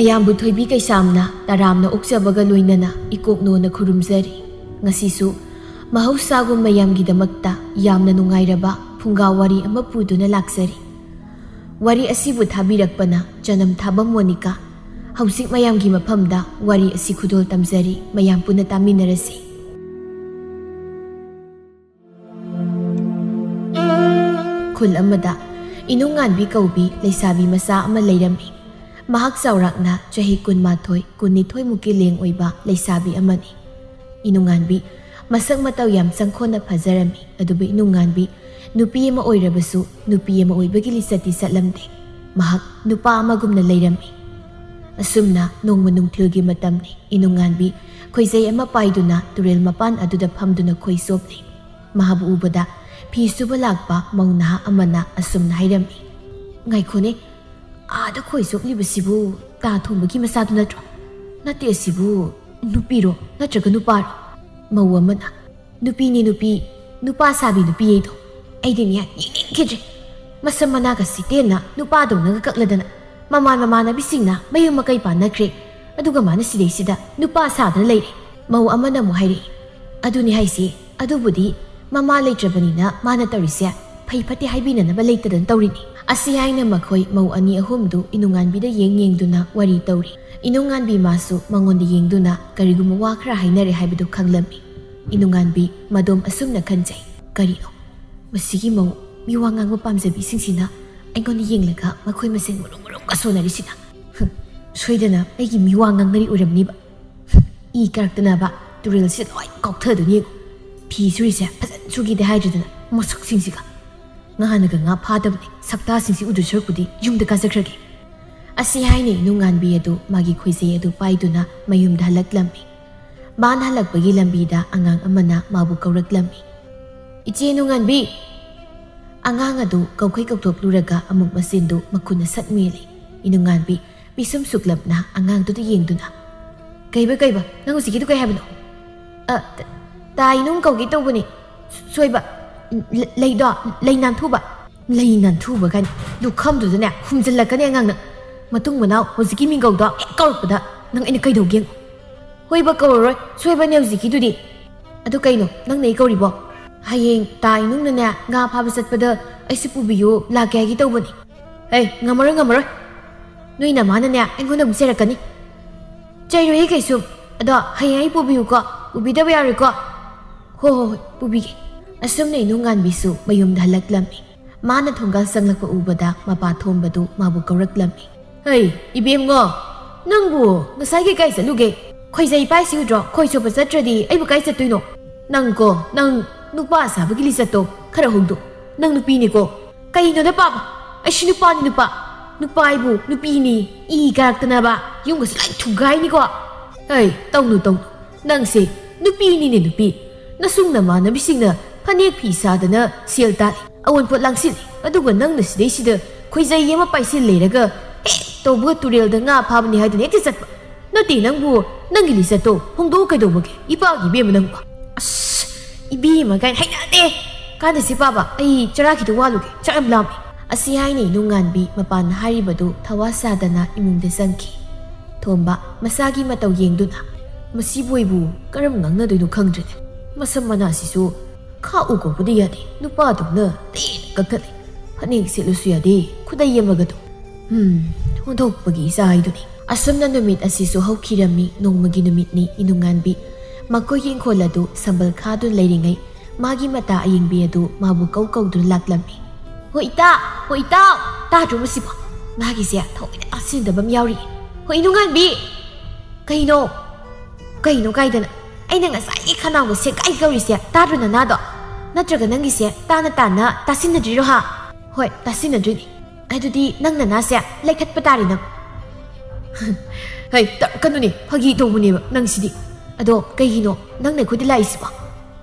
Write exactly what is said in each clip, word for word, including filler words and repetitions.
ꯑꯌꯥꯝꯕꯨ ꯊꯣꯏꯕꯤ ꯀꯩꯁꯥꯝꯅ ꯇꯔꯥꯝꯅ ꯑꯣꯛꯆꯕꯒ ꯂꯣꯏꯅꯅ ꯏꯀꯣꯛꯅꯣꯅ ꯈꯨꯔꯨꯝꯖꯔꯤ꯫ ꯉꯁꯤꯁꯨ ꯃꯍꯧꯁꯥꯒꯨꯝ ꯃꯌꯥꯝꯒꯤꯗꯃꯛꯇ ꯌꯥꯝꯅ ꯅꯨꯡꯉꯥꯏꯔꯕ ꯐꯨꯡꯒꯥ ꯋꯥꯔꯤ ꯑꯃ ꯄꯨꯗꯨꯅ ꯂꯥꯛꯆꯔꯤ꯫ ꯋꯥꯔꯤ ꯑꯁꯤꯕꯨ ꯊꯥꯕꯤꯔꯛꯄꯅ ꯆꯅꯝ ꯊꯥꯕ ꯃꯣꯅꯤꯀꯥ꯫ ꯍꯧꯖꯤꯛ ꯃꯌꯥꯝꯒꯤ ꯃꯐꯝꯗ ꯋꯥꯔꯤ ꯑꯁꯤ ꯈꯨꯗꯣꯜ ꯇꯝꯖꯔꯤ, ꯃꯌꯥꯝ ꯄꯨꯟꯅ ꯇꯥꯃꯤꯟꯅꯔꯁꯤ꯫ ꯈꯨꯜ ꯑꯃꯗ ꯏꯅꯨꯡꯉꯥꯟꯕꯤ ꯀꯧꯕꯤ ꯂꯩꯁꯥꯕꯤ ꯃꯆꯥ ꯑꯃ ꯂꯩꯔꯝꯃꯤ꯫ ꯃꯍꯥꯛ ꯆꯥꯎꯔꯥꯛꯅ ꯆꯍꯤ ꯀꯨꯟꯃꯥꯊꯣꯏ, ꯀꯨꯟꯅꯤꯊꯣꯏ ꯃꯨꯛꯀꯤ ꯂꯦꯡ ꯑꯣꯏꯕ ꯂꯩꯁꯥꯕꯤ ꯑꯃꯅꯤ꯫ ꯏꯅꯨꯡꯉꯥꯟꯕꯤ ꯃꯁꯛ ꯃꯇꯧ ꯌꯥꯝ ꯆꯪꯈꯣꯟꯅ ꯐꯖꯔꯝꯃꯤ, ꯑꯗꯨꯕꯨ ꯏꯅꯨꯡꯉꯥꯟꯕꯤ ꯅꯨꯄꯤ ꯑꯃ ꯑꯣꯏꯔꯕꯁꯨ ꯅꯨꯄꯤ ꯑꯃ ꯑꯣꯏꯕꯒꯤ ꯂꯤꯆꯠꯇꯤ ꯆꯠꯂꯝꯗꯦ꯫ ꯃꯍꯥꯛ ꯅꯨꯄꯥ ꯑꯃꯒꯨꯝꯅ ꯂꯩꯔꯝꯃꯤ꯫ ꯑꯁꯨꯝꯅ ꯅꯣꯡꯃ ꯅꯨꯡꯊꯤꯜꯒꯤ ꯃꯇꯝꯅꯤ꯫ ꯏꯅꯨꯡꯉꯥꯟꯕꯤ ꯈꯣꯏꯖꯩ ꯑꯃ ꯄꯥꯏꯗꯨꯅ ꯇꯨꯔꯦꯜ ꯃꯄꯥꯟ ꯑꯗꯨꯗ ꯐꯝꯗꯨꯅ ꯈꯣꯏ ꯆꯣꯞꯂꯤ꯫ ꯃꯍꯥꯛꯄꯨ ꯎꯕꯗ ꯐꯤ ꯁꯨꯕ ꯂꯥꯛꯄ ꯃꯧ ꯅꯍꯥ ꯑꯃꯅ ꯑꯁꯨꯝꯅ ꯍꯥꯏꯔꯝꯃꯤ, "ꯉꯥꯏꯈꯣꯅꯦ, ꯑꯥꯗ ꯈꯣꯏ ꯆꯣꯞꯂꯤꯕꯁꯤꯕꯨ ꯇꯥ ꯊꯣꯡꯕꯒꯤ ꯃꯆꯥꯗꯨ ꯅꯠꯇ꯭ꯔꯣ? ꯅꯠꯇꯦ, ꯑꯁꯤꯕꯨ ꯅꯨꯄꯤꯔꯣ ꯅꯠꯇ꯭ꯔꯒ ꯅꯨꯄꯥꯔꯣ?" ꯃꯧ ꯑꯃꯅ, "ꯅꯨꯄꯤꯅꯤ ꯅꯨꯄꯤ, ꯅꯨꯄꯥ ꯁꯥꯕꯤ ꯅꯨꯄꯤ ꯑꯩꯗꯣ꯫ ꯑꯩꯗꯤꯅꯦ ꯌꯦꯡꯅꯤꯡꯈꯤꯗ꯭ꯔꯦ꯫ ꯃꯁꯝ ꯃꯅꯥꯒ ꯁꯤꯇꯦꯟꯅ ꯅꯨꯄꯥꯗꯧꯅꯒ ꯀꯛꯂꯗꯅ ꯃꯃꯥꯟ ꯃꯃꯥꯟꯅꯕꯤꯁꯤꯡꯅ ꯃꯌꯨꯝ ꯃꯀꯩ ꯄꯥꯟꯅꯈ꯭ꯔꯦ, ꯑꯗꯨꯒ ꯃꯥꯅ ꯁꯤꯗꯩꯁꯤꯗ ꯅꯨꯄꯥ ꯁꯥꯗꯅ ꯂꯩꯔꯦ꯫" ꯃꯧ ꯑꯃꯅ ꯑꯃꯨꯛ ꯍꯥꯏꯔꯛꯏ, "ꯑꯗꯨꯅꯤ ꯍꯥꯏꯁꯦ, ꯑꯗꯨꯕꯨꯗꯤ ꯃꯃꯥ ꯂꯩꯇ꯭ꯔꯕꯅꯤꯅ ꯃꯥꯅ ꯇꯧꯔꯤꯁꯦ ꯐꯩ ꯐꯠꯇꯦ ꯍꯥꯏꯕꯤꯅꯅꯕ ꯂꯩꯇꯗꯅ ꯇꯧꯔꯤꯅꯤ꯫" ꯑꯁꯤ ꯍꯥꯏꯅ ꯃꯈꯣꯏ ꯃꯧ ꯑꯅꯤ ꯑꯍꯨꯝꯗꯨ ꯏꯅꯨꯡꯉꯥꯟꯕꯤꯗ ꯌꯦꯡ ꯌꯦꯡꯗꯨꯅ ꯋꯥꯔꯤ ꯇꯧꯔꯤ꯫ ꯏꯅꯨꯡꯉꯥꯟꯕꯤ ꯃꯥꯁꯨ ꯃꯉꯣꯟꯗ ꯌꯦꯡꯗꯨꯅ ꯀꯔꯤꯒꯨꯝꯕ ꯋꯥ ꯈꯔ ꯍꯥꯏꯅꯔꯦ ꯍꯥꯏꯕꯗꯨ ꯈꯪꯂꯝꯃꯤ꯫ ꯏꯅꯨꯡꯉꯥꯟꯕꯤ ꯃꯗꯣꯝ ꯑꯁꯨꯝꯅ ꯈꯟꯖꯩ, "ꯀꯔꯤꯅꯣ? ꯃꯁꯤꯒꯤ ꯃꯧ ꯃꯤ ꯋꯥ ꯉꯥꯡꯕ ꯄꯥꯝꯖꯕꯤꯁꯤꯡꯁꯤꯅ ꯑꯩꯉꯣꯟꯗ ꯌꯦꯡꯂꯒ ꯃꯈꯣꯏ ꯃꯁꯦꯟ ꯃꯔꯨꯝ ꯃꯔꯨꯝꯒ ꯁꯣꯟꯅꯔꯤꯁꯤꯅ? ꯍꯨꯝ, ꯁꯣꯏꯗꯅ ꯑꯩꯒꯤ ꯃꯤ ꯋꯥ ꯉꯥꯡꯅꯔꯤ ꯑꯣꯏꯔꯝꯅꯤꯕ꯫ ꯏ ꯀꯥꯔꯛꯇꯅꯕ ꯇꯨꯔꯦꯜꯁꯤꯗ ꯂꯣꯏ ꯀꯥꯎꯊꯗꯣꯏꯅꯤ ꯌꯦꯡꯉꯨ꯫ ꯐꯤ ꯁꯨꯔꯤꯁꯦ ꯐꯖꯅ ꯁꯨꯒꯦꯗꯤ ꯍꯥꯏꯗ꯭ꯔꯗꯅ ꯃꯁꯛꯁꯤꯡꯁꯤꯒ꯫ ꯉꯥꯅꯒ ꯉꯥ ꯐꯥꯗꯕꯅꯦ, ꯁꯛꯇꯥꯁꯤꯡꯁꯤ ꯎꯗꯣꯏ ꯁꯔꯨꯛꯄꯨꯗꯤ ꯌꯨꯝꯗ ꯀꯥꯖꯈ꯭ꯔꯒꯦ꯫" ꯑꯁꯤ ꯍꯥꯏꯅ ꯏꯅꯨꯡꯉꯥꯟꯕꯤ ꯑꯗꯨ ꯃꯥꯒꯤ ꯈꯣꯏꯖꯩ ꯑꯗꯨ ꯄꯥꯏꯗꯨꯅ ꯃꯌꯨꯝꯗ ꯍꯜꯂꯛꯂꯝꯃꯤ꯫ ꯃꯥꯅ ꯍꯜꯂꯛꯄꯒꯤ ꯂꯝꯕꯤꯗ ꯑꯉꯥꯡ ꯑꯃꯅ ꯃꯥꯕꯨ ꯀꯧꯔꯛꯂꯝꯃꯤ, "ꯏꯆꯦ ꯏꯅꯨꯡꯉꯥꯟꯕꯤ!" ꯑꯉꯥꯡ ꯑꯗꯨ ꯀꯧꯈꯩ ꯀꯧꯊꯣꯛꯂꯨꯔꯒ ꯑꯃꯨꯛ ꯃꯆꯤꯟꯗꯨ ꯃꯈꯨꯠꯅ ꯁꯠ ꯃꯦꯜꯂꯤ꯫ ꯏꯅꯨꯡꯉꯥꯟꯕꯤ ꯄꯤꯁꯨꯝ ꯁꯨꯛꯂꯞꯅ ꯑꯉꯥꯡꯗꯨꯗ ꯌꯦꯡꯗꯨꯅ, "ꯀꯩꯕ, ꯀꯩꯕ? ꯅꯪ ꯍꯧꯖꯤꯛꯀꯤꯗꯨ ꯀꯩ ꯍꯥꯏꯕꯅꯣ?" "ꯑ, ꯇ-, ꯇꯥ ꯏꯅꯨꯡ ꯀꯧꯒꯦ ꯇꯧꯕꯅꯦ꯫ ꯁꯣꯏꯕ꯫ ꯂ-, ꯂꯩꯗꯣ, ꯂꯩ ꯅꯥꯟꯊꯨꯕ꯫" "ꯂꯩ ꯅꯥꯟꯊꯨꯕ ꯀꯥꯏꯅ ꯂꯨꯈꯝꯗꯨꯗꯅꯦ ꯍꯨꯝꯖꯤꯜꯂꯛꯀꯅꯤ ꯑꯉꯥꯡꯅ꯫ ꯃꯇꯨꯡ ꯃꯅꯥꯎ ꯍꯧꯖꯤꯛꯀꯤ ꯃꯤꯡꯒꯧꯗꯣ ꯍꯦꯛ ꯀꯧꯔꯛꯄꯗ ꯅꯪ ꯑꯩꯅ ꯀꯩꯗꯧꯒꯦ ꯌꯦꯡꯉꯨ꯫ ꯍꯣꯏꯕ, ꯀꯧꯔꯔꯣꯏ, ꯁꯣꯏꯕꯅꯦ ꯍꯧꯖꯤꯛꯀꯤꯗꯨꯗꯤ꯫ ꯑꯗꯨ ꯀꯩꯅꯣ ꯅꯪꯅ ꯑꯩ ꯀꯧꯔꯤꯕꯣ? ꯍꯌꯦꯡ ꯇꯥ ꯏꯅꯨꯡꯅꯅꯦ ꯉꯥ ꯐꯥꯕ ꯆꯠꯄꯗ ꯑꯩꯁꯨ ꯄꯨꯕꯤꯌꯨ ꯂꯥꯛꯀꯦ ꯍꯥꯏꯒꯦ ꯇꯧꯕꯅꯤ꯫ ꯍꯩ, ꯉꯝꯃꯔꯣꯏ, ꯉꯝꯃꯔꯣꯏ꯫ ꯅꯣꯏ ꯅꯃꯥꯅꯅꯦ ꯑꯩꯉꯣꯟꯗ ꯑꯃꯨꯛ ꯆꯩꯔꯛꯀꯅꯤ꯫ ꯆꯩꯔꯣꯏꯍꯦ ꯀꯩꯁꯨ꯫ ꯑꯗꯣ ꯍꯌꯦꯡ ꯑꯩ ꯄꯨꯕꯤꯌꯨꯀꯣ꯫ ꯄꯨꯕꯤꯗꯕ ꯌꯥꯔꯣꯏꯀꯣ꯫ ꯍꯣ ꯍꯣ ꯍꯣꯏ, ꯄꯨꯕꯤꯒꯦ꯫ ꯑꯁꯨꯝꯅ ꯏꯅꯨꯡꯉꯥꯟꯕꯤꯁꯨ ꯃꯌꯨꯝꯗ ꯍꯜꯂꯛꯂꯝꯃꯤ꯫ ꯃꯥꯅ ꯊꯣꯡꯒꯥꯜ ꯆꯪꯂꯛꯄ ꯎꯕꯗ ꯃꯄꯥ ꯊꯣꯝꯕꯗꯨ ꯃꯥꯕꯨ ꯀꯧꯔꯛꯂꯝꯃꯤ꯫ ꯍꯩ, ꯏꯕꯦꯝꯉꯣ, ꯅꯪꯕꯨ ꯉꯁꯥꯏꯒꯤ ꯀꯥꯏ ꯆꯠꯂꯨꯒꯦ? ꯈꯣꯏꯖꯩ ꯄꯥꯏꯁꯤ ꯎꯗ꯭ꯔꯣ? ꯈꯣꯏ ꯆꯣꯞꯄ ꯆꯠꯇ꯭ꯔꯗꯤ ꯑꯩꯕꯨ ꯀꯥꯏ ꯆꯠꯇꯣꯏꯅꯣ? ꯅꯪꯀꯣ, ꯅꯪ ꯅꯨꯄꯥ ꯁꯥꯕꯒꯤ ꯂꯤꯆꯠꯇꯣ ꯈꯔ ꯍꯣꯡꯗꯣꯛ꯫ ꯅꯪ ꯅꯨꯄꯤꯅꯤꯀꯣ꯫ ꯀꯩꯅꯣꯗ ꯄꯥꯕ? ꯑꯩꯁꯨ ꯅꯨꯄꯥꯅꯤ ꯅꯨꯄꯥ꯫ ꯅꯨꯄꯥ ꯍꯥꯏꯕꯨ ꯅꯨꯄꯤꯅꯤ꯫ ꯏ ꯀꯥꯔꯛꯇꯅꯕ ꯌꯨꯝꯒꯁꯨ ꯂꯣꯏ ꯊꯨꯒꯥꯏꯅꯤꯀꯣ꯫ ꯍꯩ, ꯇꯧꯅꯨ ꯇꯧꯅꯨ꯫ ꯅꯪꯁꯦ ꯅꯨꯄꯤꯅꯤꯅꯦ ꯅꯨꯄꯤ꯫ ꯅꯁꯨꯡ ꯅꯃꯥꯟꯅꯕꯤꯁꯤꯡꯅ ꯐꯅꯦꯛ ꯐꯤ ꯁꯥꯗꯅ ꯁꯦꯜ ꯇꯥꯜꯂꯤ, ꯑꯑꯣꯟꯄꯣꯠ ꯂꯥꯡꯁꯤꯜꯂꯤ, ꯑꯗꯨꯒ ꯅꯪꯅ ꯁꯤꯗꯩꯁꯤꯗ ꯈꯣꯏꯖꯩ ꯑꯃ ꯄꯥꯏꯁꯤꯜ ꯂꯩꯔꯒ ꯍꯦꯛ ꯇꯧꯕꯒ ꯇꯨꯔꯦꯜꯗ ꯉꯥ ꯐꯥꯕꯅꯤ ꯍꯥꯏꯗꯨꯅ ꯍꯦꯛꯇ ꯆꯠꯄ꯫ ꯅꯠꯇꯦ, ꯅꯪꯕꯨ ꯅꯪꯒꯤ ꯂꯤꯆꯠꯇꯣ ꯍꯣꯡꯗꯣꯛꯎ ꯀꯩꯗꯧꯕꯒꯦ? ꯏꯄꯥꯒꯤ ꯏꯕꯦꯝꯃ ꯅꯪꯕꯨ꯫ ꯑꯁ, ꯏꯕꯦꯝꯃ ꯀꯥꯏꯅ ꯍꯩꯅꯗꯦ꯫ ꯀꯥꯟꯅꯁꯤ ꯄꯥꯕ, ꯑꯩ ꯆꯔꯥ ꯈꯤꯇ ꯋꯥꯠꯂꯨꯒꯦ, ꯆꯥꯛ ꯌꯥꯝ ꯂꯥꯝꯃꯦ꯫ ꯑꯁꯤ ꯍꯥꯏꯅ ꯏꯅꯨꯡꯉꯥꯟꯕꯤ ꯃꯄꯥꯟꯅ ꯍꯥꯏꯔꯤꯕꯗꯨ ꯊꯋꯥ ꯁꯥꯗꯅ ꯏꯃꯨꯡꯗ ꯆꯪꯈꯤ꯫ ꯊꯣꯝꯕ ꯃꯁꯥꯒꯤ ꯃꯇꯧ ꯌꯦꯡꯗꯨꯅ, "ꯃꯁꯤꯕꯨ ꯑꯩꯕꯨ ꯀꯔꯝ ꯉꯥꯡꯅꯗꯣꯏꯅꯣ ꯈꯪꯗ꯭ꯔꯦꯅꯦ꯫ ꯃꯁꯝ ꯃꯅꯥꯁꯤꯁꯨ ꯈꯥꯛꯎ ꯀꯧꯕꯗꯤ ꯌꯥꯗꯦ, ꯅꯨꯄꯥꯗꯧꯅ ꯇꯦꯟꯅ ꯀꯛꯊꯠꯂꯦ꯫ ꯐꯅꯦꯛ ꯁꯦꯠꯂꯁꯨ ꯌꯥꯗꯦ, ꯈꯨꯗꯩ ꯑꯃꯒꯗꯣ꯫ ꯎꯝ, ꯑꯣꯟꯊꯣꯛꯄꯒꯤ ꯏꯆꯥ ꯍꯥꯏꯗꯨꯅꯤ"꯫ ꯑꯁꯨꯝꯅ ꯅꯨꯃꯤꯠ ꯑꯁꯤꯁꯨ ꯍꯧꯈꯤꯔꯝꯃꯤ꯫ ꯅꯣꯡꯃꯒꯤ ꯅꯨꯃꯤꯠꯅꯤ꯫ ꯏꯅꯨꯡꯉꯥꯟꯕꯤ ꯃꯈꯣꯏꯒꯤ ꯏꯪꯈꯣꯜ ꯑꯗꯨ ꯁꯝꯕꯜ ꯈꯥꯗꯨꯅ ꯂꯩꯔꯤꯉꯩ, ꯃꯥꯒꯤ ꯃꯇꯥ ꯑꯌꯤꯡꯕꯤ ꯑꯗꯨ ꯃꯥꯕꯨ ꯀꯧ ꯀꯧꯗꯨꯅ ꯂꯥꯛꯂꯝꯃꯤ꯫ "ꯍꯣ ꯏꯇꯥ, ꯍꯣ ꯏꯇꯥꯎ, ꯇꯥꯗ꯭ꯔꯣ ꯃꯁꯤꯕꯣ? ꯃꯥꯒꯤꯁꯦ ꯊꯑꯣꯏꯅ ꯇꯥꯁꯤꯟꯗꯕ ꯑꯃ ꯌꯥꯎꯔꯤ꯫ ꯍꯣ ꯏꯅꯨꯡꯉꯥꯟꯕꯤ!" "ꯀꯩꯅꯣ? ꯀꯩꯅꯣ ꯀꯥꯏꯗꯅ? ꯑꯩꯅ ꯉꯁꯥꯏꯒꯤ ꯈꯅꯥꯎꯒ ꯁꯦꯒꯥꯏ ꯇꯧꯔꯤꯁꯦ ꯇꯥꯗ꯭ꯔꯣ ꯅꯅꯥꯗꯣ? ꯅꯠꯇ꯭ꯔꯒ ꯅꯪꯒꯤꯁꯦ ꯇꯥꯅ ꯇꯥꯅ ꯇꯥꯁꯤꯟꯅꯗ꯭ꯔꯤꯔꯣ ꯍꯥ?" "ꯍꯣꯏ, ꯇꯥꯁꯤꯟꯅꯗ꯭ꯔꯤꯅꯤ꯫ ꯑꯗꯨꯗꯤ ꯅꯪ ꯅꯅꯥꯁꯦ ꯂꯩꯈꯠꯄ ꯇꯥꯔꯦ ꯅꯪ꯫" "ꯍꯩ, ꯇꯧꯔꯛꯀꯅꯨꯅꯦ, ꯐꯥꯒꯤ ꯇꯧꯕꯅꯦꯕ ꯅꯪꯁꯤꯗꯤ꯫ ꯑꯗꯣ ꯀꯩꯒꯤꯅꯣ ꯅꯪꯅ ꯑꯩꯈꯣꯏꯗ ꯂꯥꯛꯏꯁꯤꯕꯣ?"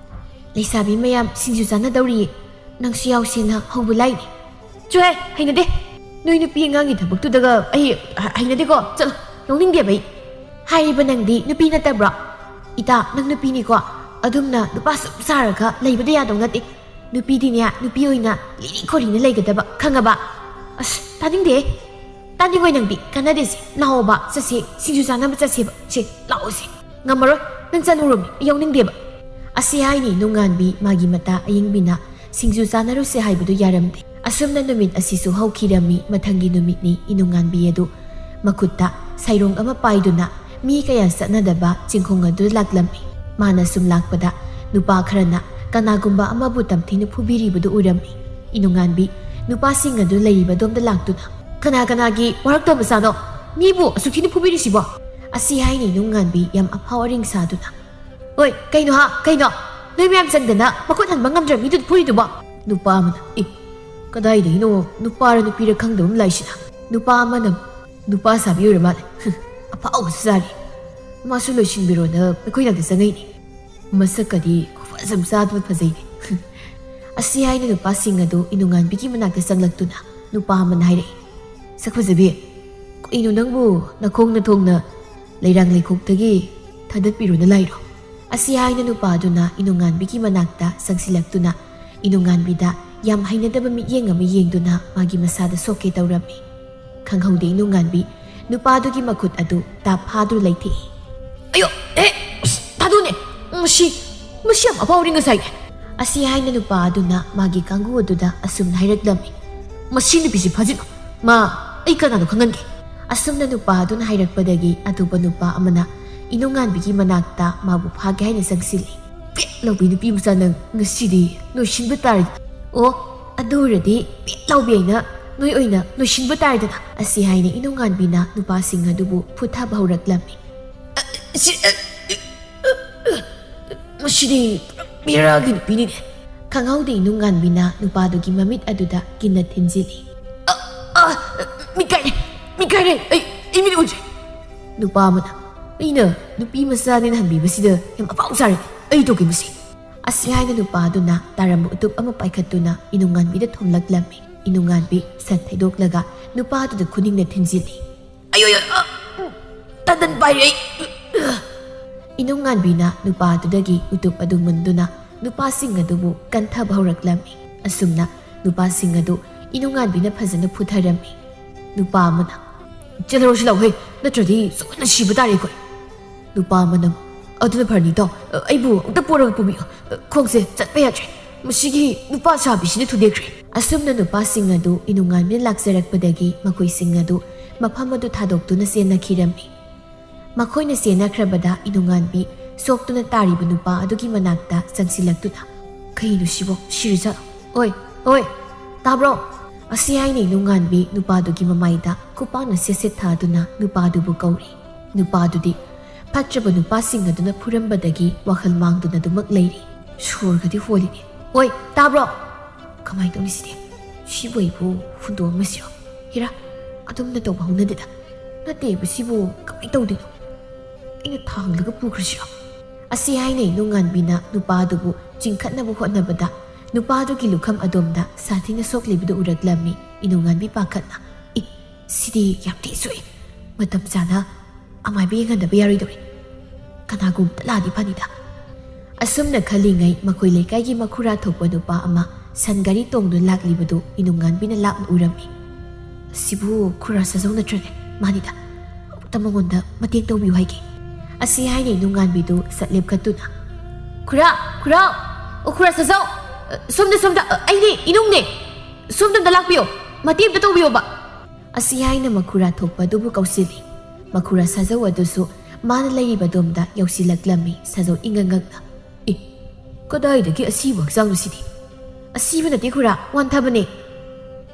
"ꯂꯩꯁꯥꯕꯤ ꯃꯌꯥꯝ ꯁꯤꯡꯖꯨ ꯆꯥꯅꯗꯧꯔꯤꯌꯦ, ꯅꯪꯁꯨ ꯌꯥꯎꯁꯦꯅ ꯍꯧꯕ ꯂꯥꯛꯏꯅꯦ꯫" "ꯆꯨꯍꯦ, ꯍꯩꯅꯗꯦ꯫ ꯅꯣꯏ ꯅꯨꯄꯤ ꯑꯉꯥꯡꯒꯤ ꯊꯕꯛꯇꯨꯗꯒ ꯑꯩ ꯍ-, ꯍꯩꯅꯗꯦꯀꯣ꯫ ꯆꯠꯂꯣ, ꯌꯥꯎꯅꯤꯡꯗꯦꯕ ꯑꯩ꯫" "ꯍꯥꯏꯔꯤꯕ ꯅꯪꯗꯤ ꯅꯨꯄꯤ ꯅꯠꯇꯕ꯭ꯔꯣ?" "ꯏꯇꯥ, ꯅꯪ ꯅꯨꯄꯤꯅꯤꯀꯣ꯫ ꯑꯗꯨꯝꯅ ꯅꯨꯄꯥ ꯁꯨꯝ ꯁꯥꯔꯒ ꯂꯩꯕꯗ ꯌꯥꯗꯧ ꯅꯠꯇꯦ꯫ ꯅꯨꯄꯤꯗꯤꯅꯦ, ꯅꯨꯄꯤ ꯑꯣꯏꯅ ꯂꯤꯔꯤ ꯈꯣꯔꯤꯅ ꯂꯩꯒꯗꯕ, ꯈꯪꯉꯕ?" "ꯑꯁ, ꯇꯥꯅꯤꯡꯗꯦ꯫ "ꯇꯥꯅꯤꯡꯉꯣꯏ ꯅꯪꯗꯤ, ꯀꯥꯟꯅꯗꯦꯁꯦ꯫ ꯂꯥꯛꯑꯣꯕ, ꯆꯠꯁꯦ, ꯁꯤꯡꯖꯨ ꯆꯥꯅꯕ ꯆꯠꯁꯦꯕ꯫ ꯁꯦ, ꯂꯥꯛꯑꯣꯁꯦ꯫ ꯉꯝꯃꯔꯣꯏ, ꯅꯪ ꯆꯠꯂꯨꯔꯣꯃꯤ, ꯑꯩ ꯌꯥꯎꯅꯤꯡꯗꯦꯕ"꯫ ꯑꯁꯤ ꯍꯥꯏꯅꯤ ꯅꯨꯡꯉꯥꯟꯕꯤ ꯃꯥꯒꯤ ꯃꯇꯥ ꯑꯌꯤꯡꯕꯤꯅ ꯁꯤꯡꯖꯨ ꯆꯥꯅꯔꯨꯁꯦ ꯍꯥꯏꯕꯗꯨ ꯌꯥꯔꯝꯗꯦ꯫ ꯑꯁꯨꯝꯅ ꯅꯨꯃꯤꯠ ꯑꯁꯤꯁꯨ ꯍꯧꯈꯤꯔꯝꯃꯤ꯫ ꯃꯊꯪꯒꯤ ꯅꯨꯃꯤꯠꯅꯤ꯫ ꯏꯅꯨꯡꯉꯥꯟꯕꯤ ꯑꯗꯨ ꯃꯈꯨꯠꯇ ꯁꯥꯏꯔꯣꯡ ꯑꯃ ꯄꯥꯏꯗꯨꯅ ꯃꯤ ꯀꯌꯥ ꯆꯠꯅꯗꯕ ꯆꯤꯡꯈꯣꯡ ꯑꯗꯨꯗ ꯂꯥꯛꯂꯝꯃꯤ꯫ ꯃꯥꯅ ꯁꯨꯝ ꯂꯥꯛꯄꯗ ꯅꯨꯄꯥ ꯈꯔꯅ ꯀꯅꯥꯒꯨꯝꯕ ꯑꯃꯕꯨ ꯇꯝꯊꯤꯅ ꯐꯨꯕꯤꯔꯤꯕꯗꯨ ꯎꯔꯝꯃꯤ꯫ ꯏꯅꯨꯡꯉꯥꯟꯕꯤ ꯅꯨꯄꯥꯁꯤꯡ ꯑꯗꯨ ꯂꯩꯔꯤꯕꯗꯣꯝꯗ ꯂꯥꯛꯇꯨꯅ, "ꯀꯅꯥ ꯀꯅꯥꯒꯤ ꯋꯥꯔꯛꯇ ꯃꯆꯥꯅꯣ ꯃꯤꯕꯨ ꯑꯁꯨꯛ ꯊꯤꯅ ꯐꯨꯕꯤꯔꯤꯁꯤꯕꯣ?" ꯑꯁꯤ ꯍꯥꯏꯅꯤ ꯅꯨꯡꯉꯥꯟꯕꯤ ꯌꯥꯝ ꯑꯐꯥꯎ ꯑꯔꯤꯡ ꯁꯥꯗꯨꯅ꯫ "ꯍꯣꯏ, ꯀꯩꯅꯣ ꯍꯥ, ꯀꯩꯅꯣ? ꯅꯣꯏ ꯃꯌꯥꯝ ꯆꯪꯗꯅ ꯃꯈꯨꯠ ꯍꯟꯕ ꯉꯝꯗ꯭ꯔ ꯃꯤꯗꯨꯗ ꯐꯨꯔꯤꯗꯨꯕꯣ?" ꯅꯨꯄꯥ ꯑꯃꯅ, "ꯑꯦ, ꯀꯗꯥꯏꯗꯒꯤꯅꯣ ꯅꯨꯄꯥꯔ ꯅꯨꯄꯤꯔ ꯈꯪꯗꯕ ꯑꯃ ꯂꯥꯛꯏꯁꯤꯅ?" ꯅꯨꯄꯥ ꯑꯃꯅ, "ꯅꯨꯄꯥ ꯁꯥꯕꯤ ꯑꯣꯏꯔ ꯃꯥꯜꯂꯦ꯫ ꯑꯐꯥꯎꯕꯁꯨ ꯆꯥꯔꯤ꯫ ꯃꯥꯁꯨ ꯂꯣꯏꯁꯤꯟꯕꯤꯔꯣꯅ ꯑꯩꯈꯣꯏ ꯅꯥꯛꯇ ꯆꯪꯉꯛꯏꯅꯦ꯫ ꯃꯁꯛꯀꯗꯤ ꯈꯨꯐꯖ ꯑꯃ ꯆꯥꯗꯅ ꯐꯖꯩꯅꯦ"꯫ ꯑꯁꯤ ꯍꯥꯏꯅ ꯅꯨꯄꯥꯁꯤꯡ ꯑꯗꯨ ꯏꯅꯨꯡꯉꯥꯟꯕꯤꯒꯤ ꯃꯅꯥꯛꯇ ꯆꯪꯂꯛꯇꯨꯅ ꯅꯨꯄꯥ ꯑꯃꯅ ꯍꯥꯏꯔꯛꯏ, "ꯁꯛ ꯐꯖꯕꯤ, ꯀꯩꯅꯣ ꯅꯪꯕꯨ ꯅꯈꯣꯡ ꯅꯊꯣꯡꯅ ꯂꯩꯔꯥꯡ ꯂꯩꯈꯣꯛꯇꯒꯤ ꯊꯥꯗꯠꯄꯤꯔꯣꯅ ꯂꯥꯛꯏꯔꯣ?" ꯑꯁꯤ ꯍꯥꯏꯅ ꯅꯨꯄꯥ ꯑꯗꯨꯅ ꯏꯅꯨꯡꯉꯥꯟꯕꯤꯒꯤ ꯃꯅꯥꯛꯇ ꯆꯪꯁꯤꯜꯂꯛꯇꯨꯅ ꯏꯅꯨꯡꯉꯥꯟꯕꯤꯗ ꯌꯥꯝ ꯍꯩꯅꯗꯕ ꯃꯤꯠꯌꯦꯡ ꯑꯃ ꯌꯦꯡꯗꯨꯅ ꯃꯥꯒꯤ ꯃꯁꯥꯗ ꯁꯣꯛꯀꯦ ꯇꯧꯔꯝꯃꯤ꯫ ꯈꯪꯍꯧꯗꯦ ꯏꯅꯨꯡꯉꯥꯟꯕꯤ ꯅꯨꯄꯥꯗꯨꯒꯤ ꯃꯈꯨꯠ ꯑꯗꯨ ꯇꯥꯞ ꯐꯥꯗꯨꯅ ꯂꯩꯊꯦꯛꯏ꯫ "ꯑꯌꯣ, ꯑꯦ, ꯑꯁ, ꯊꯥꯗꯣꯛꯅꯦ꯫ ꯃꯁꯤ, ꯃꯁꯤ ꯌꯥꯝ ꯑꯐꯥꯎꯔꯤ ꯉꯁꯥꯏꯒꯤ"꯫ ꯑꯁꯤ ꯍꯥꯏꯅ ꯅꯨꯄꯥ ꯑꯗꯨꯅ ꯃꯥꯒꯤ ꯀꯥꯡꯕꯨ ꯑꯗꯨꯗ ꯑꯁꯨꯝꯅ ꯍꯥꯏꯔꯛꯂꯝꯃꯤ, "ꯃꯁꯤ ꯅꯨꯄꯤꯁꯤ ꯐꯥꯖꯤꯜꯂꯨ꯫ ꯃꯥ ꯑꯩ ꯀꯅꯥꯅꯣ ꯈꯪꯍꯟꯒꯦ"꯫ ꯑꯁꯨꯝꯅ ꯅꯨꯄꯥ ꯑꯗꯨꯅ ꯍꯥꯏꯔꯛꯄꯗꯒꯤ ꯑꯇꯣꯞꯄ ꯅꯨꯄꯥ ꯑꯃꯅ ꯏꯅꯨꯡꯉꯥꯟꯕꯤꯒꯤ ꯃꯅꯥꯛꯇ ꯃꯥꯕꯨ ꯐꯥꯒꯦ ꯍꯥꯏꯅ ꯆꯪꯁꯤꯜꯂꯤ꯫ "ꯄꯦꯠ ꯂꯧꯕꯤ ꯅꯨꯄꯤ ꯃꯆꯥ ꯅꯪ, ꯉꯁꯤꯗꯤ ꯂꯣꯏꯁꯤꯟꯕ ꯇꯥꯔꯦ꯫ ꯑꯣ, ꯑꯗꯨ ꯑꯣꯏꯔꯗꯤ ꯄꯦꯠ ꯂꯧꯕꯤ ꯑꯩꯅ ꯅꯣꯏ ꯑꯣꯏꯅ ꯂꯣꯏꯁꯤꯟꯕ ꯇꯥꯔꯦꯗꯅ"꯫ ꯑꯁꯤ ꯍꯥꯏꯅ ꯏꯅꯨꯡꯉꯥꯟꯕꯤꯅ ꯅꯨꯄꯥꯁꯤꯡ ꯑꯗꯨꯕꯨ ꯐꯨꯊꯕ ꯍꯧꯔꯛꯂꯝꯃꯤ꯫ "ꯑ, ꯁꯤ, ꯑ, ꯑ, ꯑ, ꯃꯁꯤꯗꯤ ꯄꯨꯔꯥ ꯕꯦꯔꯥꯒꯤ ꯅꯨꯄꯤꯅꯤꯅꯦ"꯫ ꯈꯪꯍꯧꯗꯦ ꯏꯅꯨꯡꯉꯥꯟꯕꯤꯅ ꯅꯨꯄꯥꯗꯨꯒꯤ ꯃꯃꯤꯠ ꯑꯗꯨꯗ ꯀꯤꯟꯅ ꯊꯤꯟꯖꯤꯜꯂꯤ꯫ "ꯑ, ꯑ, ꯃꯤꯠ ꯀꯥꯏꯔꯦ, ꯃꯤꯠ ꯀꯥꯏꯔꯦ, ꯑꯩ, ꯑꯩ ꯃꯤꯠ ꯎꯗ꯭ꯔꯦ"꯫ ꯅꯨꯄꯥ ꯑꯃꯅ, "ꯑꯩꯅ ꯅꯨꯄꯤ ꯃꯆꯥꯅꯦꯅ ꯍꯟꯕꯤꯕꯁꯤꯗ ꯌꯥꯝ ꯑꯐꯥꯎ ꯁꯥꯔꯦ, ꯑꯩ ꯇꯧꯒꯦ ꯃꯁꯤ"꯫ ꯑꯁꯤ ꯍꯥꯏꯅ ꯅꯨꯄꯥ ꯑꯗꯨꯅ ꯇꯥꯔꯝꯕ ꯎꯇꯨꯞ ꯑꯃ ꯄꯥꯏꯈꯠꯇꯨꯅ ꯏꯅꯨꯡꯉꯥꯟꯕꯤꯗ ꯊꯣꯝꯂꯛꯂꯝꯃꯤ꯫ ꯏꯅꯨꯡꯉꯥꯟꯕꯤ ꯁꯠ ꯊꯩꯗꯣꯛꯂꯒ ꯅꯨꯄꯥ ꯑꯗꯨꯗ ꯈꯨꯅꯤꯡꯅ ꯊꯤꯟꯖꯤꯜꯂꯤ꯫ "ꯑꯌꯣ, ꯑꯌꯣ, ꯑ, ꯇꯟꯗꯟ ꯄꯥꯏꯔꯦ ꯑꯩ"꯫ ꯏꯅꯨꯡꯉꯥꯟꯕꯤꯅ ꯅꯨꯄꯥ ꯑꯗꯨꯗꯒꯤ ꯎꯇꯨꯞ ꯑꯗꯨ ꯃꯨꯟꯗꯨꯅ ꯅꯨꯄꯥꯁꯤꯡ ꯑꯗꯨꯕꯨ ꯀꯟꯊꯕ ꯍꯧꯔꯛꯂꯝꯃꯤ꯫ ꯑꯁꯨꯝꯅ ꯅꯨꯄꯥꯁꯤꯡ ꯑꯗꯨ ꯏꯅꯨꯡꯉꯥꯟꯕꯤꯅ ꯐꯖꯅ ꯐꯨꯊꯔꯝꯃꯤ꯫ ꯅꯨꯄꯥ ꯑꯃꯅ, "ꯆꯦꯜꯂꯔꯣꯏꯁꯤ ꯂꯥꯎꯍꯦ, ꯅꯠꯇ꯭ꯔꯗꯤ ꯁꯣꯏꯗꯅ ꯁꯤꯕ ꯇꯥꯔꯦ ꯑꯩꯈꯣꯏ"꯫ ꯅꯨꯄꯥ ꯑꯃꯅ ꯑꯃꯨꯛ, "ꯑꯗꯨꯅ ꯐꯔꯅꯤ ꯏꯇꯥꯎ, ꯑꯩꯕꯨ ꯑꯝꯇ ꯄꯣꯔꯒ ꯄꯨꯕꯤꯌꯨ, ꯈꯣꯡꯁꯦ ꯆꯠꯄ ꯌꯥꯗ꯭ꯔꯦ, ꯃꯁꯤꯒꯤ ꯅꯨꯄꯥ ꯁꯥꯕꯤꯁꯤꯅ ꯊꯨꯗꯦꯛꯈ꯭ꯔꯦ"꯫ ꯑꯁꯨꯝꯅ ꯅꯨꯄꯥꯁꯤꯡ ꯑꯗꯨ ꯏꯅꯨꯉꯥꯟꯕꯤꯅ ꯂꯥꯛꯆꯔꯛꯄꯗꯒꯤ ꯃꯈꯣꯏꯁꯤꯡ ꯑꯗꯨ ꯃꯐꯝ ꯑꯗꯨ ꯊꯥꯗꯣꯛꯇꯨꯅ ꯆꯦꯟꯅꯈꯤꯔꯝꯃꯤ꯫ ꯃꯈꯣꯏꯅ ꯆꯦꯟꯅꯈ꯭ꯔꯕꯗ ꯏꯅꯨꯉꯥꯟꯕꯤ ꯁꯣꯛꯇꯨꯅ ꯇꯥꯔꯤꯕ ꯅꯨꯄꯥ ꯑꯗꯨꯒꯤ ꯃꯅꯥꯛꯇ ꯆꯪꯁꯤꯜꯂꯛꯇꯨꯅ, "ꯀꯩꯅꯣ ꯁꯤꯕꯣ? ꯁꯤꯔꯖꯥꯠꯂꯣ? ꯑꯣꯏ, ꯑꯣꯏ, ꯇꯥꯕ꯭ꯔꯣ?" ꯑꯁꯤ ꯍꯥꯏꯅ ꯏꯅꯨꯉꯥꯟꯕꯤ ꯅꯨꯄꯥꯗꯨꯒꯤ ꯃꯃꯥꯏꯗ ꯈꯨꯄꯥꯛꯅ ꯁꯦꯠ ꯁꯦꯠ ꯊꯥꯗꯨꯅ ꯅꯨꯄꯥꯗꯨꯕꯨ ꯀꯧꯔꯤ꯫ ꯅꯨꯄꯥꯗꯨꯗꯤ ꯐꯠꯇ꯭ꯔꯕ ꯅꯨꯄꯥꯁꯤꯡ ꯑꯗꯨꯅ ꯐꯨꯔꯝꯕꯗꯒꯤ ꯋꯥꯈꯜ ꯃꯥꯡꯗꯨꯅ ꯑꯗꯨꯃꯛ ꯂꯩꯔꯤ꯫ ꯁꯣꯔꯒꯗꯤ ꯍꯣꯜꯂꯤꯅꯦ꯫ "ꯑꯣꯏ, ꯇꯥꯕ꯭ꯔꯣ? ꯀꯃꯥꯏꯅ ꯇꯧꯅꯤ ꯁꯤꯗꯤ? ꯁꯤꯕꯨ ꯑꯩꯕꯨ ꯍꯨꯟꯗꯣꯛꯑꯝꯃꯁꯤꯔꯣ? ꯍꯤꯔꯥ, ꯑꯗꯨꯝꯅ ꯇꯧꯕ ꯍꯧꯅꯗꯦꯗ꯫ ꯅꯠꯇꯦꯕ, ꯁꯤꯕꯨ ꯀꯃꯥꯏꯅ ꯇꯧꯗꯣꯏꯅꯣ? ꯑꯩꯅ ꯊꯥꯡꯂꯒ ꯄꯨꯈ꯭ꯔꯁꯤꯔꯣ?" ꯑꯁꯤ ꯍꯥꯏꯅ ꯏꯅꯨꯉꯥꯟꯕꯤꯅ ꯅꯨꯄꯥꯗꯨꯕꯨ ꯆꯤꯡꯈꯠꯅꯕ ꯍꯣꯠꯅꯕꯗ ꯅꯨꯄꯥꯗꯨꯒꯤ ꯂꯨꯈꯝ ꯑꯗꯣꯝꯗ ꯁꯥꯊꯤꯅ ꯁꯣꯛꯂꯤꯕꯗꯨ ꯎꯔꯛꯂꯝꯃꯤ ꯏꯅꯨꯉꯥꯟꯕꯤ ꯄꯥꯈꯠꯅ꯫ "ꯏ, ꯁꯤꯗꯤ ꯌꯥꯝ ꯊꯤ ꯁꯣꯛꯑꯦ꯫ ꯃꯇꯝ ꯆꯥꯅ ꯑꯃꯥꯏꯕ ꯌꯦꯡꯍꯟꯗꯕ ꯌꯥꯔꯣꯏꯗꯧꯔꯤ꯫ ꯀꯅꯥꯒꯨꯝꯕ ꯂꯥꯛꯑꯗꯤ ꯐꯅꯤꯗ"꯫ ꯑꯁꯨꯝꯅ ꯈꯜꯂꯤꯉꯩ ꯃꯈꯣꯏ ꯂꯩꯀꯥꯏꯒꯤ ꯃꯈꯨꯔꯥ ꯊꯣꯛꯄ ꯅꯨꯄꯥ ꯑꯃ ꯁꯟ ꯒꯥꯔꯤ ꯇꯣꯡꯗꯨꯅ ꯂꯥꯛꯂꯤꯕꯗꯨ ꯏꯅꯨꯉꯥꯟꯕꯤꯅ ꯂꯥꯞꯅ ꯎꯔꯝꯃꯤ꯫ "ꯑꯁꯤꯕꯨ ꯈꯨꯔꯥ ꯁꯥꯖꯧ ꯅꯠꯇ꯭ꯔꯅꯦ? ꯃꯥꯅꯤꯗ, ꯑꯃꯨꯛꯇ ꯃꯉꯣꯟꯗ ꯃꯇꯦꯡ ꯇꯧꯕꯤꯌꯨ ꯍꯥꯏꯒꯦ"꯫ ꯑꯁꯤ ꯍꯥꯏꯅ ꯏꯅꯨꯉꯥꯟꯕꯤꯗꯨ ꯁꯠ ꯂꯦꯞꯈꯠꯇꯨꯅ, "ꯈꯨꯔꯥ, ꯈꯨꯔꯥ, ꯑꯣ, ꯈꯨꯔꯥ ꯁꯥꯖꯧ, ꯁꯣꯝꯗ, ꯁꯣꯝꯗ, ꯑꯩꯅꯦ, ꯏꯅꯨꯡꯅꯦ, ꯁꯣꯝꯗ ꯑꯝꯇ ꯂꯥꯛꯄꯤꯌꯣ, ꯃꯇꯦꯡ ꯑꯝꯇ ꯇꯧꯕꯤꯌꯣꯕ"꯫ ꯑꯁꯤ ꯍꯥꯏꯅ ꯃꯈꯨꯔꯥ ꯊꯣꯛꯄ ꯑꯗꯨꯕꯨ ꯀꯧꯁꯤꯜꯂꯤ꯫ ꯃꯈꯨꯔꯥ ꯁꯥꯖꯧ ꯑꯗꯨꯁꯨ ꯃꯥꯅ ꯂꯩꯔꯤꯕꯗꯣꯝꯗ ꯌꯧꯁꯤꯜꯂꯛꯂꯝꯃꯤ ꯁꯥꯖꯧ ꯏꯉꯛ ꯉꯛꯅ꯫ "ꯑꯦ, ꯀꯗꯥꯏꯗꯒꯤ ꯑꯁꯤꯕ ꯍꯛꯆꯥꯡꯅꯣ ꯁꯤꯗꯤ?" "ꯑꯁꯤꯕ ꯅꯠꯇꯦ ꯈꯨꯔꯥ, ꯋꯥꯟꯊꯕꯅꯦ"꯫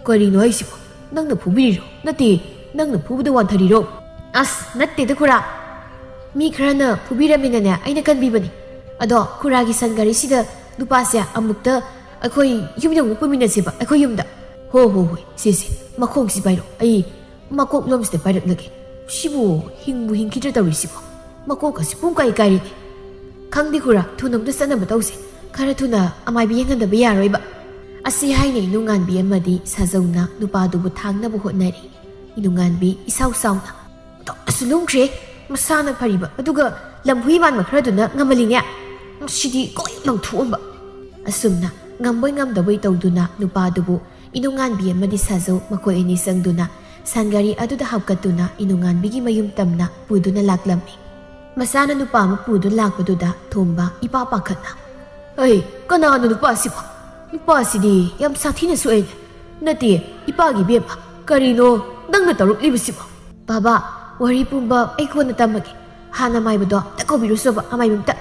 "ꯀꯔꯤꯅꯣ ꯍꯥꯏꯁꯤꯕꯣ? ꯅꯪꯅ ꯐꯨꯕꯤꯔꯤꯔꯣ? ꯅꯠꯇꯦ, ꯅꯪꯅ ꯐꯨꯕꯗ ꯋꯥꯟꯊꯔꯤꯔꯣ?" "ꯑꯁ, ꯅꯠꯇꯦꯗ ꯈꯨꯔꯥ, ꯃꯤ ꯈꯔꯅ ꯐꯨꯕꯤꯔꯝꯃꯤꯅꯅꯦ ꯑꯩꯅ ꯀꯟꯕꯤꯕꯅꯤ꯫ ꯑꯗꯣ ꯈꯨꯔꯥꯒꯤ ꯁꯟ ꯒꯥꯔꯤꯁꯤꯗ ꯅꯨꯄꯥꯁꯦ ꯑꯃꯨꯛꯇ ꯑꯩꯈꯣꯏ ꯌꯨꯝ ꯌꯧꯅ ꯄꯨꯃꯤꯟꯅꯁꯦꯕ, ꯑꯩꯈꯣꯏ ꯌꯨꯝꯗ"꯫ "ꯍꯣ, ꯍꯣ, ꯍꯣꯏ, ꯁꯦ, ꯁꯦ, ꯃꯈꯣꯡꯁꯤ ꯄꯥꯏꯔꯣ, ꯑꯩ ꯃꯀꯣꯛ ꯂꯣꯝꯁꯤꯗ ꯄꯥꯏꯔꯛꯂꯒꯦ꯫ ꯁꯤꯕꯨ ꯍꯤꯡꯕꯨ ꯍꯤꯡꯈꯤꯗ꯭ꯔꯥ ꯇꯧꯔꯤꯁꯤꯕꯣ? ꯃꯀꯣꯛꯀꯁꯤ ꯄꯨꯡ ꯀꯥꯏ ꯀꯥꯏꯔꯦꯅꯦ꯫ ꯈꯪꯗꯦ ꯈꯨꯔꯥ, ꯊꯨꯅ ꯑꯝꯇ ꯆꯠꯅꯕ ꯇꯧꯁꯦ꯫ ꯈꯔ ꯊꯨꯅ ꯑꯃꯥꯏꯕꯤ ꯌꯦꯡꯍꯟꯗꯕ ꯌꯥꯔꯣꯏꯕ"꯫ ꯑꯁꯤ ꯍꯥꯏꯅ ꯏꯅꯨꯉꯥꯟꯕꯤ ꯑꯃꯗꯤ ꯁꯥꯖꯧꯅ ꯅꯨꯄꯥꯗꯨꯕꯨ ꯊꯥꯡꯅꯕ ꯍꯣꯠꯅꯔꯤ꯫ ꯏꯅꯨꯉꯥꯟꯕꯤ ꯏꯁꯥꯎ ꯁꯥꯎꯅ, "ꯑꯣꯟꯊꯣꯛꯅꯁꯨ ꯂꯨꯝꯈ꯭ꯔꯦ꯫ ꯃꯁꯥꯅ ꯐꯔꯤꯕ, ꯑꯗꯨꯒ ꯂꯝꯍꯨꯏ ꯃꯥꯟꯕ ꯈꯔꯗꯨꯅ ꯉꯝꯍꯜꯂꯤꯅꯦ꯫ ꯃꯁꯤꯗꯤ ꯀꯣꯛ ꯍꯦꯛ ꯂꯪꯊꯣꯛꯑꯝꯕ"꯫ ꯑꯁꯨꯝꯅ ꯉꯝꯕꯣꯏ ꯉꯝꯗꯕꯣꯏ ꯇꯧꯗꯨꯅ ꯅꯨꯄꯥꯗꯨꯕꯨ ꯏꯅꯨꯉꯥꯟꯕꯤ ꯑꯃꯗꯤ ꯁꯥꯖꯧ ꯃꯈꯣꯏ ꯑꯅꯤ ꯆꯪꯗꯨꯅ ꯁꯟꯒꯥꯔꯤ ꯑꯗꯨꯗ ꯍꯥꯞꯀꯠꯇꯨꯅ ꯏꯅꯨꯉꯥꯟꯕꯤꯒꯤ ꯃꯌꯨꯝ ꯇꯝꯅ ꯄꯨꯗꯨꯅ ꯂꯥꯛꯂꯝꯃꯤ꯫ ꯃꯆꯥꯅ ꯅꯨꯄꯥ ꯑꯃ ꯄꯨꯗꯨꯅ ꯂꯥꯛꯄꯗꯨꯗ ꯊꯣꯝꯕ ꯏꯄꯥ ꯄꯥꯈꯠꯅ, "ꯑꯩ, ꯀꯅꯥꯅꯣ ꯅꯨꯄꯥꯁꯤꯕꯣ? ꯅꯨꯄꯥꯁꯤꯗꯤ ꯌꯥꯝ ꯁꯥꯊꯤꯅ ꯁꯣꯛꯑꯦꯅꯦ꯫ ꯅꯠꯇꯦ, ꯏꯄꯥꯒꯤ ꯏꯕꯦꯝꯃ, ꯀꯔꯤꯅꯣ ꯅꯪꯅ ꯇꯧꯔꯛꯂꯤꯕꯁꯤꯕꯣ?" "ꯕꯥꯕꯥ, ꯋꯥꯔꯤ ꯄꯨꯝꯕ ꯑꯩ ꯀꯣꯟꯅ ꯇꯝꯃꯒꯦ꯫ ꯍꯥꯟꯅ ꯑꯃꯥꯏꯕꯗꯣ ꯑꯝꯇ ꯀꯧꯕꯤꯔꯨꯁꯣꯕ, ꯑꯃꯥꯏꯕ ꯑꯝꯇ꯫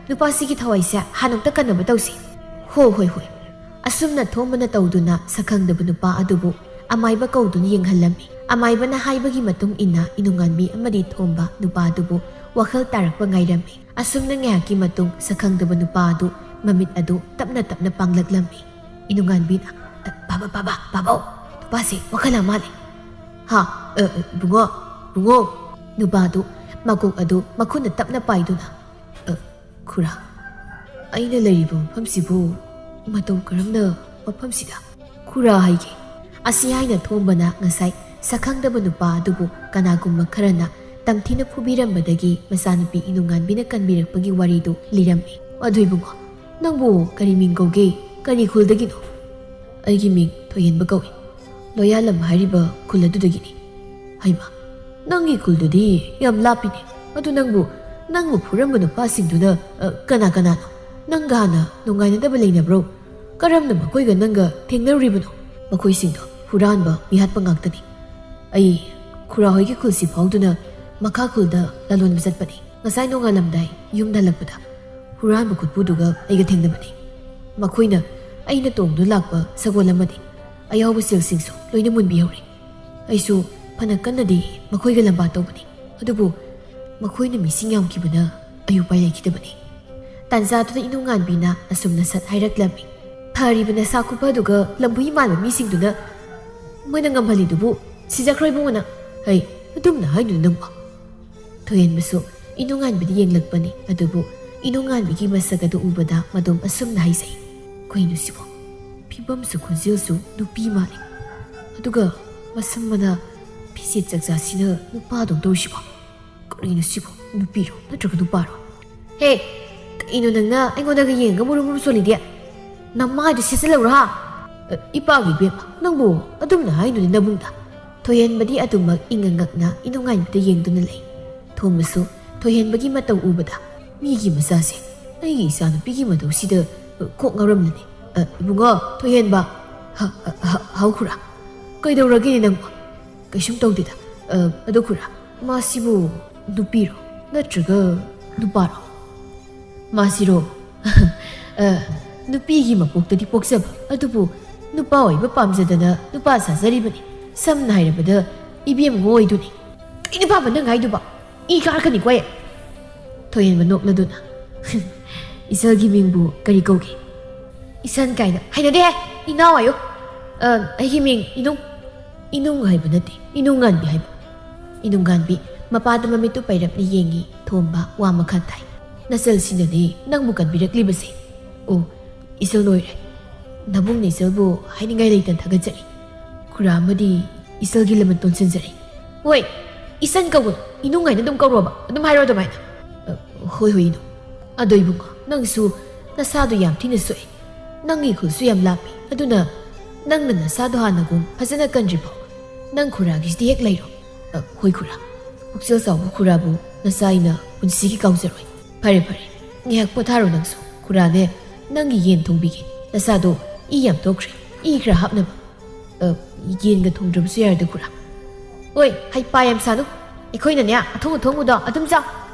ꯅꯨꯄꯥꯁꯤꯒꯤ ꯊꯋꯥꯏꯁꯦ ꯍꯥꯟꯅ ꯑꯝꯇ ꯀꯟꯅꯕ ꯇꯧꯁꯤ꯫ ꯍꯣ, ꯍꯣꯏ, ꯍꯣꯏ꯫" ꯑꯁꯨꯝꯅ ꯊꯣꯝꯕꯅ ꯇꯧꯗꯨꯅ ꯁꯛꯈꯪꯗꯕ ꯅꯨꯄꯥ ꯑꯗꯨꯕꯨ ꯑꯃꯥꯏꯕ ꯀꯧꯗꯨꯅ ꯌꯦꯡꯍꯜꯂꯝꯃꯤ꯫ ꯑꯃꯥꯏꯕꯅ ꯍꯥꯏꯕꯒꯤ ꯃꯇꯨꯡ ꯏꯟꯅ ꯏꯅꯨꯉꯥꯟꯕꯤ ꯑꯃꯗꯤ ꯊꯣꯝꯕ ꯅꯨꯄꯥ ꯑꯗꯨꯕꯨ ꯋꯥꯈꯜ ꯇꯥꯔꯛꯄ ꯉꯥꯏꯔꯝꯃꯤ꯫ ꯑꯁꯨꯝꯅ ꯉꯥꯏꯍꯥꯛꯀꯤ ꯃꯇꯨꯡ ꯁꯛꯈꯪꯗꯕ ꯅꯨꯄꯥ ꯑꯗꯨ ꯃꯃꯤꯠ ꯑꯗꯨ ꯇꯞꯅ ꯇꯞꯅ ꯄꯥꯡꯂꯛꯂꯝꯃꯤ꯫ ꯏꯅꯨꯉꯥꯟꯕꯤꯅ, "ꯑ, ꯕꯥꯕꯥ, ꯕꯥꯕꯥ, ꯕꯥꯕꯥꯎ, ꯅꯨꯄꯥꯁꯦ ꯋꯥꯈꯜ ꯂꯥꯡ ꯃꯥꯜꯂꯦ꯫ ꯍꯥ, ꯑ, ꯑ, ꯏꯕꯨꯡꯉꯣ, ꯏꯕꯨꯡꯉꯣ꯫" ꯅꯨꯄꯥꯗꯨ ꯃꯀꯣꯛ ꯑꯗꯨ ꯃꯈꯨꯠꯅ ꯇꯞꯅ ꯄꯥꯏꯗꯨꯅ, "ꯑ, ꯈꯨꯔꯥ, ꯑꯩꯅ ꯂꯩꯔꯤꯕ ꯃꯐꯝꯁꯤꯕꯨ ꯃꯇꯧ ꯀꯔꯝꯅ ꯃꯐꯝꯁꯤꯗ?" "ꯈꯨꯔꯥ ꯍꯥꯏꯒꯦ?" ꯑꯁꯤ ꯍꯥꯏꯅ ꯊꯣꯝꯕꯅ ꯉꯁꯥꯏ ꯁꯛꯈꯪꯗꯕ ꯅꯨꯄꯥ ꯑꯗꯨꯕꯨ ꯀꯅꯥꯒꯨꯝꯕ ꯈꯔꯅ ꯇꯝꯊꯤꯅ ꯐꯨꯕꯤꯔꯝꯕꯗꯒꯤ ꯃꯆꯥꯅꯨꯄꯤ ꯏꯅꯨꯉꯥꯟꯕꯤꯅ ꯀꯟꯕꯤꯔꯛꯄꯒꯤ ꯋꯥꯔꯤꯗꯨ ꯂꯤꯔꯝꯃꯤ꯫ "ꯑꯗꯨ ꯏꯕꯨꯡꯉꯣ, ꯅꯪꯕꯨ ꯀꯔꯤ ꯃꯤꯡ ꯀꯧꯒꯦ? ꯀꯔꯤ ꯈꯨꯜꯗꯒꯤꯅꯣ?" "ꯑꯩꯒꯤ ꯃꯤꯡ ꯊꯣꯏꯍꯦꯟꯕ ꯀꯧꯏ꯫ ꯂꯣꯌꯥꯂꯝ ꯍꯥꯏꯔꯤꯕ ꯈꯨꯜ ꯑꯗꯨꯗꯒꯤꯅꯤ꯫" "ꯍꯩꯃ, ꯅꯪꯒꯤ ꯈꯨꯜꯗꯨꯗꯤ ꯌꯥꯝ ꯂꯥꯞꯄꯤꯅꯦ꯫ ꯑꯗꯨ ꯅꯪꯕꯨ, ꯅꯪꯕꯨ ꯐꯨꯔꯝꯕ ꯅꯨꯄꯥꯁꯤꯡꯗꯨꯅ, ꯑ, ꯀꯅꯥ ꯀꯅꯥꯅꯣ? ꯅꯪꯒ ꯍꯥꯟꯅ ꯅꯨꯡꯉꯥꯏꯅꯗꯕ ꯂꯩꯅꯕ꯭ꯔꯣ? ꯀꯔꯝꯅ ꯃꯈꯣꯏꯒ ꯅꯪꯒ ꯊꯦꯡꯅꯔꯨꯔꯤꯕꯅꯣ?" "ꯃꯈꯣꯏꯁꯤꯡꯗꯣ ꯍꯨꯔꯥꯟꯕ, ꯃꯤꯍꯥꯠꯄ ꯉꯥꯛꯇꯅꯤ꯫ ꯑꯩ ꯈꯨꯔꯥ ꯍꯣꯏꯒꯤ ꯈꯨꯜꯁꯤ ꯐꯥꯎꯗꯨꯅ ꯃꯈꯥ ꯈꯨꯜꯗ ꯂꯂꯣꯟꯕ ꯆꯠꯄꯅꯤ꯫ ꯉꯁꯥꯏ ꯅꯣꯡꯉꯥꯜꯂꯝꯗꯥꯏ ꯌꯨꯝꯗ ꯍꯜꯂꯛꯄꯗ ꯍꯨꯔꯥꯟꯕ ꯈꯨꯠꯄꯨꯗꯨꯒ ꯑꯩꯒ ꯊꯦꯡꯅꯕꯅꯤ꯫ ꯃꯈꯣꯏꯅ ꯑꯩꯅ ꯇꯣꯡꯗꯨꯅ ꯂꯥꯛꯄ ꯁꯒꯣꯜ ꯑꯃꯅꯤ꯫ ꯑꯌꯥꯎꯕ ꯁꯦꯜꯁꯤꯡꯁꯨ ꯂꯣꯏꯅ ꯃꯨꯟꯕꯤꯍꯧꯔꯦ꯫ ꯑꯩꯁꯨ ꯐꯅ ꯀꯟꯅꯗꯤ ꯃꯈꯣꯏꯒ ꯂꯝꯕꯥ ꯇꯧꯕꯅꯤ, ꯑꯗꯨꯕꯨ ꯃꯈꯣꯏꯅ ꯃꯤꯁꯤꯡ ꯌꯥꯝꯈꯤꯕꯅ ꯑꯩ ꯎꯄꯥꯏ ꯂꯩꯈꯤꯗꯕꯅꯤ꯫" ꯇꯥꯟꯖꯥꯗꯨꯗ ꯏꯅꯨꯉꯥꯟꯕꯤꯅ ꯑꯁꯨꯝꯅ ꯁꯠ ꯍꯥꯏꯔꯛꯂꯝꯃꯤ, "ꯐꯔꯤꯕ ꯅꯁꯥ ꯈꯨꯐꯗꯨꯒ ꯂꯝꯍꯨꯏ ꯃꯥꯟꯕ ꯃꯤꯁꯤꯡꯗꯨꯅ ꯃꯣꯏꯅ ꯉꯝꯍꯜꯂꯤꯗꯨꯕꯨ ꯁꯤꯖꯈ꯭ꯔꯣ ꯏꯕꯨꯡꯉꯣꯅ꯫" "ꯍꯩ, ꯑꯗꯨꯝꯅ ꯍꯥꯏꯅꯨ ꯅꯪꯕꯣ꯫" ꯊꯣꯏꯍꯦꯟꯕꯁꯨ ꯏꯅꯨꯉꯥꯟꯕꯤꯗ ꯌꯦꯡꯂꯛꯄꯅꯤ, ꯑꯗꯨꯕꯨ ꯏꯅꯨꯉꯥꯟꯕꯤꯒꯤ ꯃꯁꯛ ꯑꯗꯨ ꯎꯕꯗ ꯃꯗꯣꯝ ꯑꯁꯨꯝꯅ ꯍꯥꯏꯖꯩ, "ꯀꯩꯅꯣ ꯁꯤꯕꯣ? ꯐꯤꯕꯝꯁꯨ ꯈꯣꯟꯖꯦꯜꯁꯨ ꯅꯨꯄꯤ ꯃꯥꯜꯂꯤ, ꯑꯗꯨꯒ ꯃꯁꯝ ꯃꯅꯥ ꯐꯤꯖꯦꯠ ꯆꯥꯛꯆꯥꯁꯤꯅ ꯅꯨꯄꯥꯗꯧ ꯇꯧꯔꯤꯁꯤꯕꯣ? ꯀꯔꯤꯅꯣ ꯁꯤꯕꯣ? ꯅꯨꯄꯤꯔꯣ ꯅꯠꯇ꯭ꯔꯒ ꯅꯨꯄꯥꯔꯣ?" "ꯍꯦ, ꯀꯩꯅꯣ ꯅꯪꯅ ꯑꯩꯉꯣꯟꯗꯒ ꯌꯦꯡꯉꯒ ꯃꯨꯔꯨꯝ ꯃꯨꯔꯨꯝ ꯁꯣꯜꯂꯤꯗꯤ? ꯅꯃꯥꯏꯗꯣ ꯁꯦꯠꯆꯜꯂꯧꯔꯥ?" "ꯑ, ꯏꯄꯥꯒꯤ ꯏꯕꯦꯝꯃ, ꯅꯪꯕꯨ ꯑꯗꯨꯝꯅ ꯍꯥꯏꯅꯨꯅꯦ ꯅꯕꯨꯡꯗ꯫ ꯊꯣꯏꯍꯦꯟꯕꯗꯤ ꯑꯗꯨꯃꯛ ꯏꯪꯉ ꯉꯛꯅ ꯏꯅꯨꯡꯉꯥꯏꯕꯗ ꯌꯦꯡꯗꯨꯅ ꯂꯩ꯫ ꯊꯣꯝꯕꯁꯨ ꯊꯣꯏꯍꯦꯟꯕꯒꯤ ꯃꯇꯧ ꯎꯕꯗ, "ꯃꯤꯒꯤ ꯃꯆꯥꯁꯦ ꯑꯩꯒꯤ ꯏꯆꯥꯅꯨꯄꯤꯒꯤ ꯃꯇꯧꯁꯤꯗ ꯀꯣꯛ ꯉꯥꯎꯔꯝꯂꯅꯤ꯫ ꯑ, ꯏꯕꯨꯡꯉꯣ, ꯊꯣꯏꯍꯦꯟꯕ!" "ꯍ-, ꯍ-, ꯍ-, ꯍꯥꯎ ꯈꯨꯔꯥ꯫ ꯀꯩꯗꯧꯔꯒꯦꯅꯦ ꯅꯪꯕꯣ?" "ꯀꯩꯁꯨꯝ ꯇꯧꯗꯦꯗ꯫ ꯑ, ꯑꯗꯣ ꯈꯨꯔꯥ, ꯃꯥꯁꯤꯕꯨ ꯅꯨꯄꯤꯔꯣ ꯅꯠꯇ꯭ꯔꯒ ꯅꯨꯄꯥꯔꯣ?" "ꯃꯥꯁꯤꯔꯣ? ꯑ, ꯅꯨꯄꯤꯒꯤ ꯃꯄꯣꯛꯇꯗꯤ ꯄꯣꯛꯆꯕ, ꯑꯗꯨꯕꯨ ꯅꯨꯄꯥ ꯑꯣꯏꯕ ꯄꯥꯝꯖꯗꯅ ꯅꯨꯄꯥ ꯁꯥꯖꯔꯤꯕꯅꯤ꯫ ꯁꯝꯅ ꯍꯥꯏꯔꯕꯗ, ꯏꯕꯦꯝꯉꯣ ꯑꯣꯏꯗꯨꯅꯤ꯫" "ꯀꯩꯅꯣ ꯄꯥꯕ ꯅꯪ ꯍꯥꯏꯗꯨꯕ? ꯏ ꯀꯥꯔꯛꯀꯅꯤꯀꯣ ꯑꯩ!" ꯊꯣꯏꯍꯦꯟꯕ ꯅꯣꯛꯂꯗꯨꯅ, "ꯏꯆꯜꯒꯤ ꯃꯤꯡꯕꯨ ꯀꯔꯤ ꯀꯧꯒꯦ?" "ꯏꯆꯟ ꯀꯥꯏꯅ ꯍꯩꯅꯗꯦꯍꯦ! ꯏꯅꯥꯎ ꯍꯥꯏꯌꯨ꯫" "ꯑ, ꯑꯩꯒꯤ ꯃꯤꯡ ꯏꯅꯨꯡ꯫" "ꯏꯅꯨꯡ ꯍꯥꯏꯕ ꯅꯠꯇꯦ, ꯏꯅꯨꯡꯉꯥꯟꯕꯤ ꯍꯥꯏꯕ꯫" ꯏꯅꯨꯡꯉꯥꯟꯕꯤ ꯃꯄꯥꯗ ꯃꯃꯤꯠꯇꯨ ꯄꯩꯔꯞꯅ ꯌꯦꯡꯉꯤ꯫ ꯊꯣꯝꯕ ꯋꯥ ꯃꯈꯥ ꯇꯥꯏ꯫ "ꯅꯆꯜꯁꯤꯅꯅꯦ ꯅꯪꯕꯨ ꯀꯟꯕꯤꯔꯛꯂꯤꯕꯁꯦ꯫ ꯑꯣ, ꯏꯆꯜ ꯑꯣꯏꯔꯦ꯫ ꯅꯕꯨꯡꯅ ꯏꯆꯜꯕꯨ ꯍꯥꯏꯅꯤꯡꯉꯥꯏ ꯂꯩꯇꯅ ꯊꯥꯒꯠꯆꯔꯤ꯫ ꯈꯨꯔꯥ ꯑꯃꯗꯤ ꯏꯆꯜꯒꯤ ꯂꯃꯟ ꯇꯣꯟꯁꯤꯟꯖꯔꯤ꯫" "ꯍꯣꯏ, ꯏꯆꯟ ꯀꯧꯒꯅꯨ, ꯏꯅꯨꯡ ꯍꯥꯏꯅ ꯑꯗꯨꯝ ꯀꯧꯔꯣꯕ, ꯑꯗꯨꯝ ꯍꯥꯏꯔꯣ ꯑꯗꯨꯃꯥꯏꯅ꯫" "ꯑ, ꯍꯣꯏ, ꯍꯣꯏ, ꯏꯅꯨꯡ꯫ ꯑꯗꯣ ꯏꯕꯨꯡꯉꯣ, ꯅꯪꯁꯨ ꯅꯁꯥꯗꯣ ꯌꯥꯝ ꯊꯤꯅ ꯁꯣꯛꯑꯦ꯫ ꯅꯪꯒꯤ ꯈꯨꯜꯁꯨ ꯌꯥꯝ ꯂꯥꯞꯄꯤ꯫ ꯑꯗꯨꯅ ꯅꯪꯅ ꯅꯁꯥꯗꯣ ꯍꯥꯟꯅꯒꯨꯝ ꯐꯖꯅ ꯀꯟꯗ꯭ꯔꯤꯐꯥꯎ ꯅꯪ ꯈꯨꯔꯥꯒꯤꯁꯤꯗ ꯍꯦꯛ ꯂꯩꯔꯣ꯫" "ꯑ, ꯍꯣꯏ ꯈꯨꯔꯥ꯫ ꯄꯨꯛꯆꯦꯜ ꯆꯥꯎꯕ ꯈꯨꯔꯥꯕꯨ ꯅꯆꯥ ꯑꯩꯅ ꯄꯨꯟꯁꯤꯒꯤ ꯀꯥꯎꯖꯔꯣꯏ꯫" "ꯐꯔꯦ, ꯐꯔꯦ꯫ ꯉꯥꯏꯍꯥꯛ ꯄꯣꯊꯥꯔꯣ ꯅꯪꯁꯨ꯫ ꯈꯨꯔꯥꯅꯦ, ꯅꯪꯒꯤ ꯌꯦꯟ ꯊꯣꯡꯕꯤꯒꯦ꯫ ꯅꯁꯥꯗꯣ ꯏ ꯌꯥꯝ ꯊꯣꯛꯈ꯭ꯔꯦ꯫ ꯏ ꯈꯔ ꯍꯥꯞꯅꯕ꯫" "ꯑ, ꯌꯦꯟꯒ ꯊꯣꯡꯗ꯭ꯔꯕꯁꯨ ꯌꯥꯔꯦꯗ ꯈꯨꯔꯥ꯫" "ꯍꯣꯏ, ꯍꯩꯄꯥ ꯌꯥꯝ ꯁꯥꯅꯨ꯫ ꯑꯩꯈꯣꯏꯅꯅꯦ, ꯑꯊꯣꯡ ꯑꯊꯣꯡꯕꯗꯣ ꯑꯗꯨꯝ ꯆꯥꯎ꯫"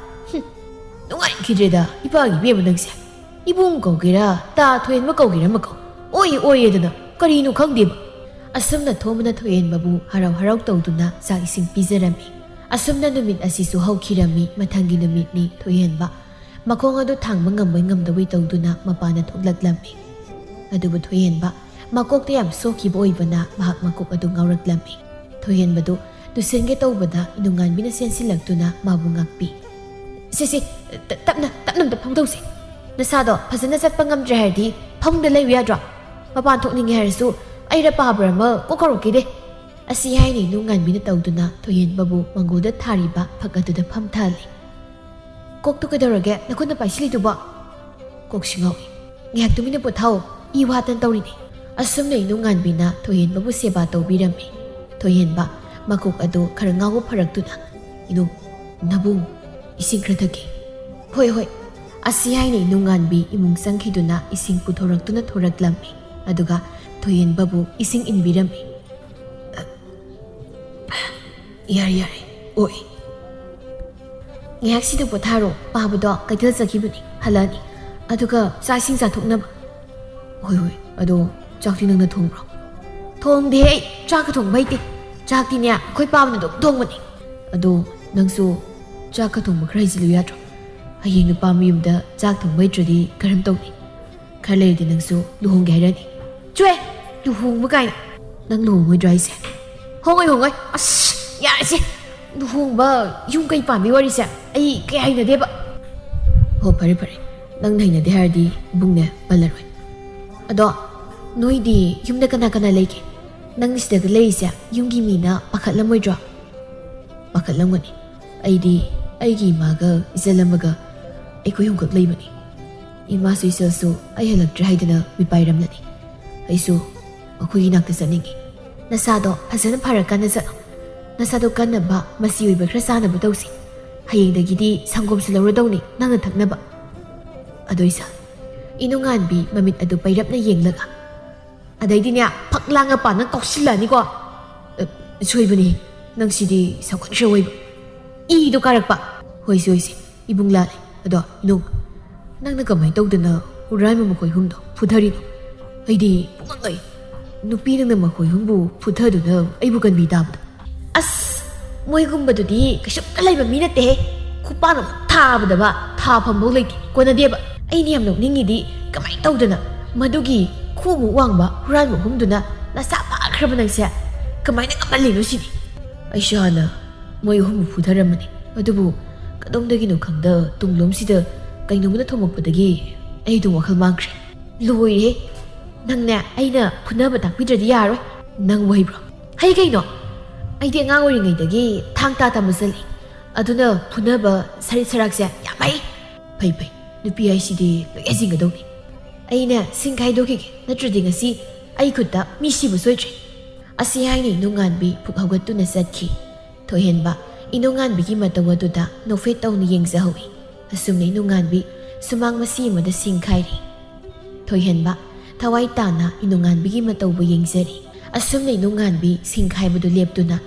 "ꯍꯨꯝ, ꯅꯨꯡꯉꯥꯏꯈꯤꯗ꯭ꯔꯦꯗ ꯏꯄꯥꯒꯤ ꯏꯕꯦꯝꯃ ꯅꯪꯁꯦ꯫ ꯏꯕꯨꯡ ꯀꯧꯒꯦꯔꯥ, ꯇꯥ ꯊꯣꯏꯍꯦꯟꯕ ꯀꯧꯒꯦꯔꯥ ꯑꯃ ꯀꯧ, ꯑꯣꯏꯌꯦ ꯑꯣꯏꯌꯦꯗꯅ ꯀꯔꯤꯅꯣ ꯈꯪꯗꯦꯕ꯫" ꯑꯁꯨꯝꯅ ꯊꯣꯝꯕꯅ ꯊꯣꯏꯍꯦꯟꯕꯕꯨ ꯍꯔꯥꯎ ꯍꯔꯥꯎ ꯇꯧꯗꯨꯅ ꯆꯥꯛ ꯏꯁꯤꯡ ꯄꯤꯖꯔꯝꯃꯤ꯫ ꯑꯁꯨꯝꯅ ꯅꯨꯃꯤꯠ ꯑꯁꯤꯁꯨ ꯍꯧꯈꯤꯔꯝꯃꯤ꯫ ꯃꯊꯪꯒꯤ ꯅꯨꯃꯤꯠꯅꯤ꯫ ꯊꯣꯏꯍꯦꯟꯕ ꯃꯈꯣꯡ ꯑꯗꯨ ꯊꯥꯡꯕ ꯉꯝꯕꯣꯏ ꯉꯝꯗꯕꯣꯏ ꯇꯧꯗꯨꯅ ꯃꯄꯥꯟꯗ ꯊꯣꯛꯂꯛꯂꯝꯃꯤ꯫ ꯑꯗꯨꯕꯨ ꯊꯣꯏꯍꯦꯟꯕ ꯃꯀꯣꯛꯇ ꯌꯥꯝ ꯁꯣꯛꯈꯤꯕ ꯑꯣꯏꯕꯅ ꯃꯍꯥꯛ ꯃꯀꯣꯛ ꯑꯗꯨ ꯉꯥꯎꯔꯛꯂꯝꯃꯤ꯫ ꯊꯣꯏꯍꯦꯟꯕꯗꯨ ꯇꯨꯁꯤꯟꯒꯦ ꯇꯧꯕꯗ ꯏꯅꯨꯡꯉꯥꯟꯕꯤꯅ ꯆꯦꯟꯁꯤꯜꯂꯛꯇꯨꯅ ꯃꯥꯕꯨ ꯉꯥꯛꯄꯤ꯫ "ꯁꯦ, ꯁꯦ, ꯇ-, ꯇꯞꯅ, ꯇꯞꯅ ꯑꯝꯇ ꯐꯝꯊꯧꯁꯦ꯫ ꯅꯁꯥꯗꯣ ꯐꯖꯅ ꯆꯠꯄ ꯉꯝꯗ꯭ꯔꯦ ꯍꯥꯏꯔꯗꯤ ꯐꯃꯨꯡꯗ ꯂꯩꯌꯨ ꯌꯥꯗ꯭ꯔꯣ? ꯃꯄꯥꯟ ꯊꯣꯛꯅꯤꯡꯉꯦ ꯍꯥꯏꯔꯁꯨ ꯑꯩꯔ ꯄꯥꯕ꯭ꯔ ꯑꯃ ꯀꯣꯛ ꯀꯧꯔꯛꯀꯦꯗꯦ꯫" ꯑꯁꯤ ꯍꯥꯏꯅ ꯏꯅꯨꯡꯉꯥꯟꯕꯤꯅ ꯇꯧꯗꯨꯅ ꯊꯣꯏꯍꯦꯟꯕꯕꯨ ꯃꯪꯒꯣꯜꯗ ꯊꯥꯔꯤꯕ ꯐꯛ ꯑꯗꯨꯗ ꯐꯝꯊꯍꯜꯂꯤ꯫ "ꯀꯣꯛꯇꯨ ꯀꯩꯗꯧꯔꯒꯦ? ꯅꯈꯨꯠꯅ ꯄꯥꯏꯁꯤꯜꯂꯤꯗꯨꯕꯣ?" "ꯀꯣꯛꯁꯤ ꯉꯥꯎꯏ꯫ ꯉꯥꯏꯍꯥꯛ ꯇꯨꯃꯤꯟꯅ ꯄꯣꯊꯥꯎ꯫ ꯏ ꯋꯥꯇꯅ ꯇꯧꯔꯤꯅꯤ꯫" ꯑꯁꯨꯝꯅ ꯏꯅꯨꯡꯉꯥꯟꯕꯤꯅ ꯊꯣꯏꯍꯦꯟꯕꯕꯨ ꯁꯦꯕꯥ ꯇꯧꯕꯤꯔꯝꯃꯤ꯫ ꯊꯣꯏꯍꯦꯟꯕ ꯃꯀꯣꯛ ꯑꯗꯨ ꯈꯔ ꯉꯥꯎꯕ ꯐꯔꯛꯇꯨꯅ, "ꯏꯅꯨꯡ, ꯅꯕꯨꯡ, ꯏꯁꯤꯡ ꯈꯔ ꯊꯛꯀꯦ꯫" "ꯍꯣꯏ, ꯍꯣꯏ꯫" ꯑꯁꯤ ꯍꯥꯏꯅ ꯏꯅꯨꯡꯉꯥꯟꯕꯤ ꯏꯃꯨꯡ ꯆꯪꯈꯤꯗꯨꯅ ꯏꯁꯤꯡ ꯄꯨꯊꯣꯔꯛꯇꯨꯅ ꯊꯣꯔꯛꯂꯝꯃꯤ꯫ ꯑꯗꯨꯒ ꯊꯣꯏꯍꯦꯟꯕꯕꯨ ꯏꯁꯤꯡ ꯏꯟꯕꯤꯔꯝꯃꯤ꯫ "ꯌꯥꯔꯦ, ꯌꯥꯔꯦ꯫ ꯑꯣꯏ꯫ ꯉꯥꯏꯍꯥꯛꯁꯤꯗ ꯄꯣꯊꯥꯔꯣ꯫ ꯄꯥꯕꯗꯣ ꯀꯩꯊꯦꯜ ꯆꯠꯈꯤꯕꯅꯤ, ꯍꯜꯂꯛꯑꯅꯤ꯫ ꯑꯗꯨꯒ ꯆꯥꯛ ꯏꯁꯤꯡ ꯆꯥꯊꯣꯛꯅꯕ꯫" "ꯍꯣꯏ, ꯍꯣꯏ꯫ ꯑꯗꯣ ꯆꯥꯛꯇꯤ ꯅꯪꯅ ꯊꯣꯡꯕ꯭ꯔꯣ?" "ꯊꯣꯡꯗꯦ, ꯑꯩ ꯆꯥꯛꯀ ꯊꯣꯡꯕ ꯍꯩꯇꯦ꯫ ꯆꯥꯛꯇꯤꯅꯦ ꯑꯩꯈꯣꯏ ꯄꯥꯕꯅ ꯑꯗꯨꯝ ꯊꯣꯡꯕꯅꯤ꯫" "ꯑꯗꯣ ꯅꯪꯁꯨ ꯆꯥꯛꯀ ꯊꯣꯡꯕ ꯈꯔ ꯍꯩꯖꯤꯜꯂꯨ ꯌꯥꯗ꯭ꯔꯣ? ꯍꯌꯦꯡ ꯅꯨꯄꯥ ꯃꯌꯨꯝꯗ ꯆꯥꯛ ꯊꯣꯡꯕ ꯍꯩꯇ꯭ꯔꯗꯤ ꯀꯔꯝ ꯇꯧꯅꯤ? ꯈꯔ ꯂꯩꯔꯗꯤ ꯅꯪꯁꯨ ꯂꯨꯍꯣꯡꯒꯦ ꯍꯥꯏꯔꯅꯤ꯫" "ꯆꯣꯍꯦ! ꯂꯨꯍꯣꯡꯕ ꯀꯥꯏꯅ꯫ ꯅꯪ ꯂꯨꯍꯣꯡꯉꯣꯏꯗ꯭ꯔꯣ ꯍꯥꯏꯁꯦ?" "ꯍꯣꯡꯉꯣꯏ, ꯍꯣꯡꯉꯣꯏ꯫ ꯑꯁ, ꯌꯥꯔꯦꯁꯦ꯫ ꯂꯨꯍꯣꯡꯕ, ꯌꯨꯝ ꯀꯩ ꯄꯥꯟꯕꯩ ꯋꯥꯔꯤꯁꯦ ꯑꯩ ꯀꯌꯥ ꯍꯩꯅꯗꯦꯕ꯫" "ꯍꯣ, ꯐꯔꯦ, ꯐꯔꯦ꯫ ꯅꯪꯅ ꯍꯩꯅꯗꯦ ꯍꯥꯏꯔꯗꯤ ꯏꯕꯨꯡꯅꯦ ꯄꯜꯂꯔꯣꯏ꯫ ꯑꯗꯣ ꯅꯣꯏꯗꯤ ꯌꯨꯝꯗ ꯀꯅꯥ ꯀꯅꯥ ꯂꯩꯒꯦ? ꯅꯪ ꯁꯤꯗꯒ ꯂꯩꯔꯤꯁꯦ ꯌꯨꯝꯒꯤ ꯃꯤꯅ ꯄꯥꯈꯠꯂꯝꯃꯣꯏꯗ꯭ꯔꯣ?" "ꯄꯥꯈꯠꯂꯝꯒꯅꯤ꯫ ꯑꯩꯗꯤ ꯑꯩꯒꯤ ꯏꯃꯥꯒ ꯏꯆꯜ ꯑꯃꯒ ꯑꯩꯈꯣꯏ ꯑꯍꯨꯝꯈꯛ ꯂꯩꯕꯅꯤ꯫ ꯏꯃꯥꯁꯨ ꯏꯆꯜꯁꯨ ꯑꯩ ꯍꯜꯂꯛꯇ꯭ꯔꯦ ꯍꯥꯏꯗꯅ ꯃꯤꯄꯥꯏꯔꯝꯂꯅꯤ꯫ ꯑꯩꯁꯨ ꯃꯈꯣꯏꯒꯤ ꯅꯥꯛꯇ ꯆꯠꯅꯤꯡꯉꯤ꯫" "ꯅꯁꯥꯗꯣ ꯐꯖꯅ ꯐꯔꯀꯥꯟꯗ ꯆꯠꯂꯣ꯫ ꯅꯁꯥꯗꯣ ꯀꯟꯅꯕ, ꯃꯆꯤ ꯑꯣꯏꯕ ꯈꯔ ꯆꯥꯅꯕ ꯇꯧꯁꯤ꯫ ꯍꯌꯦꯡꯗꯒꯤꯗꯤ ꯁꯪꯒꯣꯝꯁꯨ ꯂꯧꯔꯗꯧꯅꯤ ꯅꯪꯅ ꯊꯛꯅꯕ꯫" "ꯑꯗꯣ ꯏꯆꯜ꯫" ꯏꯅꯨꯡꯉꯥꯟꯕꯤ ꯃꯃꯤꯠ ꯑꯗꯨ ꯄꯩꯔꯞꯅ ꯌꯦꯡꯂꯒ, "ꯑꯗꯩꯗꯤꯅꯦ, ꯐꯛ ꯂꯥꯡꯉ ꯄꯥꯅ ꯀꯥꯎꯁꯤꯜꯂꯛꯑꯅꯤꯀꯣ꯫" "ꯑ, ꯁꯣꯏꯕꯅꯦ꯫ ꯅꯪꯁꯤꯗꯤ ꯁꯥꯎꯒꯠꯈ꯭ꯔꯦ ꯑꯣꯏꯕ꯫ ꯏꯗꯣ ꯀꯥꯔꯛꯄ꯫" "ꯍꯣꯏꯁꯦ, ꯍꯣꯏꯁꯦ꯫ ꯏꯕꯨꯡ ꯂꯥꯜꯂꯦ꯫ ꯑꯗꯣ ꯏꯅꯨꯡ, ꯅꯪꯅ ꯀꯃꯥꯏꯅ ꯇꯧꯗꯅ ꯍꯨꯔꯥꯟꯕ ꯃꯈꯣꯏ ꯑꯍꯨꯝꯗꯣ ꯐꯨꯊꯔꯤꯅꯣ? ꯑꯩꯗꯤ ꯄꯨꯡꯉꯛ ꯉꯛꯏ꯫ ꯅꯨꯄꯤ ꯅꯪꯅ ꯃꯈꯣꯏ ꯑꯍꯨꯝꯕꯨ ꯐꯨꯊꯗꯨꯅ ꯑꯩꯕꯨ ꯀꯟꯕꯤ ꯇꯥꯕꯗ꯫" "ꯑꯁ, ꯃꯣꯏꯒꯨꯝꯕꯗꯨꯗꯤ ꯀꯩꯁꯨꯝꯇ ꯂꯩꯕ ꯃꯤ ꯅꯠꯇꯦꯍꯦ꯫ ꯈꯨꯄꯥꯛꯅ ꯊꯥꯕꯗꯕ ꯊꯥ ꯐꯝꯐꯧ ꯂꯩꯇꯦ, ꯀꯣꯟꯅꯗꯦꯕ꯫ ꯑꯩꯅ ꯌꯥꯝ ꯅꯣꯛꯅꯤꯡꯉꯤꯗꯤ ꯀꯃꯥꯏꯅ ꯇꯧꯗꯅ ꯃꯗꯨꯒꯤ ꯈꯨꯃꯨꯛ ꯋꯥꯡꯕ ꯍꯨꯔꯥꯟꯕ ꯑꯍꯨꯝꯗꯨꯅ ꯅꯁꯥ ꯐꯥꯈ꯭ꯔꯕ ꯅꯪꯁꯦ ꯀꯃꯥꯏꯅ ꯉꯝꯍꯜꯂꯤꯅꯣ ꯁꯤꯅꯤ꯫ ꯑꯩꯁꯨ ꯍꯥꯟꯅ ꯃꯣꯏ ꯑꯍꯨꯝꯕꯨ ꯐꯨꯊꯔꯝꯕꯅꯤ, ꯑꯗꯨꯕꯨ ꯀꯗꯣꯝꯗꯒꯤꯅꯣ ꯈꯪꯗ ꯇꯨꯡꯂꯣꯝꯁꯤꯗ ꯀꯩꯅꯣꯝꯃꯅ ꯊꯣꯝꯃꯛꯄꯗꯒꯤ ꯑꯩ ꯑꯗꯨꯝ ꯋꯥꯈꯜ ꯃꯥꯡꯈ꯭ꯔꯦ꯫" "ꯂꯣꯏꯔꯦꯍꯦ꯫ ꯅꯪꯅꯦ ꯑꯩꯅ ꯐꯨꯅꯕ ꯇꯥꯛꯄꯤꯗ꯭ꯔꯗꯤ ꯌꯥꯔꯣꯏ꯫" "ꯅꯪꯕꯨ ꯍꯩꯕ꯭ꯔꯣ?" "ꯍꯩ ꯀꯩꯅꯣ꯫ ꯑꯩꯗꯤ ꯑꯉꯥꯡ ꯑꯣꯏꯔꯤꯉꯩꯗꯒꯤ ꯊꯥꯡ ꯇꯥ ꯇꯝꯕ ꯆꯠꯂꯤ꯫ ꯑꯗꯨꯅ ꯐꯨꯅꯕ ꯁꯔꯤꯠ ꯁꯔꯥꯛꯁꯦ ꯌꯥꯝ ꯍꯩ꯫" "ꯐꯩ, ꯐꯩ꯫ ꯅꯨꯄꯤ ꯍꯥꯏꯁꯤꯗꯤ ꯂꯣꯏ ꯍꯩꯖꯤꯟꯒꯗꯧꯅꯤ꯫ ꯑꯩꯅ ꯁꯤꯡ ꯈꯥꯏꯗꯣꯛꯈꯤꯒꯦ, ꯅꯠꯇ꯭ꯔꯗꯤ ꯉꯁꯤ ꯑꯩ ꯈꯨꯠꯇ ꯃꯤ ꯁꯤꯕ ꯁꯣꯏꯗ꯭ꯔꯦ꯫" ꯑꯁꯤ ꯍꯥꯏꯅ ꯏꯅꯨꯡꯉꯥꯟꯕꯤ ꯐꯨꯛ ꯍꯧꯒꯠꯇꯨꯅ ꯆꯠꯈꯤ꯫ ꯊꯣꯏꯍꯦꯟꯕ ꯏꯅꯨꯡꯉꯥꯟꯕꯤꯒꯤ ꯃꯇꯧ ꯑꯗꯨꯗ ꯅꯣꯛꯐꯦꯠ ꯇꯧꯅ ꯌꯦꯡꯖꯍꯧꯏ꯫ ꯑꯁꯨꯝꯅ ꯏꯅꯨꯡꯉꯥꯟꯕꯤ ꯁꯨꯃꯥꯡ ꯃꯁꯤ ꯑꯃꯗ ꯁꯤꯡꯈꯥꯏꯔꯤ꯫ ꯊꯣꯏꯍꯦꯟꯕ ꯊꯋꯥꯏ ꯇꯥꯅ ꯏꯅꯨꯡꯉꯥꯟꯕꯤꯒꯤ ꯃꯇꯧꯕꯨ ꯌꯦꯡꯖꯔꯤ꯫ ꯑꯁꯨꯝꯅ ꯏꯅꯨꯡꯉꯥꯟꯕꯤ ꯁꯤꯡꯈꯥꯏꯕꯗꯨ ꯂꯦꯞꯇꯨꯅ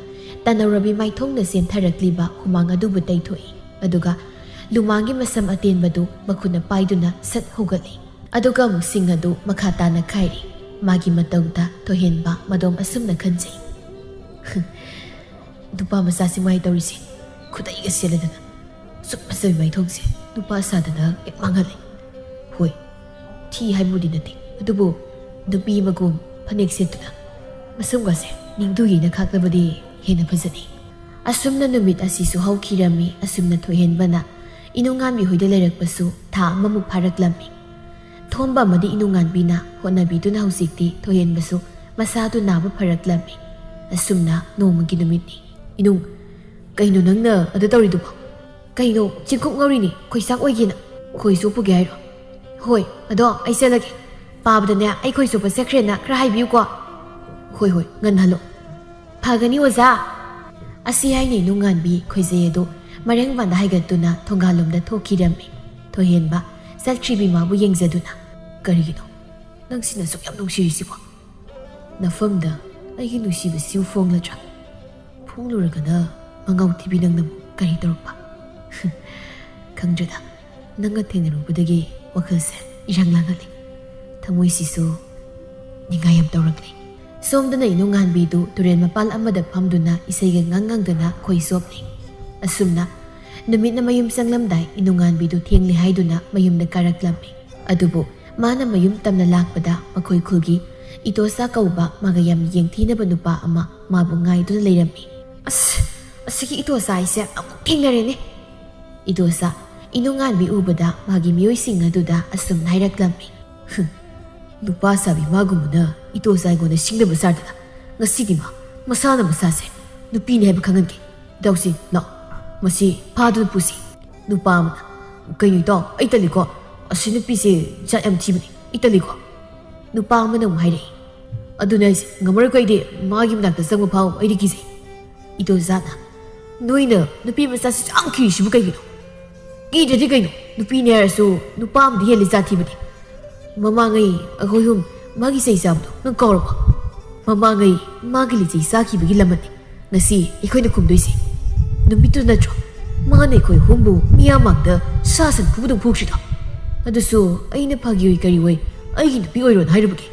ꯇꯅꯧꯔꯕꯤ ꯃꯥꯏꯊꯣꯡꯅ ꯆꯦꯟꯊꯔꯛꯂꯤꯕ ꯍꯨꯃꯥꯡ ꯑꯗꯨꯕꯨ ꯇꯩꯊꯣꯛꯏ꯫ ꯑꯗꯨꯒ ꯂꯨꯃꯥꯡꯒꯤ ꯃꯁꯝ ꯑꯇꯦꯟꯕꯗꯨ ꯃꯈꯨꯠꯅ ꯄꯥꯏꯗꯨꯅ ꯁꯠ ꯍꯧꯒꯠꯂꯤ꯫ ꯑꯗꯨꯒ ꯑꯃꯨꯛ ꯁꯤꯡ ꯑꯗꯨ ꯃꯈꯥ ꯇꯥꯅ ꯈꯥꯏꯔꯤ꯫ ꯃꯥꯒꯤ ꯃꯇꯧꯗ ꯊꯣꯏꯍꯦꯟꯕ ꯃꯗꯣꯝ ꯑꯁꯨꯝꯅ ꯈꯟꯖꯩ꯫ ꯅꯨꯄꯥ ꯃꯆꯥꯁꯤ ꯃꯥꯏ ꯇꯧꯔꯤꯁꯦ ꯈꯨꯗꯩꯒ ꯁꯦꯠꯂꯗꯅ ꯁꯨꯛ ꯐꯖꯕꯤ ꯃꯥꯏꯊꯣꯡꯁꯦ ꯅꯨꯄꯥ ꯁꯥꯗꯅ ꯍꯦꯛ ꯃꯥꯡꯍꯜꯂꯦ꯫ ꯍꯣꯏ, ꯊꯤ ꯍꯥꯏꯕꯕꯨꯗꯤ ꯅꯠꯇꯦ, ꯑꯗꯨꯕꯨ ꯅꯨꯄꯤ ꯑꯃꯒꯨꯝ ꯐꯅꯦꯛ ꯁꯦꯠꯇꯨꯅ ꯃꯁꯝꯒꯁꯦ ꯅꯤꯡꯗꯨ ꯌꯩꯅ ꯈꯥꯛꯂꯕꯗꯤ ꯍꯦꯟꯅ ꯐꯖꯅꯤ꯫ ꯑꯁꯨꯝꯅ ꯅꯨꯃꯤꯠ ꯑꯁꯤꯁꯨ ꯍꯧꯈꯤꯔꯝꯃꯤ꯫ ꯑꯁꯨꯝꯅ ꯊꯣꯏꯍꯦꯟꯕꯅ ꯏꯅꯨꯡꯉꯥꯟꯕꯤ ꯍꯣꯏꯗ ꯂꯩꯔꯛꯄꯁꯨ ꯊꯥ ꯑꯃꯃꯨꯛ ꯐꯥꯔꯛꯂꯝꯃꯤ꯫ ꯊꯣꯝꯕ ꯑꯃꯗꯤ ꯏꯅꯨꯡꯉꯥꯟꯕꯤꯅ ꯍꯣꯠꯅꯕꯤꯗꯨꯅ ꯍꯧꯖꯤꯛꯇꯤ ꯊꯣꯏꯍꯦꯟꯕꯁꯨ ꯃꯁꯥꯗꯨ ꯅꯥꯕ ꯐꯔꯛꯂꯝꯃꯤ꯫ ꯑꯁꯨꯝꯅ ꯅꯣꯡꯃꯒꯤ ꯅꯨꯃꯤꯠꯅꯤ꯫ ꯏꯅꯨꯡ, ꯀꯩꯅꯣ ꯅꯪꯅ ꯑꯗꯨ ꯇꯧꯔꯤꯗꯨꯕꯣ? ꯀꯩꯅꯣ, ꯆꯦꯡꯀꯨꯞ ꯉꯧꯔꯤꯅꯦ, ꯈꯣꯏ ꯆꯥꯛ ꯑꯣꯏꯒꯦꯅ꯫ ꯈꯣꯏ ꯆꯣꯞꯄꯨꯒꯦ ꯍꯥꯏꯔꯣ? ꯍꯣꯏ, ꯑꯗꯣ ꯑꯩ ꯆꯠꯂꯒꯦ꯫ ꯄꯥꯕꯗꯅꯦ, ꯑꯩ ꯈꯣꯏ ꯆꯣꯞꯄ ꯆꯠꯈ꯭ꯔꯦꯅ ꯈꯔ ꯍꯥꯏꯕꯤꯌꯨꯀꯣ꯫ ꯍꯣꯏ, ꯍꯣꯏ, ꯉꯟꯍꯜꯂꯣ꯫ ꯐꯒꯅꯤ ꯑꯣꯖꯥ꯫ ꯑꯁꯤ ꯍꯥꯏꯅ ꯏꯅꯨꯡꯉꯥꯟꯕꯤ ꯈꯣꯏꯖꯩ ꯑꯗꯨ ꯃꯔꯦꯡꯕꯥꯟꯗ ꯍꯥꯏꯒꯠꯇꯨꯅ ꯊꯣꯡꯒꯥꯜꯂꯣꯝꯗ ꯊꯣꯛꯈꯤꯔꯝꯃꯤ꯫ ꯊꯣꯏꯍꯦꯟꯕ ꯆꯠꯈ꯭ꯔꯤꯕꯤ ꯃꯥꯕꯨ ꯌꯦꯡꯖꯗꯨꯅ, ꯀꯔꯤꯒꯤꯅꯣ ꯅꯪꯁꯤꯅ ꯑꯁꯨꯛ ꯌꯥꯝ ꯅꯨꯡꯁꯤꯔꯤꯁꯤꯕꯣ? ꯅꯐꯝꯗ ꯑꯩꯒꯤ ꯅꯨꯡꯁꯤꯕꯁꯤꯕꯨ ꯐꯣꯡꯂꯗ꯭ꯔꯥ? ꯐꯣꯡꯂꯨꯔꯒꯅ ꯃꯉꯥꯎ ꯊꯤꯕꯤ ꯅꯪꯅ ꯑꯃꯨꯛ ꯀꯔꯤ ꯇꯧꯔꯛꯄ? ꯈꯪꯗ꯭ꯔꯦꯗ, ꯅꯪꯒ ꯊꯦꯡꯅꯔꯨꯕꯗꯒꯤ ꯋꯥꯈꯜꯁꯦ ꯏꯔꯥꯡ ꯂꯥꯡꯍꯜꯂꯤ꯫ ꯊꯃꯣꯏꯁꯤꯁꯨ ꯅꯤꯡꯉꯥꯏ ꯌꯥꯝ ꯇꯧꯔꯛꯂꯤ꯫ ꯁꯣꯝꯗꯅ ꯏꯅꯨꯡꯉꯥꯟꯕꯤꯗꯨ ꯇꯨꯔꯦꯜ ꯃꯄꯥꯜ ꯑꯃꯗ ꯐꯝꯗꯨꯅ ꯏꯁꯩꯒ ꯉꯪ ꯉꯪꯗꯨꯅ ꯈꯣꯏ ꯆꯣꯞꯂꯤ꯫ ꯑꯁꯨꯝꯅ ꯅꯨꯃꯤꯠꯅ ꯃꯌꯨꯝ ꯆꯪꯂꯝꯗꯥꯏ ꯏꯅꯨꯡꯉꯥꯟꯕꯤꯗꯨ ꯊꯦꯡꯂꯦ ꯍꯥꯏꯗꯨꯅ ꯃꯌꯨꯝꯗ ꯀꯥꯔꯛꯂꯝꯃꯤ꯫ ꯑꯗꯨꯕꯨ ꯃꯥꯅ ꯃꯌꯨꯝ ꯇꯝꯅ ꯂꯥꯛꯄꯗ ꯃꯈꯣꯏ ꯈꯨꯜꯒꯤ ꯏꯇꯣꯆꯥ ꯀꯧꯕ ꯃꯥꯒ ꯌꯥꯝ ꯌꯦꯡꯊꯤꯅꯕ ꯅꯨꯄꯥ ꯑꯃ ꯃꯥꯕꯨ ꯉꯥꯏꯗꯨꯅ ꯂꯩꯔꯝꯃꯤ꯫ ꯑꯁ, ꯑꯁꯤꯒꯤ ꯏꯇꯣꯆꯥ ꯍꯥꯏꯁꯦ ꯑꯃꯨꯛ ꯊꯦꯡꯅꯔꯦꯅꯦ꯫ ꯏꯗꯣꯆꯥ ꯏꯅꯨꯡꯉꯥꯟꯕꯤ ꯎꯕꯗ ꯃꯥꯒꯤ ꯃꯤꯑꯣꯏꯁꯤꯡ ꯑꯗꯨꯗ ꯑꯁꯨꯝꯅ ꯍꯥꯏꯔꯛꯂꯝꯃꯤ꯫ "ꯍꯨꯝ, ꯅꯨꯄꯥ ꯁꯥꯕꯤ ꯃꯥꯒꯨꯝꯕꯅ ꯏꯗꯣꯆꯥ ꯑꯩꯉꯣꯟꯗ ꯁꯤꯡꯅꯕ ꯁꯥꯗꯅ ꯉꯁꯤꯗꯤ ꯃꯥ ꯃꯁꯥꯅ ꯃꯁꯥꯁꯦ ꯅꯨꯄꯤꯅꯤ ꯍꯥꯏꯕ ꯈꯪꯍꯟꯒꯦ꯫ ꯏꯇꯥꯎꯁꯤ, ꯂꯥꯛꯑꯣ, ꯃꯁꯤ ꯐꯥꯗꯨꯅ ꯄꯨꯁꯤ꯫" ꯅꯨꯄꯥ ꯑꯃꯅ, "ꯀꯩꯅꯣ ꯏꯇꯥꯎ, ꯑꯩ ꯇꯜꯂꯤꯀꯣ꯫ ꯑꯁꯤ ꯅꯨꯄꯤꯁꯦ ꯖꯥꯠ ꯌꯥꯝ ꯊꯤꯕꯅꯤ, ꯑꯩ ꯇꯜꯂꯤꯀꯣ꯫" ꯅꯨꯄꯥ ꯑꯃꯅ ꯑꯃꯨꯛ ꯍꯥꯏꯔꯛꯏ, ꯑꯗꯨꯅꯦ ꯑꯩꯁꯦ ꯉꯝꯃꯔꯣꯏꯀꯣ, ꯑꯩꯗꯤ ꯃꯥꯒꯤ ꯃꯅꯥꯛꯇ ꯆꯪꯕ ꯐꯥꯎ ꯑꯩꯗꯤ ꯀꯤꯖꯩ꯫ ꯏꯗꯣꯟꯆꯥꯅ, "ꯅꯣꯏꯅ ꯅꯨꯄꯤ ꯃꯆꯥꯁꯤ ꯌꯥꯝ ꯀꯤꯔꯤꯁꯤꯕꯨ ꯀꯩꯒꯤꯅꯣ? ꯀꯤꯗ꯭ꯔꯗꯤ ꯀꯩꯅꯣ? ꯅꯨꯄꯤꯅꯦ ꯍꯥꯏꯔꯁꯨ ꯅꯨꯄꯥ ꯑꯃꯗꯤ ꯍꯦꯜꯂꯤ ꯖꯥꯠ ꯊꯤꯕꯗꯤ꯫ ꯃꯃꯥꯡꯉꯩ ꯑꯩꯈꯣꯏ ꯑꯍꯨꯝ ꯃꯥꯒꯤ ꯆꯩ ꯆꯥꯕꯗꯣ ꯅꯪ ꯀꯥꯎꯔꯕꯣ? ꯃꯃꯥꯡꯉꯩ ꯃꯥꯒꯤ ꯂꯤꯆꯩ ꯆꯥꯈꯤꯕꯒꯤ ꯂꯃꯟꯅꯤ ꯉꯁꯤ ꯑꯩꯈꯣꯏꯅ ꯈꯨꯝꯗꯣꯏꯁꯦ꯫ ꯅꯨꯃꯤꯠꯇꯨ ꯅꯠꯇ꯭ꯔꯣ ꯃꯥꯅ ꯑꯩꯈꯣꯏ ꯑꯍꯨꯝꯕꯨ ꯃꯤꯌꯥꯝ ꯃꯥꯡꯗ ꯁꯥ ꯁꯟ ꯐꯨꯕꯗꯧ ꯐꯨꯈ꯭ꯔꯤꯗꯣ? ꯑꯗꯨꯁꯨ ꯑꯩꯅ ꯐꯥꯒꯤ ꯑꯣꯏ ꯀꯔꯤ ꯑꯣꯏ ꯑꯩꯒꯤ ꯅꯨꯄꯤ ꯑꯣꯏꯔꯣꯅ ꯍꯥꯏꯔꯨꯕꯒꯤ꯫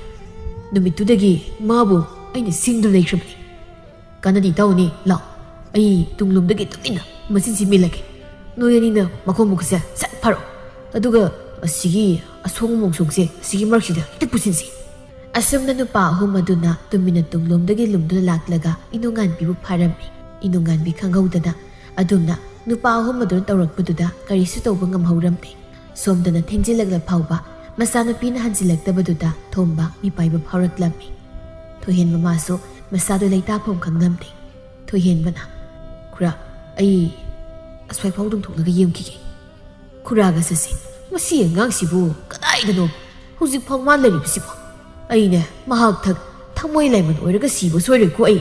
ꯅꯨꯃꯤꯠꯇꯨꯗꯒꯤ ꯃꯥꯕꯨ ꯑꯩꯅ ꯁꯤꯡꯗꯨꯅ ꯂꯩꯈ꯭ꯔꯕꯅꯤ꯫ ꯀꯥꯟꯅꯗꯤ ꯇꯧꯅꯤ, ꯂꯥꯛꯑꯣ꯫ ꯑꯩ ꯇꯨꯡꯂꯣꯝꯗꯒꯤ ꯇꯨꯃꯤꯟꯅ ꯃꯆꯤꯟꯁꯤ ꯃꯦꯜꯂꯒꯦ꯫ ꯅꯣꯏ ꯑꯅꯤꯅ ꯃꯈꯣꯡ ꯃꯈꯨꯠꯁꯦ ꯁꯠ ꯐꯥꯔꯛꯑꯣ꯫ ꯑꯗꯨꯒ ꯑꯁꯤꯒꯤ ꯑꯁꯣꯡ ꯃꯣꯡꯁꯣꯡꯁꯦ ꯑꯁꯤꯒꯤ ꯃꯔꯛꯁꯤꯗ ꯍꯦꯛꯇ ꯄꯨꯁꯤꯟꯁꯤ꯫" ꯑꯁꯨꯝꯅ ꯅꯨꯄꯥ ꯑꯍꯨꯝ ꯑꯗꯨꯅ ꯇꯨꯃꯤꯟꯅ ꯇꯨꯡꯂꯣꯝꯗꯒꯤ ꯂꯨꯝꯗꯨꯅ ꯂꯥꯛꯂꯒ ꯏꯅꯨꯡꯉꯥꯟꯕꯤꯕꯨ ꯐꯥꯔꯝꯃꯤ꯫ ꯏꯅꯨꯡꯉꯥꯟꯕꯤ ꯈꯪꯍꯧꯗꯅ ꯑꯗꯨꯝꯅ ꯅꯨꯄꯥ ꯑꯍꯨꯝ ꯑꯗꯨꯅ ꯇꯧꯔꯛꯄꯗꯨꯗ ꯀꯔꯤꯁꯨ ꯇꯧꯕ ꯉꯝꯍꯧꯔꯝꯗꯦ꯫ ꯁꯣꯝꯗꯅ ꯊꯦꯡꯖꯤꯜꯂꯛꯂ ꯐꯥꯎꯕ ꯃꯆꯥꯅꯨꯄꯤꯅ ꯍꯟꯖꯤꯜꯂꯛꯇꯕꯗꯨꯗ ꯊꯣꯝꯕ ꯃꯤꯄꯥꯏꯕ ꯐꯥꯎꯔꯛꯂꯝꯃꯤ꯫ ꯊꯣꯏꯍꯦꯟꯕ ꯃꯥꯁꯨ ꯃꯁꯥꯗꯨ ꯂꯩꯇꯥꯐꯝ ꯈꯪꯂꯝꯗꯦ꯫ ꯊꯣꯏꯍꯦꯟꯕꯅ, "ꯈꯨꯔꯥ, ꯑꯩ ꯑꯁ꯭ꯋꯥꯏꯐꯥꯎ ꯑꯗꯨꯝ ꯊꯣꯛꯂꯒ ꯌꯦꯡꯈꯤꯒꯦ꯫" ꯈꯨꯔꯥꯒ ꯆꯠꯁꯤ꯫ "ꯃꯁꯤ ꯑꯉꯥꯡꯁꯤꯕꯨ ꯀꯗꯥꯏꯗꯅꯣ ꯍꯧꯖꯤꯛꯐꯥꯎ ꯃꯥ ꯂꯩꯔꯤꯕꯁꯤꯕꯣ? ꯑꯩꯅꯦ ꯃꯍꯥꯛ ꯊꯛ ꯊꯃꯣꯏ ꯂꯥꯏꯃꯟ ꯑꯣꯏꯔꯒ ꯁꯤꯕ ꯁꯣꯏꯔꯣꯏꯀꯣ ꯑꯩ꯫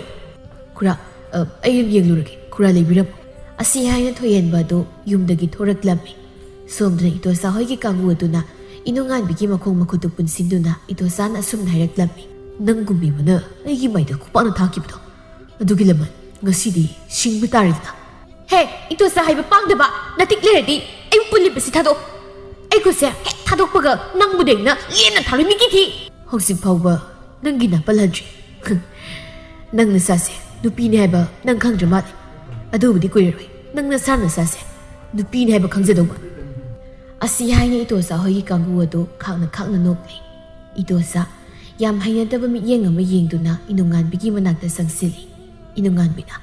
ꯈꯨꯔꯥ, ꯑ, ꯑꯩ ꯑꯗꯨꯝ ꯌꯦꯡꯂꯨꯔꯒꯦ꯫ ꯈꯨꯔꯥ ꯂꯩꯕꯤꯔꯝꯃꯣ꯫" ꯑꯁꯤ ꯍꯥꯏꯅ ꯊꯣꯏꯍꯦꯟꯕ ꯑꯗꯨ ꯌꯨꯝꯗꯒꯤ ꯊꯣꯔꯛꯂꯝꯃꯤ꯫ ꯁꯣꯝꯗꯅ ꯏꯇꯣꯆꯥ ꯍꯣꯏꯒꯤ ꯀꯥꯡꯕꯨ ꯑꯗꯨꯅ ꯏꯅꯨꯡꯉꯥꯟꯕꯤꯒꯤ ꯃꯈꯣꯡ ꯃꯈꯨꯠꯇꯨ ꯄꯨꯟꯁꯤꯟꯗꯨꯅ ꯏꯇꯣꯆꯥꯅ ꯑꯁꯨꯝꯅ ꯍꯥꯏꯔꯛꯂꯝꯃꯤ, "ꯅꯪꯒꯨꯝꯕꯤ ꯑꯃꯅ ꯑꯩꯒꯤ ꯃꯥꯏꯗ ꯈꯨꯄꯥꯛꯅ ꯊꯥꯈꯤꯕꯗꯣ, ꯑꯗꯨꯒꯤ ꯂꯃꯟ ꯉꯁꯤꯗꯤ ꯁꯤꯡꯕ ꯇꯥꯔꯦꯗꯅ꯫" "ꯍꯦ, ꯏꯇꯣꯆꯥ ꯍꯥꯏꯕ ꯄꯥꯡꯗꯕ, ꯅꯇꯤꯛ ꯂꯩꯔꯗꯤ ꯑꯩꯕꯨ ꯄꯨꯜꯂꯤꯕꯁꯤ ꯊꯥꯗꯣꯛꯑꯣ꯫ ꯑꯩ ꯈꯨꯠꯁꯦ ꯍꯦꯛ ꯊꯥꯗꯣꯛꯄꯒ ꯅꯪꯕꯨ ꯗꯦꯡꯅ ꯂꯦꯟꯅ ꯊꯥꯔꯣꯏ ꯃꯤꯒꯤ ꯊꯤ꯫" "ꯍꯧꯖꯤꯛ ꯐꯥꯎꯕ ꯅꯪꯒꯤ ꯅꯥꯄꯜꯍꯟꯗ꯭ꯔꯤ꯫ ꯅꯪ ꯅꯁꯥꯁꯦ ꯅꯨꯄꯤꯅꯦ ꯍꯥꯏꯕ ꯅꯪ ꯈꯪꯗ꯭ꯔ ꯃꯥꯜꯂꯦ꯫ ꯑꯗꯨꯕꯨꯗꯤ ꯀꯨꯏꯔꯔꯣꯏ ꯅꯪ ꯅꯁꯥ ꯅꯁꯥꯁꯦ ꯅꯨꯄꯤꯅꯦ ꯍꯥꯏꯕ ꯈꯪꯖꯗꯧꯕ꯫" ꯑꯁꯤ ꯍꯥꯏꯅ ꯏꯇꯣꯆꯥ ꯍꯣꯏꯒꯤ ꯀꯥꯡꯕꯨ ꯑꯗꯨ ꯈꯥꯛꯅ ꯈꯥꯛꯅ ꯅꯣꯛꯂꯤ꯫ ꯏꯇꯣꯆꯥ ꯌꯥꯝ ꯍꯩꯅꯗꯕ ꯃꯤꯠꯌꯦꯡ ꯑꯃ ꯌꯦꯡꯗꯨꯅ ꯏꯅꯨꯡꯉꯥꯟꯕꯤꯒꯤ ꯃꯅꯥꯛꯇ ꯆꯪꯁꯤꯜꯂꯤ꯫ ꯏꯅꯨꯡꯉꯥꯟꯕꯤꯅ,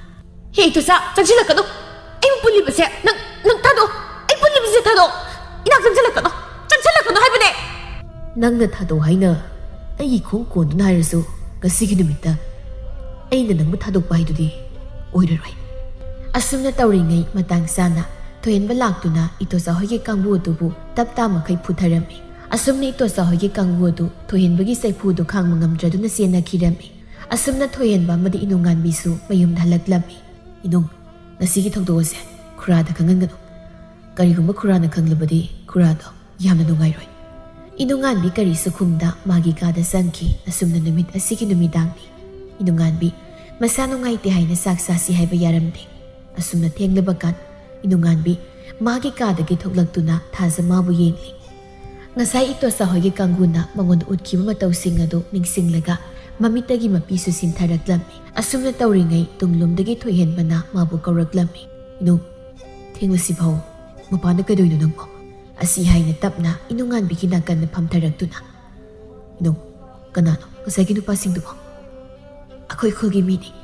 "ꯍꯦ ꯏꯇꯣꯆꯥ, ꯆꯪꯁꯤꯜꯂꯛꯀꯅꯨ꯫ ꯑꯩꯕꯨ ꯄꯨꯜꯂꯤꯕꯁꯦ ꯅꯪ, ꯅꯪ ꯊꯥꯗꯣꯛꯑꯣ꯫ ꯑꯩ ꯄꯨꯜꯂꯤꯕꯁꯦ ꯊꯥꯗꯣꯛꯑꯣ꯫ ꯏꯅꯥꯛ ꯆꯪꯁꯤꯜꯂꯛꯀꯅꯨ꯫ ꯆꯪꯁꯤꯜꯂꯛꯀꯅꯨ ꯍꯥꯏꯕꯅꯦ꯫" "ꯅꯪꯅ ꯊꯥꯗꯣꯛꯑꯣ ꯍꯥꯏꯅ ꯑꯩꯒꯤ ꯈꯣꯡ ꯀꯣꯟꯗꯨꯅ ꯍꯥꯏꯔꯁꯨ ꯉꯁꯤꯒꯤ ꯅꯨꯃꯤꯠꯇ ꯑꯩꯅ ꯅꯪꯕꯨ ꯊꯥꯗꯣꯛꯄ ꯍꯥꯏꯗꯨꯗꯤ ꯑꯣꯏꯔꯔꯣꯏ꯫" ꯑꯁꯨꯝꯅ ꯇꯧꯔꯤꯉꯩ ꯃꯇꯥꯡ ꯆꯥꯅ ꯊꯣꯏꯍꯦꯟꯕ ꯂꯥꯛꯇꯨꯅ ꯏꯇꯣꯆꯥ ꯍꯣꯏꯒꯤ ꯀꯥꯡꯕꯨ ꯑꯗꯨꯕꯨ ꯇꯞ ꯇꯥ ꯃꯈꯩ ꯐꯨꯊꯔꯝꯃꯤ꯫ ꯑꯁꯨꯝꯅ ꯏꯇꯣꯆꯥ ꯍꯣꯏꯒꯤ ꯀꯥꯡꯕꯨ ꯑꯗꯨ ꯊꯣꯏꯍꯦꯟꯕꯒꯤ ꯆꯩꯐꯨꯗꯨ ꯈꯥꯡꯕ ꯉꯝꯗ꯭ꯔꯗꯨꯅ ꯆꯦꯟꯅꯈꯤꯔꯝꯃꯤ꯫ ꯑꯁꯨꯝꯅ ꯊꯣꯏꯍꯦꯟꯕ ꯑꯃꯗꯤ ꯏꯅꯨꯡꯉꯥꯟꯕꯤꯁꯨ ꯃꯌꯨꯝꯗ ꯍꯜꯂꯛꯂꯝꯃꯤ꯫ "ꯏꯅꯨꯡ, ꯉꯁꯤꯒꯤ ꯊꯧꯗꯣꯛ ꯑꯁꯦ ꯈꯨꯔꯥꯗ ꯈꯪꯍꯟꯒꯅꯨ꯫ ꯀꯔꯤꯒꯨꯝꯕ ꯈꯨꯔꯥꯅ ꯈꯪꯂꯕꯗꯤ ꯈꯨꯔꯥꯗꯣ ꯌꯥꯝꯅ ꯅꯨꯡꯉꯥꯏꯔꯣꯏ꯫" ꯏꯅꯨꯡꯉꯥꯟꯕꯤ ꯀꯔꯤꯁꯨ ꯈꯨꯝꯗ ꯃꯥꯒꯤ ꯀꯥꯗ ꯆꯪꯈꯤ꯫ ꯑꯁꯨꯝꯅ ꯅꯨꯃꯤꯠ ꯑꯁꯤꯒꯤ ꯅꯨꯃꯤꯗꯥꯡꯅꯤ꯫ ꯏꯅꯨꯡꯉꯥꯟꯕꯤ ꯃꯁꯥ ꯅꯨꯡꯉꯥꯏꯇꯦ ꯍꯥꯏꯅ ꯆꯥꯛ ꯆꯥꯁꯤ ꯍꯥꯏꯕ ꯌꯥꯔꯝꯗꯦ꯫ ꯑꯁꯨꯝꯅ ꯊꯦꯡꯂꯕ ꯀꯥꯟ ꯏꯅꯨꯡꯉꯥꯟꯕꯤ ꯃꯥꯒꯤ ꯀꯥꯗꯒꯤ ꯊꯣꯛꯂꯛꯇꯨꯅ ꯊꯥꯖ ꯃꯥꯕꯨ ꯌꯦꯡꯂꯤ꯫ ꯉꯁꯥꯏ ꯏꯇꯣꯆꯥ ꯍꯣꯏꯒꯤ ꯀꯥꯡꯕꯨꯅ ꯃꯉꯣꯟꯗ ꯎꯠꯈꯤꯕ ꯃꯇꯧꯁꯤꯡ ꯑꯗꯨ ꯅꯤꯡꯁꯤꯡꯂꯒ ꯃꯃꯤꯠꯇꯒꯤ ꯃꯄꯤꯁꯨ ꯁꯤꯟꯊꯔꯛꯂꯝꯃꯤ꯫ ꯑꯁꯨꯝꯅ ꯇꯧꯔꯤꯉꯩ ꯇꯨꯡꯂꯣꯝꯗꯒꯤ ꯊꯣꯏꯍꯦꯟꯕꯅ ꯃꯥꯕꯨ ꯀꯧꯔꯛꯂꯝꯃꯤ꯫ "ꯏꯅꯨꯡ, ꯊꯦꯡꯂꯁꯤꯐꯥꯎ ꯃꯄꯥꯟꯗ ꯀꯩꯗꯧꯏꯅꯣ ꯅꯪꯕꯣ?" ꯑꯁꯤ ꯍꯥꯏꯅ ꯇꯞꯅ ꯏꯅꯨꯡꯉꯥꯟꯕꯤꯒꯤ ꯅꯥꯀꯟꯗ ꯐꯝꯊꯔꯛꯇꯨꯅ, "ꯏꯅꯨꯡ, ꯀꯅꯥꯅꯣ ꯉꯁꯥꯏꯒꯤ ꯅꯨꯄꯥꯁꯤꯡꯗꯨꯕꯣ?" "ꯑꯩꯈꯣꯏ ꯈꯨꯜꯒꯤ ꯃꯤꯅꯤ꯫"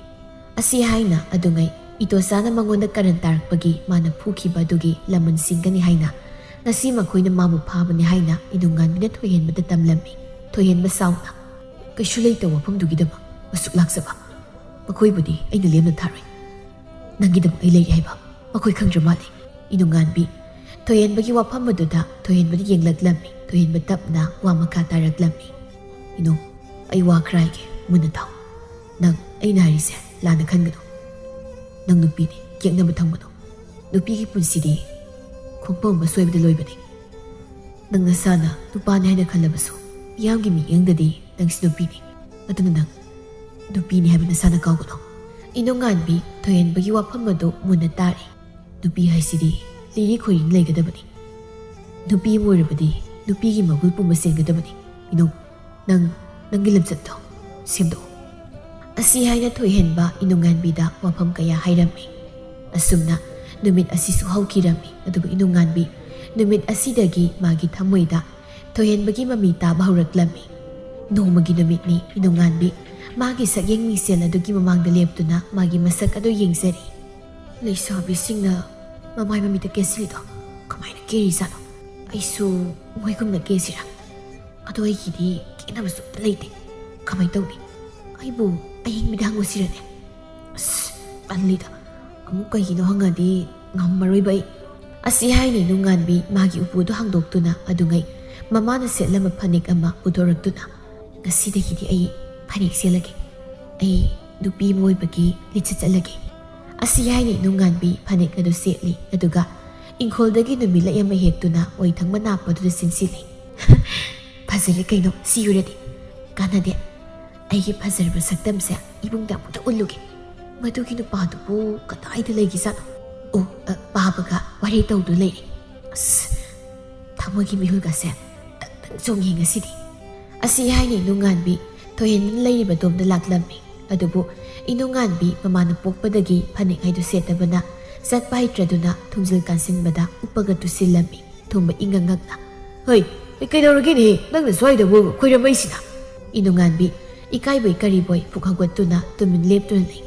ꯑꯁꯤ ꯍꯥꯏꯅ ꯑꯗꯨꯉꯩ ꯏꯇꯣꯆꯥꯅ ꯃꯉꯣꯟꯗ ꯀꯔꯟ ꯇꯥꯔꯛꯄꯒꯤ ꯃꯥꯅ ꯐꯨꯈꯤꯕ ꯑꯗꯨꯒꯤ ꯂꯃꯟ ꯁꯤꯡꯒꯅꯤ ꯍꯥꯏꯅ, ꯉꯁꯤ ꯃꯈꯣꯏꯅ ꯃꯥꯕꯨ ꯐꯥꯕꯅꯤ ꯍꯥꯏꯅ ꯏꯅꯨꯡꯉꯥꯟꯕꯤꯅ ꯊꯣꯏꯍꯦꯟꯕꯗ ꯇꯝꯂꯝꯃꯤ꯫ ꯊꯣꯏꯍꯦꯟꯕ ꯁꯥꯎꯅ, "ꯀꯩꯁꯨ ꯂꯩꯇꯕ ꯋꯥꯐꯝꯗꯨꯒꯤꯗꯃꯛ ꯑꯁꯨꯛ ꯂꯥꯛꯆꯕ? ꯃꯈꯣꯏꯕꯨꯗꯤ ꯑꯩꯅ ꯂꯦꯝꯅ ꯊꯥꯔꯣꯏ꯫ ꯅꯪꯒꯤꯗꯃꯛ ꯑꯩ ꯂꯩꯔꯤ ꯍꯥꯏꯕ ꯃꯈꯣꯏ ꯈꯪꯗ꯭ꯔ ꯃꯥꯜꯂꯦ꯫" ꯏꯅꯨꯡꯉꯥꯟꯕꯤ ꯊꯣꯏꯍꯦꯟꯕꯒꯤ ꯋꯥꯐꯝ ꯑꯗꯨꯗ ꯊꯣꯏꯍꯦꯟꯕꯗ ꯌꯦꯡꯂꯛꯂꯝꯃꯤ꯫ ꯊꯣꯏꯍꯦꯟꯕ ꯇꯞꯅ ꯋꯥ ꯃꯈꯥ ꯇꯥꯔꯛꯂꯝꯃꯤ꯫ "ꯏꯅꯨꯡ, ꯑꯩ ꯋꯥ ꯈꯔ ꯍꯥꯏꯒꯦ, ꯃꯨꯟꯅ ꯇꯥꯎ꯫ ꯅꯪ ꯑꯩꯅ ꯍꯥꯏꯔꯤꯁꯦ ꯂꯥꯟꯅ ꯈꯟꯒꯅꯨ꯫ ꯅꯪ ꯅꯨꯄꯤꯅꯤ, ꯌꯦꯛꯅꯕ ꯊꯝꯒꯅꯨ꯫ ꯅꯨꯄꯤꯒꯤ ꯄꯨꯟꯁꯤꯗꯤ ꯈꯣꯡꯐꯝ ꯑꯃ ꯁꯣꯏꯕꯗ ꯂꯣꯏꯕꯅꯤ꯫ ꯅꯪ ꯅꯁꯥꯅ ꯅꯨꯄꯥꯅꯤ ꯍꯥꯏꯅ ꯈꯜꯂꯕꯁꯨ, ꯃꯤꯌꯥꯝꯒꯤ ꯃꯤꯠꯌꯦꯡꯗꯗꯤ ꯅꯪꯁꯤ ꯅꯨꯄꯤꯅꯤ꯫ ꯑꯗꯨꯅ ꯅꯪ ꯅꯨꯄꯤꯅꯤ ꯍꯥꯏꯕ ꯅꯁꯥꯅ ꯀꯥꯎꯒꯅꯨ꯫" ꯏꯅꯨꯡꯉꯥꯟꯕꯤ ꯊꯣꯏꯍꯦꯟꯕꯒꯤ ꯋꯥꯐꯝ ꯑꯗꯨ ꯃꯨꯟꯅ ꯇꯥꯔꯤ꯫ "ꯅꯨꯄꯤ ꯍꯥꯏꯁꯤꯗꯤ ꯂꯤꯔꯤ ꯈꯣꯏꯔꯤ ꯂꯩꯒꯗꯕꯅꯤ꯫ ꯅꯨꯄꯤ ꯑꯃ ꯑꯣꯏꯔꯕꯗꯤ ꯅꯨꯄꯤꯒꯤ ꯃꯒꯨꯟ ꯄꯨꯝꯕ ꯆꯦꯟꯒꯗꯕꯅꯤ꯫ ꯏꯅꯨꯡ, ꯅꯪ ꯅꯪꯒꯤ ꯂꯝꯆꯠꯇꯣ ꯁꯦꯝꯗꯣꯛꯎ꯫" ꯑꯁꯤ ꯍꯥꯏꯅ ꯊꯣꯏꯍꯦꯟꯕ ꯏꯅꯨꯡꯉꯥꯟꯕꯤꯗ ꯋꯥꯐꯝ ꯀꯌꯥ ꯍꯥꯏꯔꯝꯃꯤ꯫ ꯑꯁꯨꯝꯅ ꯅꯨꯃꯤꯠ ꯑꯁꯤꯁꯨ ꯍꯧꯈꯤꯔꯝꯃꯤ꯫ ꯑꯗꯨꯕꯨ ꯏꯅꯨꯡꯉꯥꯟꯕꯤ ꯅꯨꯃꯤꯠ ꯑꯁꯤꯗꯒꯤ ꯃꯥꯒꯤ ꯊꯃꯣꯏꯗ ꯊꯣꯏꯍꯦꯟꯕꯒꯤ ꯃꯃꯤ ꯇꯥꯕ ꯍꯧꯔꯛꯂꯝꯃꯤ꯫ ꯅꯣꯡꯃꯒꯤ ꯅꯨꯃꯤꯠꯅꯤ꯫ ꯏꯅꯨꯡꯉꯥꯟꯕꯤ ꯃꯥꯒꯤ ꯁꯛꯌꯦꯡ ꯃꯤꯡꯁꯦꯜ ꯑꯗꯨꯒꯤ ꯃꯃꯥꯡꯗ ꯂꯦꯞꯇꯨꯅ ꯃꯥꯒꯤ ꯃꯁꯛ ꯑꯗꯨ ꯌꯦꯡꯖꯔꯤ꯫ "ꯂꯩꯁꯥꯕꯤꯁꯤꯡꯅ ꯃꯃꯥꯏ ꯃꯃꯤꯠꯇ ꯀꯦꯁꯤꯜꯂꯤꯗꯣ ꯀꯃꯥꯏꯅ ꯀꯦꯔꯤꯖꯥꯠꯅꯣ? ꯑꯩꯁꯨ ꯃꯣꯏꯒꯨꯝꯅ ꯀꯦꯁꯤꯔꯥ? ꯑꯗꯣ ꯑꯩꯒꯤꯗꯤ ꯀꯦꯅꯕꯁꯨ ꯑꯝꯇ ꯂꯩꯇꯦ꯫ ꯀꯃꯥꯏꯅ ꯇꯧꯅꯤ? ꯑꯩꯕꯨ ꯑꯌꯦꯡꯕꯤꯗ ꯍꯪꯉꯨꯁꯤꯔꯅꯦ? ꯑꯁ, ꯇꯜꯂꯤꯗ꯫ ꯑꯃꯨꯛ ꯀꯩꯒꯤꯅꯣ ꯍꯪꯉꯗꯤ ꯉꯝꯃꯔꯣꯏꯕ ꯑꯩ꯫" ꯑꯁꯤ ꯍꯥꯏꯅ ꯏꯅꯨꯡꯉꯥꯟꯕꯤ ꯃꯥꯒꯤ ꯎꯄꯨꯗꯨ ꯍꯥꯡꯗꯣꯛꯇꯨꯅ ꯑꯗꯨꯉꯩ ꯃꯃꯥꯅ ꯁꯦꯠꯂꯝꯕ ꯐꯅꯦꯛ ꯑꯃ ꯄꯨꯊꯣꯔꯛꯇꯨꯅ, "ꯉꯁꯤꯗꯒꯤꯗꯤ ꯑꯩ ꯐꯅꯦꯛ ꯁꯦꯠꯂꯒꯦ꯫ ꯑꯩ ꯅꯨꯄꯤ ꯑꯃ ꯑꯣꯏꯕꯒꯤ ꯂꯤꯆꯠ ꯆꯠꯂꯒꯦ"꯫ ꯑꯁꯤ ꯍꯥꯏꯅ ꯏꯅꯨꯡꯉꯥꯟꯕꯤ ꯐꯅꯦꯛ ꯑꯗꯨ ꯁꯦꯠꯂꯤ, ꯑꯗꯨꯒ ꯏꯪꯈꯣꯜꯗꯒꯤ ꯅꯨꯃꯤꯠꯂꯩ ꯑꯃ ꯍꯦꯛꯇꯨꯅ ꯑꯣꯏꯊꯪ ꯃꯅꯥꯞꯄꯗꯨꯗ ꯆꯤꯟꯁꯤꯜꯂꯤ꯫ "ꯐꯖꯔꯦ ꯀꯩꯅꯣ, ꯁꯤ ꯑꯣꯏꯔꯗꯤ꯫ ꯀꯥꯟꯅꯗꯦ, ꯑꯩꯒꯤ ꯐꯖꯔꯕ ꯁꯛꯇꯝꯁꯦ ꯏꯕꯨꯡꯗ ꯑꯃꯨꯛꯇ ꯎꯠꯂꯨꯒꯦ꯫ ꯃꯗꯨꯒꯤ ꯅꯨꯄꯥꯗꯨꯕꯨ ꯀꯗꯥꯏꯗ ꯂꯩꯈꯤꯖꯥꯠꯅꯣ? ꯑꯣ, ꯑ, ꯄꯥꯕꯒ ꯋꯥꯔꯤ ꯇꯧꯗꯨ ꯂꯩꯔꯦ꯫ ꯑꯁ, ꯊꯃꯣꯏꯒꯤ ꯃꯤꯍꯨꯜꯒꯁꯦ ꯇꯪ ꯇꯪ ꯆꯣꯡꯉꯦ ꯉꯁꯤꯗꯤ"꯫ ꯑꯁꯤ ꯍꯥꯏꯅ ꯏꯅꯨꯡꯉꯥꯟꯕꯤ ꯊꯣꯏꯍꯦꯟꯕꯅ ꯂꯩꯔꯤꯕ ꯗꯣꯝꯗ ꯂꯥꯛꯂꯝꯃꯤ꯫ ꯑꯗꯨꯕꯨ ꯏꯅꯨꯡꯉꯥꯟꯕꯤ ꯃꯃꯥꯅ ꯄꯣꯛꯄꯗꯒꯤ ꯐꯅꯦꯛ ꯍꯥꯏꯗꯨ ꯁꯦꯠꯇꯕꯅ ꯆꯠꯄ ꯍꯩꯇ꯭ꯔꯗꯨꯅ ꯊꯣꯡꯖꯤꯜ ꯀꯥꯟꯁꯤꯟꯕꯗ ꯎꯞꯄꯒ ꯇꯨꯁꯤꯜꯂꯝꯃꯤ꯫ ꯊꯣꯝꯕ ꯏꯉꯛ ꯉꯛꯅ, "ꯍꯩ, ꯀꯩꯗꯧꯔꯒꯦꯅꯦꯍꯦ, ꯅꯪꯅ ꯁ꯭ꯋꯥꯏꯗꯕꯨ ꯈꯣꯏꯔꯝꯃꯛꯏꯁꯤꯅ?" ꯏꯅꯨꯡꯉꯥꯟꯕꯤ ꯏꯀꯥꯏꯕꯣꯏ ꯀꯔꯤꯕꯣꯏ ꯄꯨꯛ ꯍꯧꯒꯠꯇꯨꯅ ꯇꯨꯃꯤꯟ ꯂꯦꯞꯇꯨꯅ ꯂꯩ꯫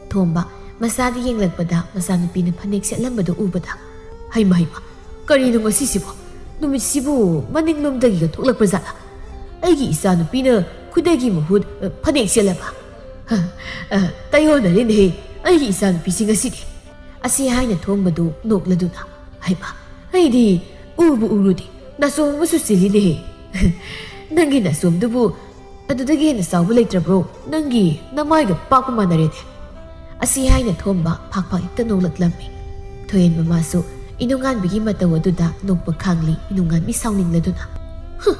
ꯊꯣꯝꯕ ꯃꯆꯥꯗ ꯌꯦꯡꯂꯛꯄꯗ ꯃꯆꯥꯅꯨꯄꯤꯅ ꯐꯅꯦꯛ ꯁꯦꯠꯂꯝꯕꯗꯨ ꯎꯕꯗ, "ꯍꯩꯃ, ꯍꯩꯃ, ꯀꯔꯤꯅꯣ ꯉꯁꯤꯁꯤꯕꯣ? ꯅꯨꯃꯤꯠꯁꯤꯕꯨ ꯃꯅꯤꯡꯂꯣꯝꯗꯒꯤꯒ ꯊꯣꯛꯂꯛꯄ ꯖꯥꯠꯂ? ꯑꯩꯒꯤ ꯏꯆꯥꯅꯨꯄꯤꯅ ꯈꯨꯗꯩꯒꯤ ꯃꯍꯨꯠ, ꯑ, ꯐꯅꯦꯛ ꯁꯦꯠꯂꯕ? ꯍ, ꯑ, ꯇꯥꯏꯑꯣꯟꯅꯔꯦꯅꯦꯍꯦ ꯑꯩꯒꯤ ꯏꯆꯥꯅꯨꯄꯤꯁꯤ ꯉꯁꯤꯗꯤ"꯫ ꯑꯁꯤ ꯍꯥꯏꯅ ꯊꯣꯝꯕꯗꯨ ꯅꯣꯛꯂꯗꯨꯅ, "ꯍꯩꯃ, ꯑꯩꯗꯤ ꯎꯕꯨ ꯎꯔꯨꯗꯦ, ꯅꯥꯆꯣꯝ ꯑꯃꯁꯨ ꯆꯦꯜꯂꯤꯅꯦꯍꯦ꯫ ꯅꯪꯒꯤ ꯅꯥꯆꯣꯝꯗꯨꯕꯨ ꯑꯗꯨꯗꯒꯤ ꯍꯦꯟꯅ ꯆꯥꯎꯕ ꯂꯩꯇ꯭ꯔꯕ꯭ꯔꯣ? ꯅꯪꯒꯤ ꯅꯃꯥꯏꯒ ꯄꯥꯛꯄ ꯃꯥꯟꯅꯔꯦꯅꯦ"꯫ ꯑꯁꯤ ꯍꯥꯏꯅ ꯊꯣꯝꯕ ꯐꯥꯛ ꯐꯥꯛ ꯍꯦꯛꯇ ꯅꯣꯛꯂꯛꯂꯝꯃꯤ꯫ ꯊꯣꯏꯍꯦꯟ ꯃꯃꯥꯁꯨ ꯏꯅꯨꯡꯉꯥꯟꯕꯤꯒꯤ ꯃꯇꯧ ꯑꯗꯨꯗ ꯅꯣꯛꯄ ꯈꯥꯡꯂꯤ꯫ ꯏꯅꯨꯡꯉꯥꯟꯕꯤ ꯁꯥꯎꯅꯤꯡꯂꯗꯨꯅ, "ꯍꯨ,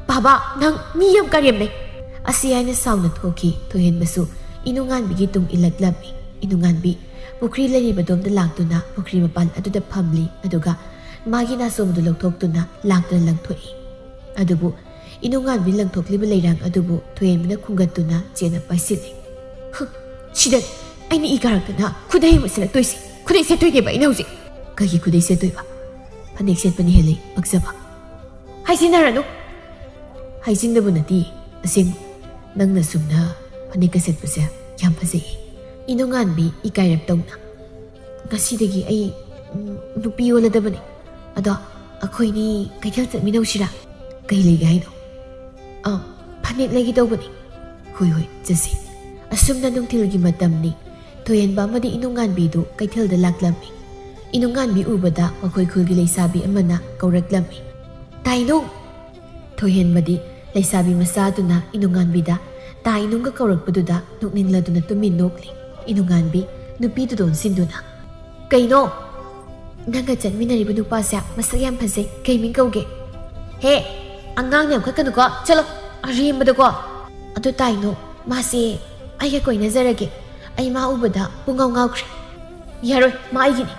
ꯕꯥꯕꯥ, ꯅꯪ ꯃꯤ ꯌꯥꯝ ꯀꯔꯦꯝꯅꯩ"꯫ ꯑꯁꯤ ꯍꯥꯏꯅ ꯁꯥꯎꯅ ꯊꯣꯛꯈꯤ꯫ ꯊꯣꯏꯍꯦꯟꯕꯁꯨ ꯏꯅꯨꯡꯉꯥꯟꯕꯤꯒꯤ ꯇꯨꯡ ꯏꯜꯂꯛꯂꯝꯃꯤ꯫ ꯏꯅꯨꯡꯉꯥꯟꯕꯤ ꯄꯨꯈ꯭ꯔꯤ ꯂꯩꯔꯤꯕꯗꯣꯝꯗ ꯂꯥꯛꯇꯨꯅ ꯄꯨꯈ꯭ꯔꯤ ꯃꯄꯥꯟ ꯑꯗꯨꯗ ꯐꯝꯂꯤ, ꯑꯗꯨꯒ ꯃꯥꯒꯤ ꯅꯥꯆꯣꯝꯗꯨ ꯂꯧꯊꯣꯛꯇꯨꯅ ꯂꯥꯛꯇꯨꯅ ꯂꯪꯊꯣꯛꯏ꯫ ꯑꯗꯨꯕꯨ ꯏꯅꯨꯡꯉꯥꯟꯕꯤ ꯂꯪꯊꯣꯛꯂꯤꯕ ꯂꯩꯔꯥꯡ ꯑꯗꯨꯕꯨ ꯊꯣꯏꯍꯦꯟꯕꯅ ꯈꯨꯝꯒꯠꯇꯨꯅ ꯆꯦꯠꯅ ꯄꯥꯏꯁꯤꯜꯂꯤ꯫ "ꯍꯨ, ꯁꯤꯗ ꯑꯩꯅ ꯏ ꯀꯥꯔꯛꯇꯅ ꯈꯨꯗꯩ ꯑꯃ ꯁꯦꯠꯂꯛꯇꯣꯏꯁꯦ꯫ ꯈꯨꯗꯩ ꯁꯦꯠꯇꯣꯏꯅꯦꯕ ꯑꯩꯅ ꯍꯧꯖꯤꯛ"꯫ "ꯀꯩꯒꯤ ꯈꯨꯗꯩ ꯁꯦꯠꯇꯣꯏꯕ? ꯐꯅꯦꯛ ꯁꯦꯠꯄꯅ ꯍꯦꯜꯂꯤ ꯄꯛꯆꯕ"꯫ "ꯍꯥꯏꯖꯤꯟꯅꯔꯅꯨ"꯫ "ꯍꯥꯏꯖꯤꯟꯅꯕ ꯅꯠꯇꯦ, ꯑꯁꯦꯡꯕ꯫ ꯅꯪꯅ ꯁꯨꯝꯅ ꯐꯅꯦꯛꯀ ꯁꯦꯠꯄꯁꯦ ꯌꯥꯝ ꯐꯖꯩꯌꯦ"꯫ ꯏꯅꯨꯡꯉꯥꯟꯕꯤ ꯏꯀꯥꯏꯔꯞ ꯇꯧꯅ, "ꯉꯁꯤꯗꯒꯤ ꯑꯩ, ꯎꯝ, ꯅꯨꯄꯤ ꯑꯣꯜꯂꯗꯕꯅꯤ꯫ ꯑꯗꯣ ꯑꯩꯈꯣꯏꯅꯤ ꯀꯩꯊꯦꯜ ꯆꯠꯃꯤꯟꯅꯧꯁꯤꯔꯥ? ꯀꯩ ꯂꯩꯒꯦ ꯍꯥꯏꯅꯣ?" "ꯑ, ꯐꯅꯦꯛ ꯂꯩꯒꯦ ꯇꯧꯕꯅꯤ"꯫ "ꯍꯣꯏ, ꯍꯣꯏ, ꯆꯠꯁꯤ"꯫ ꯑꯁꯨꯝꯅ ꯅꯨꯡꯊꯤꯜꯒꯤ ꯃꯇꯝꯅꯤ꯫ ꯊꯣꯏꯍꯦꯟꯕ ꯑꯃꯗꯤ ꯏꯅꯨꯡꯉꯥꯟꯕꯤꯗꯨ ꯀꯩꯊꯦꯜꯗ ꯂꯥꯛꯂꯝꯃꯤ꯫ ꯏꯅꯨꯡꯉꯥꯟꯕꯤ ꯎꯕꯗ ꯃꯈꯣꯏ ꯈꯨꯜꯒꯤ ꯂꯩꯁꯥꯕꯤ ꯑꯃꯅ ꯀꯧꯔꯛꯂꯝꯃꯤ꯫ "ꯇꯥꯏꯅꯨ, ꯊꯣꯏꯍꯦꯟꯕꯗꯤ ꯂꯩꯁꯥꯕꯤ ꯃꯆꯥꯗꯨꯅ ꯏꯅꯨꯡꯉꯥꯟꯕꯤꯗ ꯇꯥ ꯏꯅꯨꯡꯒ ꯀꯧꯔꯛꯄꯗꯨꯗ ꯅꯣꯛꯅꯤꯡꯂꯗꯨꯅ ꯇꯨꯃꯤꯟ ꯅꯣꯛꯂꯤ꯫ ꯏꯅꯨꯡꯉꯥꯟꯕꯤ ꯅꯨꯄꯤꯗꯨꯗ ꯑꯣꯟꯁꯤꯟꯗꯨꯅ, "ꯀꯩꯅꯣ? ꯅꯪꯒ ꯆꯠꯃꯤꯟꯅꯔꯤꯕ ꯅꯨꯄꯥꯁꯦ ꯃꯁꯛ ꯌꯥꯝ ꯐꯖꯩ꯫ ꯀꯩ ꯃꯤꯡ ꯀꯧꯒꯦ?" "ꯍꯦ, ꯑꯉꯥꯡꯅ ꯌꯥꯝ ꯈꯠꯀꯅꯨꯀꯣ꯫ ꯆꯠꯂꯣ, ꯑꯔꯦꯝꯕꯗꯀꯣ꯫ ꯑꯗꯨ ꯇꯥ ꯏꯅꯨ, ꯃꯥꯁꯦ ꯑꯩꯒ ꯀꯣꯏꯅꯖꯔꯒꯦ꯫ ꯑꯩ ꯃꯥ ꯎꯕꯗ ꯄꯨꯡꯉꯥꯎ ꯉꯥꯎꯈ꯭ꯔꯦ꯫ ꯌꯥꯔꯣꯏ, ꯃꯥ ꯑꯩꯒꯤꯅꯤ꯫"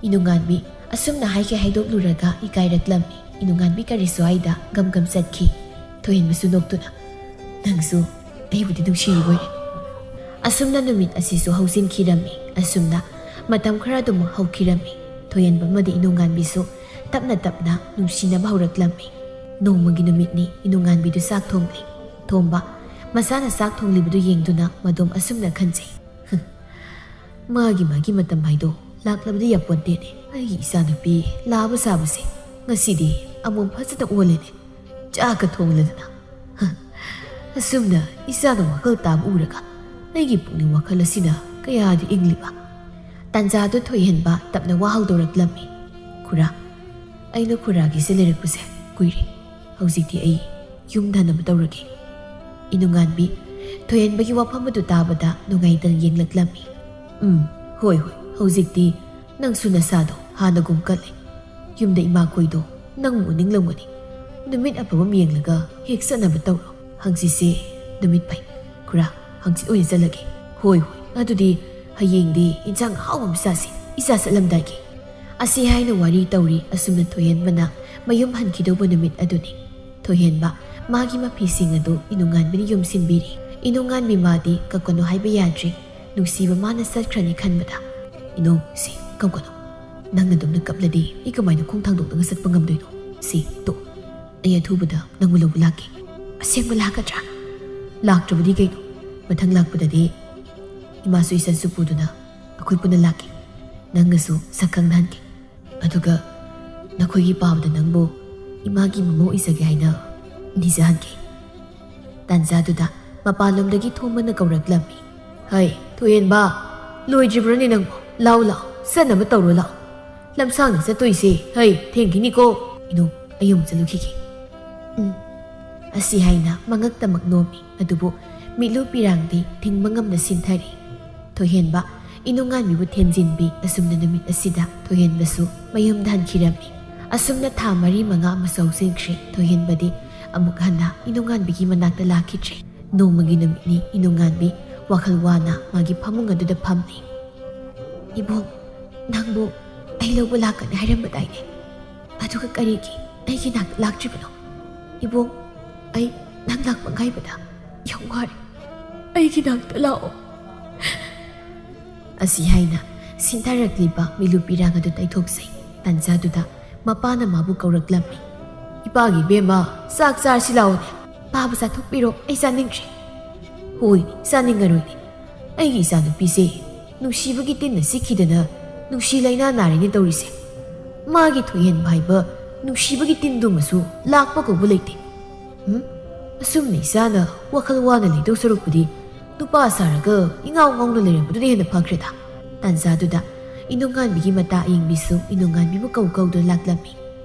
ꯏꯅꯨꯡꯉꯥꯟꯕꯤ ꯑꯁꯨꯝꯅ ꯍꯥꯏꯈꯤ ꯍꯥꯏꯗꯣꯛꯂꯨꯔꯒ ꯏꯀꯥꯏꯔꯛꯂꯝꯃꯤ꯫ ꯏꯅꯨꯡꯉꯥꯟꯕꯤ ꯀꯔꯤꯁꯨ ꯍꯥꯏꯗ ꯒꯝ ꯒꯝ ꯆꯠꯈꯤ꯫ ꯊꯣꯏꯍꯦꯟꯕꯁꯨ ꯅꯣꯛꯇꯨꯅ, "ꯅꯪꯁꯨ ꯑꯩꯕꯨꯗꯤ ꯅꯨꯡꯁꯤꯔꯤꯕꯣꯏꯔꯦ꯫" ꯑꯁꯨꯝꯅ ꯅꯨꯃꯤꯠ ꯑꯁꯤꯁꯨ ꯍꯧꯖꯤꯟꯈꯤꯔꯝꯃꯤ꯫ ꯑꯁꯨꯝꯅ ꯃꯇꯝ ꯈꯔ ꯑꯗꯨꯃꯛ ꯍꯧꯈꯤꯔꯝꯃꯤ꯫ ꯊꯣꯏꯍꯦꯟꯕ ꯑꯃꯗꯤ ꯏꯅꯨꯡꯉꯥꯟꯕꯤꯁꯨ ꯇꯞꯅ ꯇꯞꯅ ꯅꯨꯡꯁꯤꯅꯕ ꯍꯧꯔꯛꯂꯝꯃꯤ꯫ ꯅꯣꯡꯃꯒꯤ ꯅꯨꯃꯤꯠꯅꯤ꯫ ꯏꯅꯨꯡꯉꯥꯟꯕꯤꯗꯨ ꯆꯥꯛ ꯊꯣꯡꯂꯤ꯫ ꯊꯣꯝꯕ ꯃꯁꯥꯅ ꯆꯥꯛ ꯊꯣꯡꯂꯤꯕꯗꯨ ꯌꯦꯡꯗꯨꯅ ꯃꯗꯣꯝ ꯑꯁꯨꯝꯅ ꯈꯟꯖꯩ, "ꯃꯥꯒꯤ ꯃꯥꯒꯤ ꯃꯇꯝ ꯍꯥꯏꯗꯣ ꯂꯥꯛꯂꯕꯗꯤ ꯌꯥꯄꯣꯟꯇꯦꯅꯦ꯫ ꯑꯩꯒꯤ ꯏꯆꯥꯅꯨꯄꯤ ꯂꯥꯕ ꯁꯥꯕꯁꯦ ꯉꯁꯤꯗꯤ ꯑꯃꯣꯝ ꯐꯖꯅ ꯑꯣꯜꯂꯦꯅꯦ꯫ ꯆꯥꯛꯀ ꯊꯣꯡꯂꯗꯅ꯫ ꯍ, ꯑꯁꯨꯝꯅ ꯏꯆꯥꯅ ꯋꯥꯈꯜ ꯇꯥꯕ ꯎꯔꯒ ꯑꯩꯒꯤ ꯄꯨꯛꯅꯤꯡ ꯋꯥꯈꯜ ꯑꯁꯤꯅ ꯀꯌꯥꯗꯤ ꯏꯪꯂꯤꯕ꯫" ꯇꯥꯟꯖꯥꯗꯨ ꯊꯣꯏꯍꯦꯟꯕ ꯇꯞꯅ ꯋꯥ ꯍꯧꯗꯣꯔꯛꯂꯝꯃꯤ꯫ "ꯈꯨꯔꯥ, ꯑꯩꯅ ꯈꯨꯔꯥꯒꯤꯁꯦ ꯂꯩꯔꯛꯄꯁꯦ ꯀꯨꯏꯔꯦ꯫ ꯍꯧꯖꯤꯛꯇꯤ ꯑꯩ ꯌꯨꯝ ꯍꯟꯅꯕ ꯇꯧꯔꯒꯦ꯫" ꯏꯅꯨꯡꯉꯥꯟꯕꯤ ꯊꯣꯏꯍꯦꯟꯕꯒꯤ ꯋꯥꯐꯝ ꯑꯗꯨ ꯇꯥꯕꯗ ꯅꯨꯡꯉꯥꯏꯇꯅ ꯌꯦꯡꯂꯛꯂꯝꯃꯤ꯫ "ꯎꯝ, ꯍꯣꯏ, ꯍꯣꯏ, ꯍꯧꯖꯤꯛꯇꯤ ꯅꯪꯁꯨ ꯅꯁꯥꯗꯣ ꯍꯥꯟꯅꯒꯨꯝ ꯀꯜꯂꯦ꯫ ꯌꯨꯝꯗ ꯏꯃꯥꯈꯣꯏꯗꯣ ꯅꯪ ꯎꯅꯤꯡꯂꯝꯒꯅꯤ꯫ ꯅꯨꯃꯤꯠ ꯑꯐꯕ ꯑꯃ ꯌꯦꯡꯂꯒ ꯍꯦꯛ ꯆꯠꯅꯕ ꯇꯧꯔꯣ꯫ ꯍꯪꯆꯤꯠꯁꯦ ꯅꯨꯃꯤꯠ ꯐꯩ꯫ ꯈꯨꯔꯥ, ꯍꯪꯆꯤꯠ ꯑꯣꯏꯅ ꯆꯠꯂꯒꯦ꯫" "ꯍꯣꯏ, ꯍꯣꯏ, ꯑꯗꯨꯗꯤ ꯍꯌꯦꯡꯗꯤ ꯏꯟꯁꯥꯡ ꯑꯍꯥꯎꯕ ꯑꯃ ꯆꯥꯁꯤ, ꯏꯆꯥ ꯆꯠꯂꯝꯗꯥꯏꯒꯤ꯫" ꯑꯁꯤ ꯍꯥꯏꯅ ꯋꯥꯔꯤ ꯇꯧꯔꯤ꯫ ꯑꯁꯨꯝꯅ ꯊꯣꯏꯍꯦꯟꯕꯅ ꯃꯌꯨꯝ ꯍꯟꯈꯤꯗꯧꯕ ꯅꯨꯃꯤꯠ ꯑꯗꯨꯅꯤ꯫ ꯊꯣꯏꯍꯦꯟꯕ ꯃꯥꯒꯤ ꯃꯐꯤꯁꯤꯡ ꯑꯗꯨ ꯏꯅꯨꯡꯉꯥꯟꯕꯤꯅ ꯌꯨꯝꯁꯤꯟꯕꯤꯔꯤ꯫ ꯏꯅꯨꯡꯉꯥꯟꯕꯤ ꯃꯥꯗꯤ ꯀꯞꯀꯅꯨ ꯍꯥꯏꯕ ꯌꯥꯗ꯭ꯔꯤ꯫ ꯅꯨꯡꯁꯤꯕ ꯃꯥꯅ ꯆꯠꯈ꯭ꯔꯅꯤ ꯈꯟꯕꯗ꯫ "ꯏꯅꯨ, ꯁꯤ ꯀꯞꯀꯅꯨ꯫ ꯅꯪ ꯅꯗꯣꯝꯅ ꯀꯞꯂꯗꯤ ꯑꯩ ꯀꯃꯥꯏꯅ ꯈꯣꯡ ꯊꯥꯡꯗꯣꯛꯂꯒ ꯆꯠꯄ ꯉꯝꯗꯣꯏꯅꯣ? ꯁꯤ ꯇꯣ, ꯑꯩ ꯑꯊꯨꯕꯗ ꯅꯪꯕꯨ ꯂꯧꯕ ꯂꯥꯛꯀꯦ꯫" "ꯑꯁꯦꯡꯕ ꯂꯥꯛꯀꯗ꯭ꯔꯥ?" "ꯂꯥꯛꯇ꯭ꯔꯕꯗꯤ ꯀꯩꯅꯣ? ꯃꯊꯪ ꯂꯥꯛꯄꯗꯗꯤ ꯏꯃꯥꯁꯨ ꯏꯆꯟꯁꯨ ꯄꯨꯗꯨꯅ ꯑꯩꯈꯣꯏ ꯄꯨꯟꯅ ꯂꯥꯛꯀꯦ꯫ ꯅꯪꯒꯁꯨ ꯁꯛ ꯈꯪꯅꯍꯟꯒꯦ꯫ ꯑꯗꯨꯒ ꯅꯈꯣꯏꯒꯤ ꯄꯥꯎꯗ ꯅꯪꯕꯨ ꯏꯃꯥꯒꯤ ꯃꯃꯧ ꯑꯣꯏꯖꯒꯦ ꯍꯥꯏꯅ ꯅꯤꯖꯍꯟꯒꯦ꯫" ꯇꯥꯟꯖꯥꯗꯨꯗ ꯃꯄꯥꯟꯂꯣꯝꯗꯒꯤ ꯊꯣꯝꯕꯅ ꯀꯧꯔꯛꯂꯝꯃꯤ꯫ "ꯍꯩ, ꯊꯣꯏꯍꯦꯟꯕ, ꯂꯣꯏꯗ꯭ꯔꯤꯕ꯭ꯔꯣꯅꯦ ꯅꯪꯕꯨ? ꯂꯥꯎ, ꯂꯥꯎ, ꯆꯠꯅꯕ ꯇꯧꯔꯣ, ꯂꯥꯎ꯫ ꯂꯝꯁꯥꯡꯅ ꯆꯠꯇꯣꯏꯁꯦ, ꯍꯩ, ꯊꯦꯡꯈꯤꯅꯤꯀꯣ꯫ ꯏꯅꯨ, ꯑꯩ ꯑꯃꯨꯛ ꯆꯠꯂꯨꯈꯤꯒꯦ꯫" "ꯎꯝ," ꯑꯁꯤ ꯍꯥꯏꯅ ꯃꯉꯛꯇꯃꯛ ꯅꯣꯝꯃꯤ꯫ ꯑꯗꯨꯕꯨ ꯃꯤꯠꯂꯨ ꯄꯤꯔꯥꯡꯗꯤ ꯊꯤꯡꯕ ꯉꯝꯅ ꯁꯤꯟꯊꯔꯤ꯫ ꯊꯣꯏꯍꯦꯟꯕ ꯏꯅꯨꯡꯉꯥꯟꯕꯤꯕꯨ ꯊꯦꯝꯖꯤꯟꯕꯤ꯫ ꯑꯁꯨꯝꯅ ꯅꯨꯃꯤꯠ ꯑꯁꯤꯗ ꯊꯣꯏꯍꯦꯟꯕꯁꯨ ꯃꯌꯨꯝꯗ ꯍꯟꯈꯤꯔꯝꯃꯤ꯫ ꯑꯁꯨꯝꯅ ꯊꯥ ꯃꯔꯤ ꯃꯉꯥ ꯑꯃꯁꯨ ꯍꯧꯖꯤꯟꯈ꯭ꯔꯦ꯫ ꯊꯣꯏꯍꯦꯟꯕꯗꯤ ꯑꯃꯨꯛ ꯍꯟꯅ ꯏꯅꯨꯡꯉꯥꯟꯕꯤꯒꯤ ꯃꯅꯥꯛꯇ ꯂꯥꯛꯈꯤꯗ꯭ꯔꯦ꯫ ꯅꯣꯡꯃꯒꯤ ꯅꯨꯃꯤꯠꯅꯤ ꯏꯅꯨꯡꯉꯥꯟꯕꯤ ꯋꯥꯈꯜ ꯋꯥꯅ ꯃꯥꯒꯤ ꯐꯃꯨꯡ ꯑꯗꯨꯗ ꯐꯝꯂꯤ꯫ "ꯏꯕꯨꯡ, ꯅꯪꯕꯨ ꯑꯩ ꯂꯧꯕ ꯂꯥꯛꯀꯅꯤ ꯍꯥꯏꯔꯝꯕꯗꯥꯏꯅꯦ? ꯑꯗꯨꯒ ꯀꯔꯤꯒꯤ ꯑꯩꯒꯤ ꯅꯥꯛꯇ ꯂꯥꯛꯇ꯭ꯔꯤꯕꯅꯣ? ꯏꯕꯨꯡ, ꯑꯩ ꯅꯪ ꯂꯥꯛꯄ ꯉꯥꯏꯕꯗ ꯌꯥꯝ ꯋꯥꯔꯦ꯫ ꯑꯩꯒꯤ ꯅꯥꯛꯇ ꯂꯥꯛꯑꯣ꯫" ꯑꯁꯤ ꯍꯥꯏꯅ ꯁꯤꯟꯊꯔꯛꯂꯤꯕ ꯃꯤꯠꯂꯨ ꯄꯤꯔꯥꯡ ꯑꯗꯨ ꯇꯩꯊꯣꯛꯆꯩ꯫ ꯇꯥꯟꯖꯥꯗꯨꯗ ꯃꯄꯥꯅ ꯃꯥꯕꯨ ꯀꯧꯔꯛꯂꯝꯃꯤ꯫ "ꯏꯄꯥꯒꯤ ꯏꯕꯦꯝꯃ, ꯆꯥꯛ ꯆꯥꯔꯁꯤ ꯂꯥꯛꯑꯣꯅꯦ꯫" "ꯄꯥꯕ ꯆꯥꯊꯣꯛꯄꯤꯔꯣ, ꯑꯩ ꯆꯥꯅꯤꯡꯗ꯭ꯔꯦ꯫" "ꯍꯣꯏ, ꯆꯥꯅꯤꯡꯉꯔꯣꯏꯅꯦ꯫ ꯑꯩꯒꯤ ꯏꯆꯥꯅꯨꯄꯤꯁꯦ ꯅꯨꯡꯁꯤꯕꯒꯤ ꯇꯤꯟꯅ ꯆꯤꯛꯈꯤꯗꯅ ꯅꯨꯡꯁꯤ ꯂꯩꯅꯥ ꯅꯥꯔꯦꯅꯦ ꯇꯧꯔꯤꯁꯦ꯫ ꯃꯥꯒꯤ ꯊꯣꯏꯍꯦꯟꯕ ꯍꯥꯏꯕ ꯅꯨꯡꯁꯤꯕꯒꯤ ꯇꯤꯟꯗꯨꯃꯁꯨ ꯂꯥꯛꯄ ꯀꯧꯕ ꯂꯩꯇꯦ꯫ ꯎꯝ? ꯑꯁꯨꯝꯅ ꯏꯆꯥꯅ ꯋꯥꯈꯜ ꯋꯥꯅ ꯂꯩꯗꯧ ꯁꯔꯨꯛꯄꯨꯗꯤ ꯅꯨꯄꯥ ꯁꯥꯔꯒ ꯏꯉꯥꯎ ꯉꯥꯎꯅ ꯂꯩꯔꯝꯕꯗꯨꯅ ꯍꯦꯟꯅ ꯐꯈ꯭ꯔꯦꯗ꯫" ꯇꯥꯟꯖꯥꯗꯨꯗ ꯏꯅꯨꯡꯉꯥꯟꯕꯤꯒꯤ ꯃꯇꯥ ꯑꯌꯤꯡꯕꯤꯁꯨ ꯏꯅꯨꯡꯉꯥꯟꯕꯤꯕꯨ ꯀꯧ ꯀꯧꯗꯨꯅ ꯂꯥꯛꯂꯝꯃꯤ꯫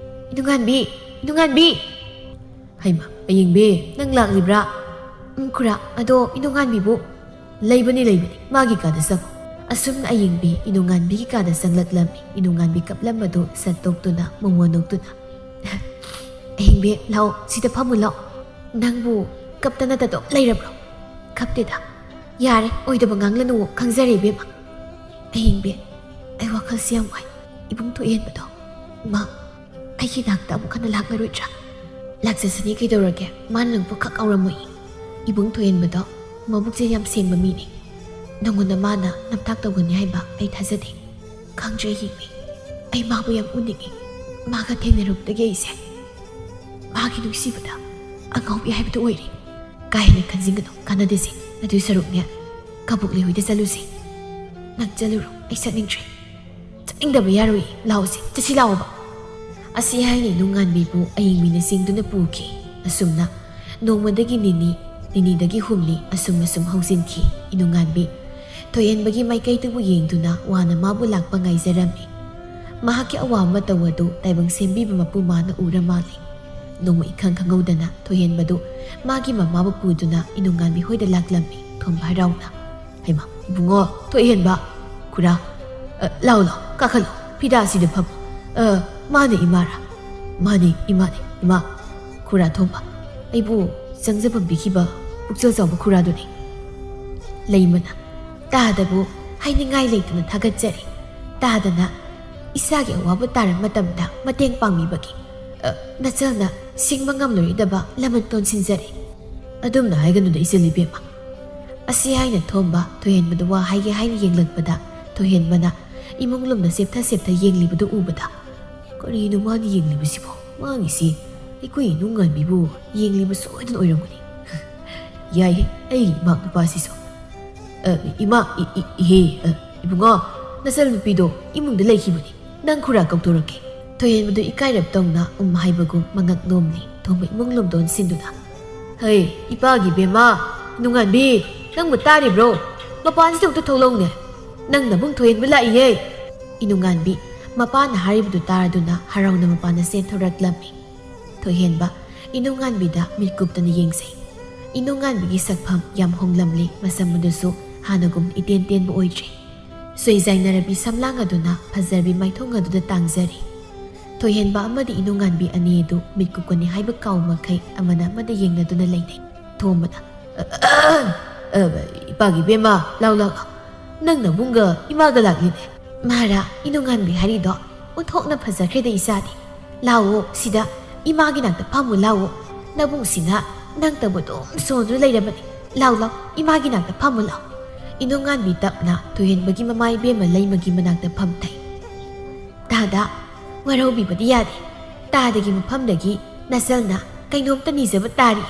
"ꯏꯅꯨꯡꯉꯥꯟꯕꯤ! ꯏꯅꯨꯡꯉꯥꯟꯕꯤ!" "ꯍꯩꯃ, ꯑꯌꯤꯡꯕꯤ, ꯅꯪ ꯂꯥꯛꯂꯤꯕ꯭ꯔꯥ?" "ꯎꯝ, ꯈꯨꯔꯥ, ꯑꯗꯣ ꯏꯅꯨꯡꯉꯥꯟꯕꯤꯕꯨ?" "ꯂꯩꯕꯅꯤ, ꯂꯩꯕꯅꯤ, ꯃꯥꯒꯤ ꯀꯥꯗ ꯆꯪꯉꯨ꯫" ꯑꯁꯨꯝꯅ ꯑꯌꯤꯡꯕꯤ ꯏꯅꯨꯡꯉꯥꯟꯕꯤꯒꯤ ꯀꯥꯗ ꯆꯪꯂꯛꯂꯝꯃꯤ꯫ ꯏꯅꯨꯡꯉꯥꯟꯕꯤ ꯀꯞꯂꯝꯕꯗꯨ ꯁꯠꯇꯣꯛꯇꯨꯅ ꯃꯣꯃꯣꯟ ꯅꯣꯛꯇꯨꯅ, "ꯑꯍꯤꯡꯕꯤ, ꯂꯥꯛꯑꯣ, ꯁꯤꯗ ꯐꯝꯃꯨ ꯂꯥꯛꯑꯣ꯫ ꯅꯪꯕꯨ ꯀꯞꯇꯅꯇ ꯑꯗꯨꯝ ꯂꯩꯔꯕ꯭ꯔꯣ?" "ꯀꯞꯇꯦꯗ꯫ ꯌꯥꯔꯦ, ꯑꯣꯏꯗꯕ ꯉꯥꯡꯂꯅꯨ, ꯈꯪꯖꯔꯦ ꯏꯕꯦꯝꯃ꯫" "ꯑꯍꯤꯡꯕꯤ, ꯑꯩ ꯋꯥꯈꯜꯁꯤ ꯌꯥꯝ ꯋꯥꯏ꯫ ꯏꯕꯨꯡ ꯊꯣꯏꯍꯦꯟꯕꯗꯣ, ꯃꯥ ꯑꯩꯒꯤ ꯅꯥꯛꯇ ꯑꯃꯨꯛ ꯍꯟꯅ ꯂꯥꯛꯂꯔꯣꯏꯗ꯭ꯔꯥ?" "ꯂꯥꯛꯆꯁꯅꯤ, ꯀꯩꯗꯧꯔꯒꯦ? ꯃꯥꯅ ꯅꯪꯕꯨ ꯈꯛ ꯀꯥꯎꯔꯝꯃꯣꯏ꯫ ꯏꯕꯨꯡ ꯊꯣꯏꯍꯦꯟꯕꯗꯣ ꯃꯕꯨꯛꯁꯦ ꯌꯥꯝ ꯁꯦꯡꯕ ꯃꯤꯅꯤ꯫ ꯅꯪꯉꯣꯟꯗ ꯃꯥꯅ ꯅꯝꯊꯥꯛ ꯇꯧꯒꯅꯤ ꯍꯥꯏꯕ ꯑꯩ ꯊꯥꯖꯗꯦ꯫ ꯈꯪꯗ꯭ꯔꯦ ꯌꯦꯡꯃꯤ, ꯑꯩ ꯃꯥꯕꯨ ꯌꯥꯝ ꯎꯅꯤꯡꯉꯤ꯫ ꯃꯥꯒ ꯊꯦꯡꯅꯔꯨꯕꯗꯒꯤ ꯑꯩꯁꯦ ꯃꯥꯒꯤ ꯅꯨꯡꯁꯤꯕꯗ ꯑꯉꯥꯎꯕꯤ ꯍꯥꯏꯕꯗꯨ ꯑꯣꯏꯔꯦ꯫ ꯀꯥ ꯍꯦꯟꯅ ꯈꯟꯖꯤꯟꯒꯅꯨ, ꯀꯥꯟꯅꯗꯦꯁꯦ꯫ ꯑꯗꯨꯏ ꯁꯔꯨꯛꯅꯦ, ꯀꯕꯣꯛꯂꯩ ꯍꯣꯏꯗ ꯆꯠꯂꯨꯁꯦ꯫" "ꯅꯪ ꯆꯠꯂꯨꯔꯣ, ꯑꯩ ꯆꯠꯅꯤꯡꯗ꯭ꯔꯦ꯫ ꯆꯠꯅꯤꯡꯗꯕ ꯌꯥꯔꯣꯏꯌꯦ, ꯂꯥꯛꯑꯣꯁꯦ, ꯆꯠꯁꯤ ꯂꯥꯛꯑꯣꯕ꯫" ꯑꯁꯤ ꯍꯥꯏꯅ ꯏꯅꯨꯡꯉꯥꯟꯕꯤꯕꯨ ꯑꯌꯤꯡꯕꯤꯅ ꯆꯤꯡꯗꯨꯅ ꯄꯨꯈꯤ꯫ ꯑꯁꯨꯝꯅ ꯅꯣꯡꯃꯗꯒꯤ ꯅꯤꯅꯤ, ꯅꯤꯅꯤꯗꯒꯤ ꯍꯨꯝꯅꯤ, ꯑꯁꯨꯝ ꯑꯁꯨꯝ ꯍꯧꯖꯤꯟꯈꯤ꯫ ꯏꯅꯨꯡꯉꯥꯟꯕꯤ ꯊꯣꯏꯍꯦꯟꯕꯒꯤ ꯃꯥꯏꯀꯩꯗꯨꯕꯨ ꯌꯦꯡꯗꯨꯅ ꯋꯥꯅ ꯃꯥꯕꯨ ꯂꯥꯛꯄ ꯉꯥꯏꯖꯔꯝꯃꯤ꯫ ꯃꯍꯥꯛꯀꯤ ꯑꯋꯥ ꯃꯇꯧ ꯑꯗꯨ ꯇꯥꯏꯕꯪ ꯁꯦꯝꯕꯤꯕ ꯃꯄꯨ ꯃꯥꯅ ꯎꯔ ꯃꯥꯜꯂꯤ꯫ ꯅꯣꯡꯃ ꯏꯈꯪ ꯈꯪꯍꯧꯗꯅ ꯊꯣꯏꯍꯦꯟꯕꯗꯨ ꯃꯥꯒꯤ ꯃꯃꯥꯕꯨ ꯄꯨꯗꯨꯅ ꯏꯅꯨꯡꯉꯥꯟꯕꯤ ꯍꯣꯏꯗ ꯂꯥꯛꯂꯝꯃꯤ꯫ ꯊꯣꯝꯕ ꯍꯔꯥꯎꯅ, "ꯍꯩꯃꯥ, ꯏꯕꯨꯡꯉꯣ, ꯊꯣꯏꯍꯦꯟꯕ, ꯈꯨꯔꯥ, ꯑ, ꯂꯥꯎ, ꯂꯥꯎ, ꯀꯥꯈꯠꯂꯣ, ꯐꯤꯗꯥꯁꯤꯗ ꯐꯝꯃꯣ꯫ ꯑ, ꯃꯥꯅꯦ ꯏꯃꯥꯔꯥ?" "ꯃꯥꯅꯦ, ꯏꯃꯥꯅꯦ, ꯏꯃꯥ꯫ ꯈꯨꯔꯥ ꯊꯣꯝꯕ, ꯑꯩꯕꯨ ꯆꯪꯖꯐꯝ ꯄꯤꯈꯤꯕ ꯄꯨꯛꯆꯦꯜ ꯆꯥꯎꯕ ꯈꯨꯔꯥꯗꯨꯅꯤ꯫" ꯂꯩꯃꯅ, "ꯇꯥꯗꯕꯨ ꯍꯥꯏꯅꯤꯡꯉꯥꯏ ꯂꯩꯇꯅ ꯊꯥꯒꯠꯆꯔꯤ꯫ ꯇꯥꯗꯅ ꯏꯁꯥꯒꯤ ꯑꯋꯥꯕ ꯇꯥꯔ ꯃꯇꯝꯗ ꯃꯇꯦꯡ ꯄꯥꯡꯕꯤꯕꯒꯤ, ꯑ, ꯅꯆꯜꯅ ꯁꯤꯡꯕ ꯉꯝꯂꯣꯏꯗꯕ ꯂꯃꯟ ꯇꯣꯟꯁꯤꯟꯖꯔꯤ꯫" "ꯑꯗꯨꯝꯅ ꯍꯥꯏꯒꯅꯨꯗ ꯏꯆꯜ ꯏꯕꯦꯝꯃ꯫" ꯑꯁꯤ ꯍꯥꯏꯅ ꯊꯣꯝꯕ ꯊꯣꯏꯍꯦꯟꯕꯗ ꯋꯥ ꯍꯥꯏꯒꯦ ꯍꯥꯏꯅ ꯌꯦꯡꯂꯛꯄꯗ ꯊꯣꯏꯍꯦꯟꯕꯅ ꯏꯃꯨꯡ ꯂꯣꯝꯗ ꯆꯦꯞꯊ ꯆꯦꯞꯊ ꯌꯦꯡꯂꯤꯕꯗꯨ ꯎꯕꯗ, "ꯀꯔꯤꯅꯣ ꯃꯥꯅ ꯌꯦꯡꯂꯤꯕꯁꯤꯕꯣ? ꯃꯥꯒꯤꯁꯤ ꯑꯩꯈꯣꯏ ꯏꯅꯨꯡꯉꯥꯟꯕꯤꯕꯨ ꯌꯦꯡꯂꯤꯕ ꯁꯣꯏꯗꯅ ꯑꯣꯏꯔꯝꯒꯅꯤ꯫ ꯌꯥꯏꯍꯦ, ꯑꯩꯒꯤ ꯏꯃꯥ ꯅꯨꯄꯥꯁꯤꯁꯨ꯫ ꯑ, ꯏꯃꯥ, ꯏ-, ꯏ-, ꯏꯍꯦ, ꯑ, ꯏꯕꯨꯡꯉꯣ, ꯅꯆꯜ ꯅꯨꯄꯤꯗꯣ ꯏꯃꯨꯡꯗ ꯂꯩꯈꯤꯕꯅꯤ꯫ ꯅꯪ ꯈꯨꯔꯥ ꯀꯧꯊꯣꯔꯛꯀꯦ꯫" ꯊꯣꯏꯍꯦꯟꯕꯗꯨ ꯏꯀꯥꯏꯔꯞ ꯇꯧꯅ ꯎꯝ ꯍꯥꯏꯕꯒꯨꯝ ꯃꯉꯛ ꯅꯣꯝꯂꯤ꯫ ꯊꯣꯝꯕ ꯏꯃꯨꯡ ꯂꯣꯝꯗ ꯑꯣꯟꯁꯤꯟꯗꯨꯅ, "ꯍꯩ, ꯏꯄꯥꯒꯤ ꯕꯦꯝꯃ, ꯅꯨꯡꯉꯥꯟꯕꯤ, ꯅꯪꯕꯨ ꯇꯥꯔꯤꯕ꯭ꯔꯣ? ꯃꯄꯥꯟꯁꯤꯗ ꯑꯃꯨꯛꯇ ꯊꯣꯛꯂꯛꯎꯅꯦ꯫ ꯅꯪ ꯅꯕꯨꯡ ꯊꯣꯏꯍꯦꯟꯕ ꯂꯥꯛꯏꯌꯦ꯫" ꯏꯅꯨꯡꯉꯥꯟꯕꯤ ꯃꯄꯥꯅ ꯍꯥꯏꯔꯤꯕꯗꯨ ꯇꯥꯔꯗꯨꯅ ꯍꯔꯥꯎꯅ ꯃꯄꯥꯟꯗ ꯆꯦꯟꯊꯣꯔꯛꯂꯝꯃꯤ꯫ ꯊꯣꯏꯍꯦꯟꯕ ꯏꯅꯨꯡꯉꯥꯟꯕꯤꯗ ꯃꯤꯠ ꯀꯨꯞꯇꯅ ꯌꯦꯡꯖꯩ꯫ ꯏꯅꯨꯡꯉꯥꯟꯕꯤꯒꯤ ꯁꯛꯐꯝ ꯌꯥꯝ ꯍꯣꯡꯂꯝꯂꯤ, ꯃꯁꯝ ꯑꯗꯨꯁꯨ ꯍꯥꯟꯅꯒꯨꯝ ꯏꯇꯦꯟ ꯇꯦꯟꯕ ꯑꯣꯏꯗ꯭ꯔꯦ꯫ ꯁꯣꯏꯖꯥꯏꯅꯔꯕꯤ ꯁꯝꯂꯥꯡ ꯑꯗꯨꯅ ꯐꯖꯔꯕꯤ ꯃꯥꯏꯊꯣꯡ ꯑꯗꯨꯗ ꯇꯥꯡꯖꯔꯤ꯫ ꯊꯣꯏꯍꯦꯟꯕ ꯑꯃꯗꯤ ꯏꯅꯨꯡꯉꯥꯟꯕꯤ ꯑꯅꯤ ꯑꯗꯨ ꯃꯤꯠ ꯀꯨꯞꯀꯅꯤ ꯍꯥꯏꯕ ꯀꯥꯎ ꯃꯈꯩ ꯑꯃꯅ ꯑꯃꯗ ꯌꯦꯡꯅꯗꯨꯅ ꯂꯩꯅꯩ꯫ ꯊꯣꯝꯕꯅ, "ꯑ, ꯏꯄꯥꯒꯤ ꯕꯦꯝꯃ, ꯂꯥꯎ, ꯂꯥꯎ, ꯂꯥꯎ꯫ ꯅꯪ ꯅꯕꯨꯡꯒ ꯏꯃꯥꯒ ꯂꯥꯛꯂꯤꯅꯦ꯫" "ꯃꯥꯔꯥ, ꯏꯅꯨꯡꯉꯥꯟꯕꯤ ꯍꯥꯏꯔꯤꯗꯣ ꯑꯣꯟꯊꯣꯛꯅ ꯐꯖꯈ꯭ꯔꯦꯗ ꯏꯆꯥꯗꯤ꯫ ꯂꯥꯎꯑꯣ, ꯁꯤꯗ ꯏꯃꯥꯒꯤ ꯅꯥꯛꯇ ꯐꯝꯃꯨ ꯂꯥꯎꯑꯣ꯫ ꯅꯕꯨꯡꯁꯤꯅ ꯅꯪꯇꯕꯨ ꯑꯗꯨꯝ ꯁꯣꯟꯗꯨꯅ ꯂꯩꯔꯕꯅꯤ꯫ ꯂꯥꯎ, ꯂꯥꯎ, ꯏꯃꯥꯒꯤ ꯅꯥꯛꯇ ꯐꯝꯃꯨ ꯂꯥꯎ꯫" ꯏꯅꯨꯡꯉꯥꯟꯕꯤ ꯇꯞꯅ ꯊꯣꯏꯍꯦꯟꯕꯒꯤ ꯃꯃꯥ ꯏꯕꯦꯝꯃ ꯂꯩꯃꯒꯤ ꯃꯅꯥꯛꯇ ꯐꯝꯊꯩ꯫ "ꯇꯥꯗ, ꯋꯥꯔꯧꯕꯤꯕꯗꯤ ꯌꯥꯗꯦ꯫ ꯇꯥꯗꯒꯤ ꯃꯐꯝꯗꯒꯤ ꯅꯆꯜꯅ ꯀꯩꯅꯣꯝꯇ ꯅꯤꯖꯕ ꯇꯥꯔꯤ꯫"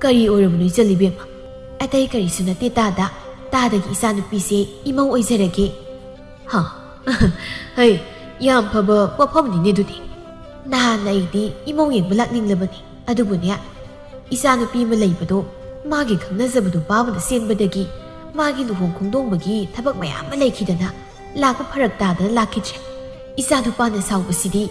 "ꯀꯔꯤ ꯑꯣꯏꯔꯕꯅꯣ ꯏꯆꯜ ꯏꯕꯦꯝꯃ?" "ꯑꯇꯩ ꯀꯔꯤꯁꯨ ꯅꯠꯇꯦ ꯇꯥꯗ꯫ ꯇꯥꯗꯒꯤ ꯏꯆꯥꯅꯨꯄꯤꯁꯦ ꯏꯃꯧ ꯑꯣꯏꯖꯔꯒꯦ꯫" "ꯍꯥ? ꯍꯩ, ꯌꯥꯝ ꯐꯕ ꯋꯥꯐꯝꯅꯤꯅꯦ ꯑꯗꯨꯗꯤ꯫ ꯅꯍꯥꯟ ꯑꯩꯗꯤ ꯏꯃꯧ ꯌꯦꯡꯕ ꯂꯥꯛꯅꯤꯡꯂꯕꯅꯤ꯫ ꯑꯗꯨꯕꯨꯅꯦ, ꯏꯆꯥꯅꯨꯄꯤ ꯑꯃ ꯂꯩꯕꯗꯣ ꯃꯥꯒꯤ ꯈꯪꯅꯖꯕ ꯅꯨꯄꯥ ꯑꯃꯗ ꯆꯦꯟꯕꯗꯒꯤ ꯃꯥꯒꯤ ꯂꯨꯍꯣꯡ ꯈꯣꯡꯗꯣꯡꯕꯒꯤ ꯊꯕꯛ ꯃꯌꯥꯝ ꯑꯃ ꯂꯩꯈꯤꯗꯅ ꯂꯥꯛꯄ ꯐꯔꯛ ꯇꯥꯗꯅ ꯂꯥꯛꯈꯤꯗ꯭ꯔꯦ꯫ ꯏꯆꯥꯅꯨꯄꯥꯅ ꯁꯥꯎꯕꯁꯤꯗꯤ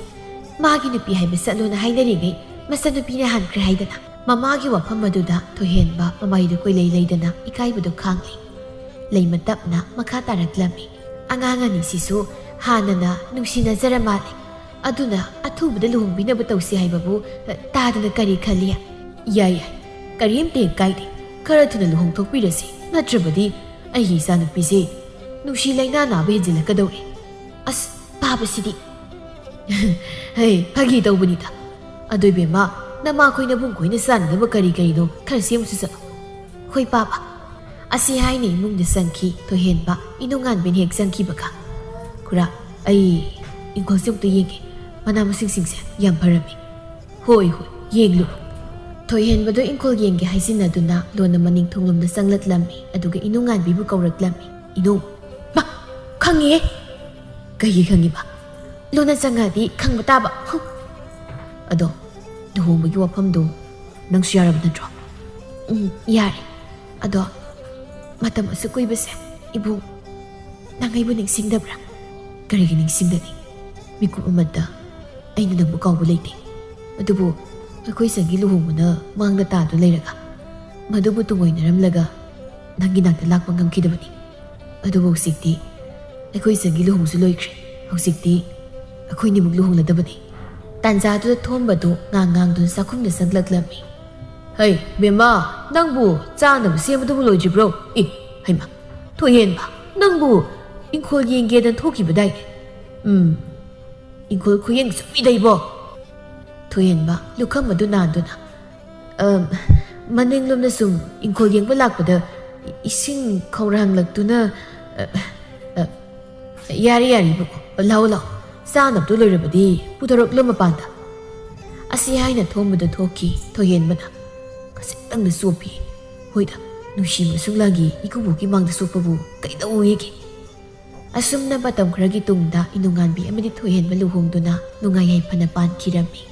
ꯃꯥꯒꯤ ꯅꯨꯄꯤ ꯍꯥꯏꯕ ꯆꯠꯂꯣꯅ ꯍꯥꯏꯅꯔꯤꯉꯩ ꯃꯆꯟꯅꯨꯄꯤꯅ ꯍꯟꯈ꯭ꯔꯦ ꯍꯥꯏꯗꯅ꯫ ꯃꯃꯥꯒꯤ ꯋꯥꯐꯝ ꯑꯗꯨꯗ ꯊꯣꯏꯍꯦꯟꯕ ꯃꯃꯥꯏꯗꯨ ꯀꯣꯏꯂꯩ ꯂꯩꯗꯅ ꯏꯀꯥꯏꯕꯗꯨ ꯈꯥꯡꯂꯤ꯫ ꯂꯩꯃ ꯇꯞꯅ ꯃꯈꯥ ꯇꯥꯔꯛꯂꯝꯃꯤ꯫ ꯑꯉꯥꯡ ꯑꯅꯤꯁꯤꯁꯨ ꯍꯥꯟꯅꯅ ꯅꯨꯡꯁꯤꯅꯖꯔ ꯃꯥꯜꯂꯦ꯫ ꯑꯗꯨꯅ ꯑꯊꯨꯕꯗ ꯂꯨꯍꯣꯡꯕꯤꯅꯕ ꯇꯧꯁꯤ ꯍꯥꯏꯕꯕꯨ, ꯑ, ꯇꯥꯗꯅ ꯀꯔꯤ ꯈꯜꯂꯤ? ꯌꯥꯏ, ꯌꯥꯏ, ꯀꯔꯤꯝꯇ ꯍꯦꯛ ꯀꯥꯏꯗꯦ꯫ ꯈꯔ ꯊꯨꯅ ꯂꯨꯍꯣꯡꯊꯣꯛꯄꯤꯔꯁꯤ, ꯅꯠꯇ꯭ꯔꯕꯗꯤ ꯑꯩꯒꯤ ꯏꯆꯥꯅꯨꯄꯤꯁꯦ ꯅꯨꯡꯁꯤ ꯂꯩꯅꯥ ꯅꯥꯕ ꯍꯦꯟꯖꯤꯜꯂꯛꯀꯗꯧꯔꯦ꯫ ꯑꯁ, ꯄꯥꯕꯁꯤꯗꯤ꯫ ꯍꯩ, ꯐꯥꯒꯤ ꯇꯧꯕꯅꯤꯗ꯫ ꯑꯗꯨ ꯏꯕꯦꯝꯃ, ꯅꯃꯥꯈꯣꯏ ꯅꯕꯨꯡꯈꯣꯏꯅ ꯆꯥꯅꯅꯕ ꯀꯔꯤ ꯀꯔꯤꯅꯣ ꯈꯔ ꯁꯦꯝꯃꯨꯁꯤ ꯆꯠꯂꯣ꯫ ꯍꯣꯏ ꯄꯥꯕ꯫ ꯑꯁꯤ ꯍꯥꯏꯅ ꯏꯃꯨꯡꯗ ꯆꯪꯈꯤ ꯊꯣꯏꯍꯦꯟꯕ꯫ ꯏꯅꯨꯡꯉꯥꯟꯕꯤꯅ ꯍꯦꯛ ꯆꯪꯈꯤꯕꯒ, "ꯈꯨꯔꯥ, ꯑꯩ ꯏꯪꯈꯣꯜꯁꯦ ꯑꯃꯨꯛꯇ ꯌꯦꯡꯒꯦ꯫ ꯃꯅꯥ ꯃꯁꯤꯡꯁꯤꯡꯁꯦ ꯌꯥꯝ ꯐꯔꯝꯃꯤ꯫" "ꯍꯣꯏ, ꯍꯣꯏ, ꯌꯦꯡꯂꯨꯔꯣ꯫" ꯊꯣꯏꯍꯦꯟꯕꯗꯣ ꯏꯪꯈꯣꯜ ꯌꯦꯡꯒꯦ ꯍꯥꯏꯖꯤꯟꯅꯗꯨꯅ ꯂꯣꯟꯅ ꯃꯅꯤꯡ ꯊꯣꯡꯂꯣꯝꯗ ꯆꯪꯂꯛꯂꯝꯃꯤ꯫ ꯑꯗꯨꯒ ꯏꯅꯨꯡꯉꯥꯟꯕꯤꯕꯨ ꯀꯧꯔꯛꯂꯝꯃꯤ꯫ "ꯏꯅꯨꯡ꯫" "ꯃꯥ, ꯈꯪꯉꯤꯍꯦ!" "ꯀꯩꯒꯤ ꯈꯪꯉꯤꯕ?" "ꯂꯣꯟꯅ ꯆꯪꯉꯛꯑꯗꯤ ꯈꯪꯕ ꯇꯥꯕ꯫" "ꯍꯨ!" "ꯑꯗꯣ, ꯂꯨꯍꯣꯡꯕꯒꯤ ꯋꯥꯐꯝꯗꯣ ꯅꯪꯁꯨ ꯌꯥꯔꯕ ꯅꯠꯇ꯭ꯔꯣ?" "ꯎꯝ, ꯌꯥꯔꯦ꯫ ꯑꯗꯣ, ꯃꯇꯝ ꯑꯁꯨꯛ ꯀꯨꯏꯕꯁꯦ, ꯏꯕꯨꯡ, ꯅꯪ ꯑꯩꯕꯨ ꯅꯤꯡꯁꯤꯡꯗꯕ꯭ꯔꯥ?" "ꯀꯔꯤꯒꯤ ꯅꯤꯡꯁꯤꯡꯗꯅꯤ? ꯃꯤꯀꯨꯞ ꯑꯃꯠꯇ ꯑꯩꯅ ꯅꯪꯕꯨ ꯀꯥꯎꯕ ꯂꯩꯇꯦ꯫ ꯑꯗꯨꯕꯨ ꯑꯩꯈꯣꯏ ꯆꯟꯒꯤ ꯂꯨꯍꯣꯡꯕꯅ ꯃꯥꯡꯗ ꯇꯥꯗꯨꯅ ꯂꯩꯔꯒ, ꯃꯗꯨꯕꯨ ꯇꯨꯡꯑꯣꯏꯅꯔꯝꯂꯒ ꯅꯪꯒꯤ ꯅꯥꯛꯇ ꯂꯥꯛꯄ ꯉꯝꯈꯤꯗꯕꯅꯤ꯫ ꯑꯗꯨꯕꯨ ꯍꯧꯖꯤꯛꯇꯤ ꯑꯩꯈꯣꯏ ꯆꯟꯒꯤ ꯂꯨꯍꯣꯡꯕꯁꯨ ꯂꯣꯏꯈ꯭ꯔꯦ꯫ ꯍꯧꯖꯤꯛꯇꯤ ꯑꯩꯈꯣꯏꯅꯤꯃꯛ ꯂꯨꯍꯣꯡꯂꯗꯕꯅꯤ꯫" ꯇꯥꯟꯖꯥꯗꯨꯗ ꯊꯣꯝꯕꯗꯨ ꯉꯥꯡ ꯉꯥꯡꯗꯨꯅ ꯆꯥꯛꯈꯨꯝꯗ ꯆꯪꯂꯛꯂꯝꯃꯤ꯫ "ꯍꯩ, ꯕꯦꯝꯃ, ꯅꯪꯕꯨ ꯆꯥꯅꯕ ꯁꯦꯝꯕꯗꯨꯕꯨ ꯂꯣꯏꯗ꯭ꯔꯤꯕ꯭ꯔꯣ? ꯑꯦ, ꯍꯩꯃ, ꯊꯣꯏꯍꯦꯟꯕ, ꯅꯪꯕꯨ ꯏꯪꯈꯣꯜ ꯌꯦꯡꯒꯦꯗꯅ ꯊꯣꯛꯈꯤꯕꯗꯥꯏꯅꯦ?" "ꯎꯝ, ꯏꯪꯈꯣꯜ ꯈꯨꯌꯦꯡ ꯆꯨꯞꯄꯤꯗ ꯏꯕꯣ꯫" ꯊꯣꯏꯍꯦꯟꯕ ꯂꯨꯈꯝ ꯑꯗꯨ ꯅꯥꯟꯗꯨꯅ, "ꯑꯝ, ꯃꯅꯤꯡꯂꯣꯝꯗ ꯁꯨꯝ ꯏꯪꯈꯣꯜ ꯌꯦꯡꯕ ꯂꯥꯛꯄꯗ ꯏꯁꯤꯡ ꯈꯧꯔꯥꯡꯂꯛꯇꯨꯅ, ꯑ, ꯑ, ꯌꯥꯔꯦ, ꯌꯥꯔꯦ, ꯏꯕꯨꯡꯉꯣ, ꯂꯥꯛꯑꯣ, ꯂꯥꯛꯑꯣ, ꯆꯥꯅꯕꯗꯣ ꯂꯣꯏꯔꯕꯗꯤ ꯄꯨꯊꯣꯔꯛꯂꯣ ꯃꯄꯥꯟꯗ꯫" ꯑꯁꯤ ꯍꯥꯏꯅ ꯊꯣꯝꯕꯗ ꯊꯣꯛꯈꯤ ꯊꯣꯏꯍꯦꯟꯕꯅ꯫ ꯈꯖꯤꯛꯇꯪꯗ ꯆꯣꯞꯄꯤ꯫ ꯍꯣꯏꯗ, ꯅꯨꯡꯁꯤ ꯃꯁꯨꯡꯂꯥꯡꯒꯤ ꯏꯀꯨꯕꯣꯛꯀꯤ ꯃꯥꯡꯗ ꯆꯣꯞꯄꯕꯨ ꯀꯩꯗꯧꯋꯦꯒꯦ? ꯑꯁꯨꯝꯅ ꯃꯇꯝ ꯈꯔꯒꯤ ꯇꯨꯡꯗ ꯏꯅꯨꯡꯉꯥꯟꯕꯤ ꯑꯃꯗꯤ ꯊꯣꯏꯍꯦꯟꯕ ꯂꯨꯍꯣꯡꯗꯨꯅ ꯅꯨꯡꯉꯥꯏ ꯌꯥꯏꯐꯅ ꯄꯥꯟꯈꯤꯔꯝꯃꯤ꯫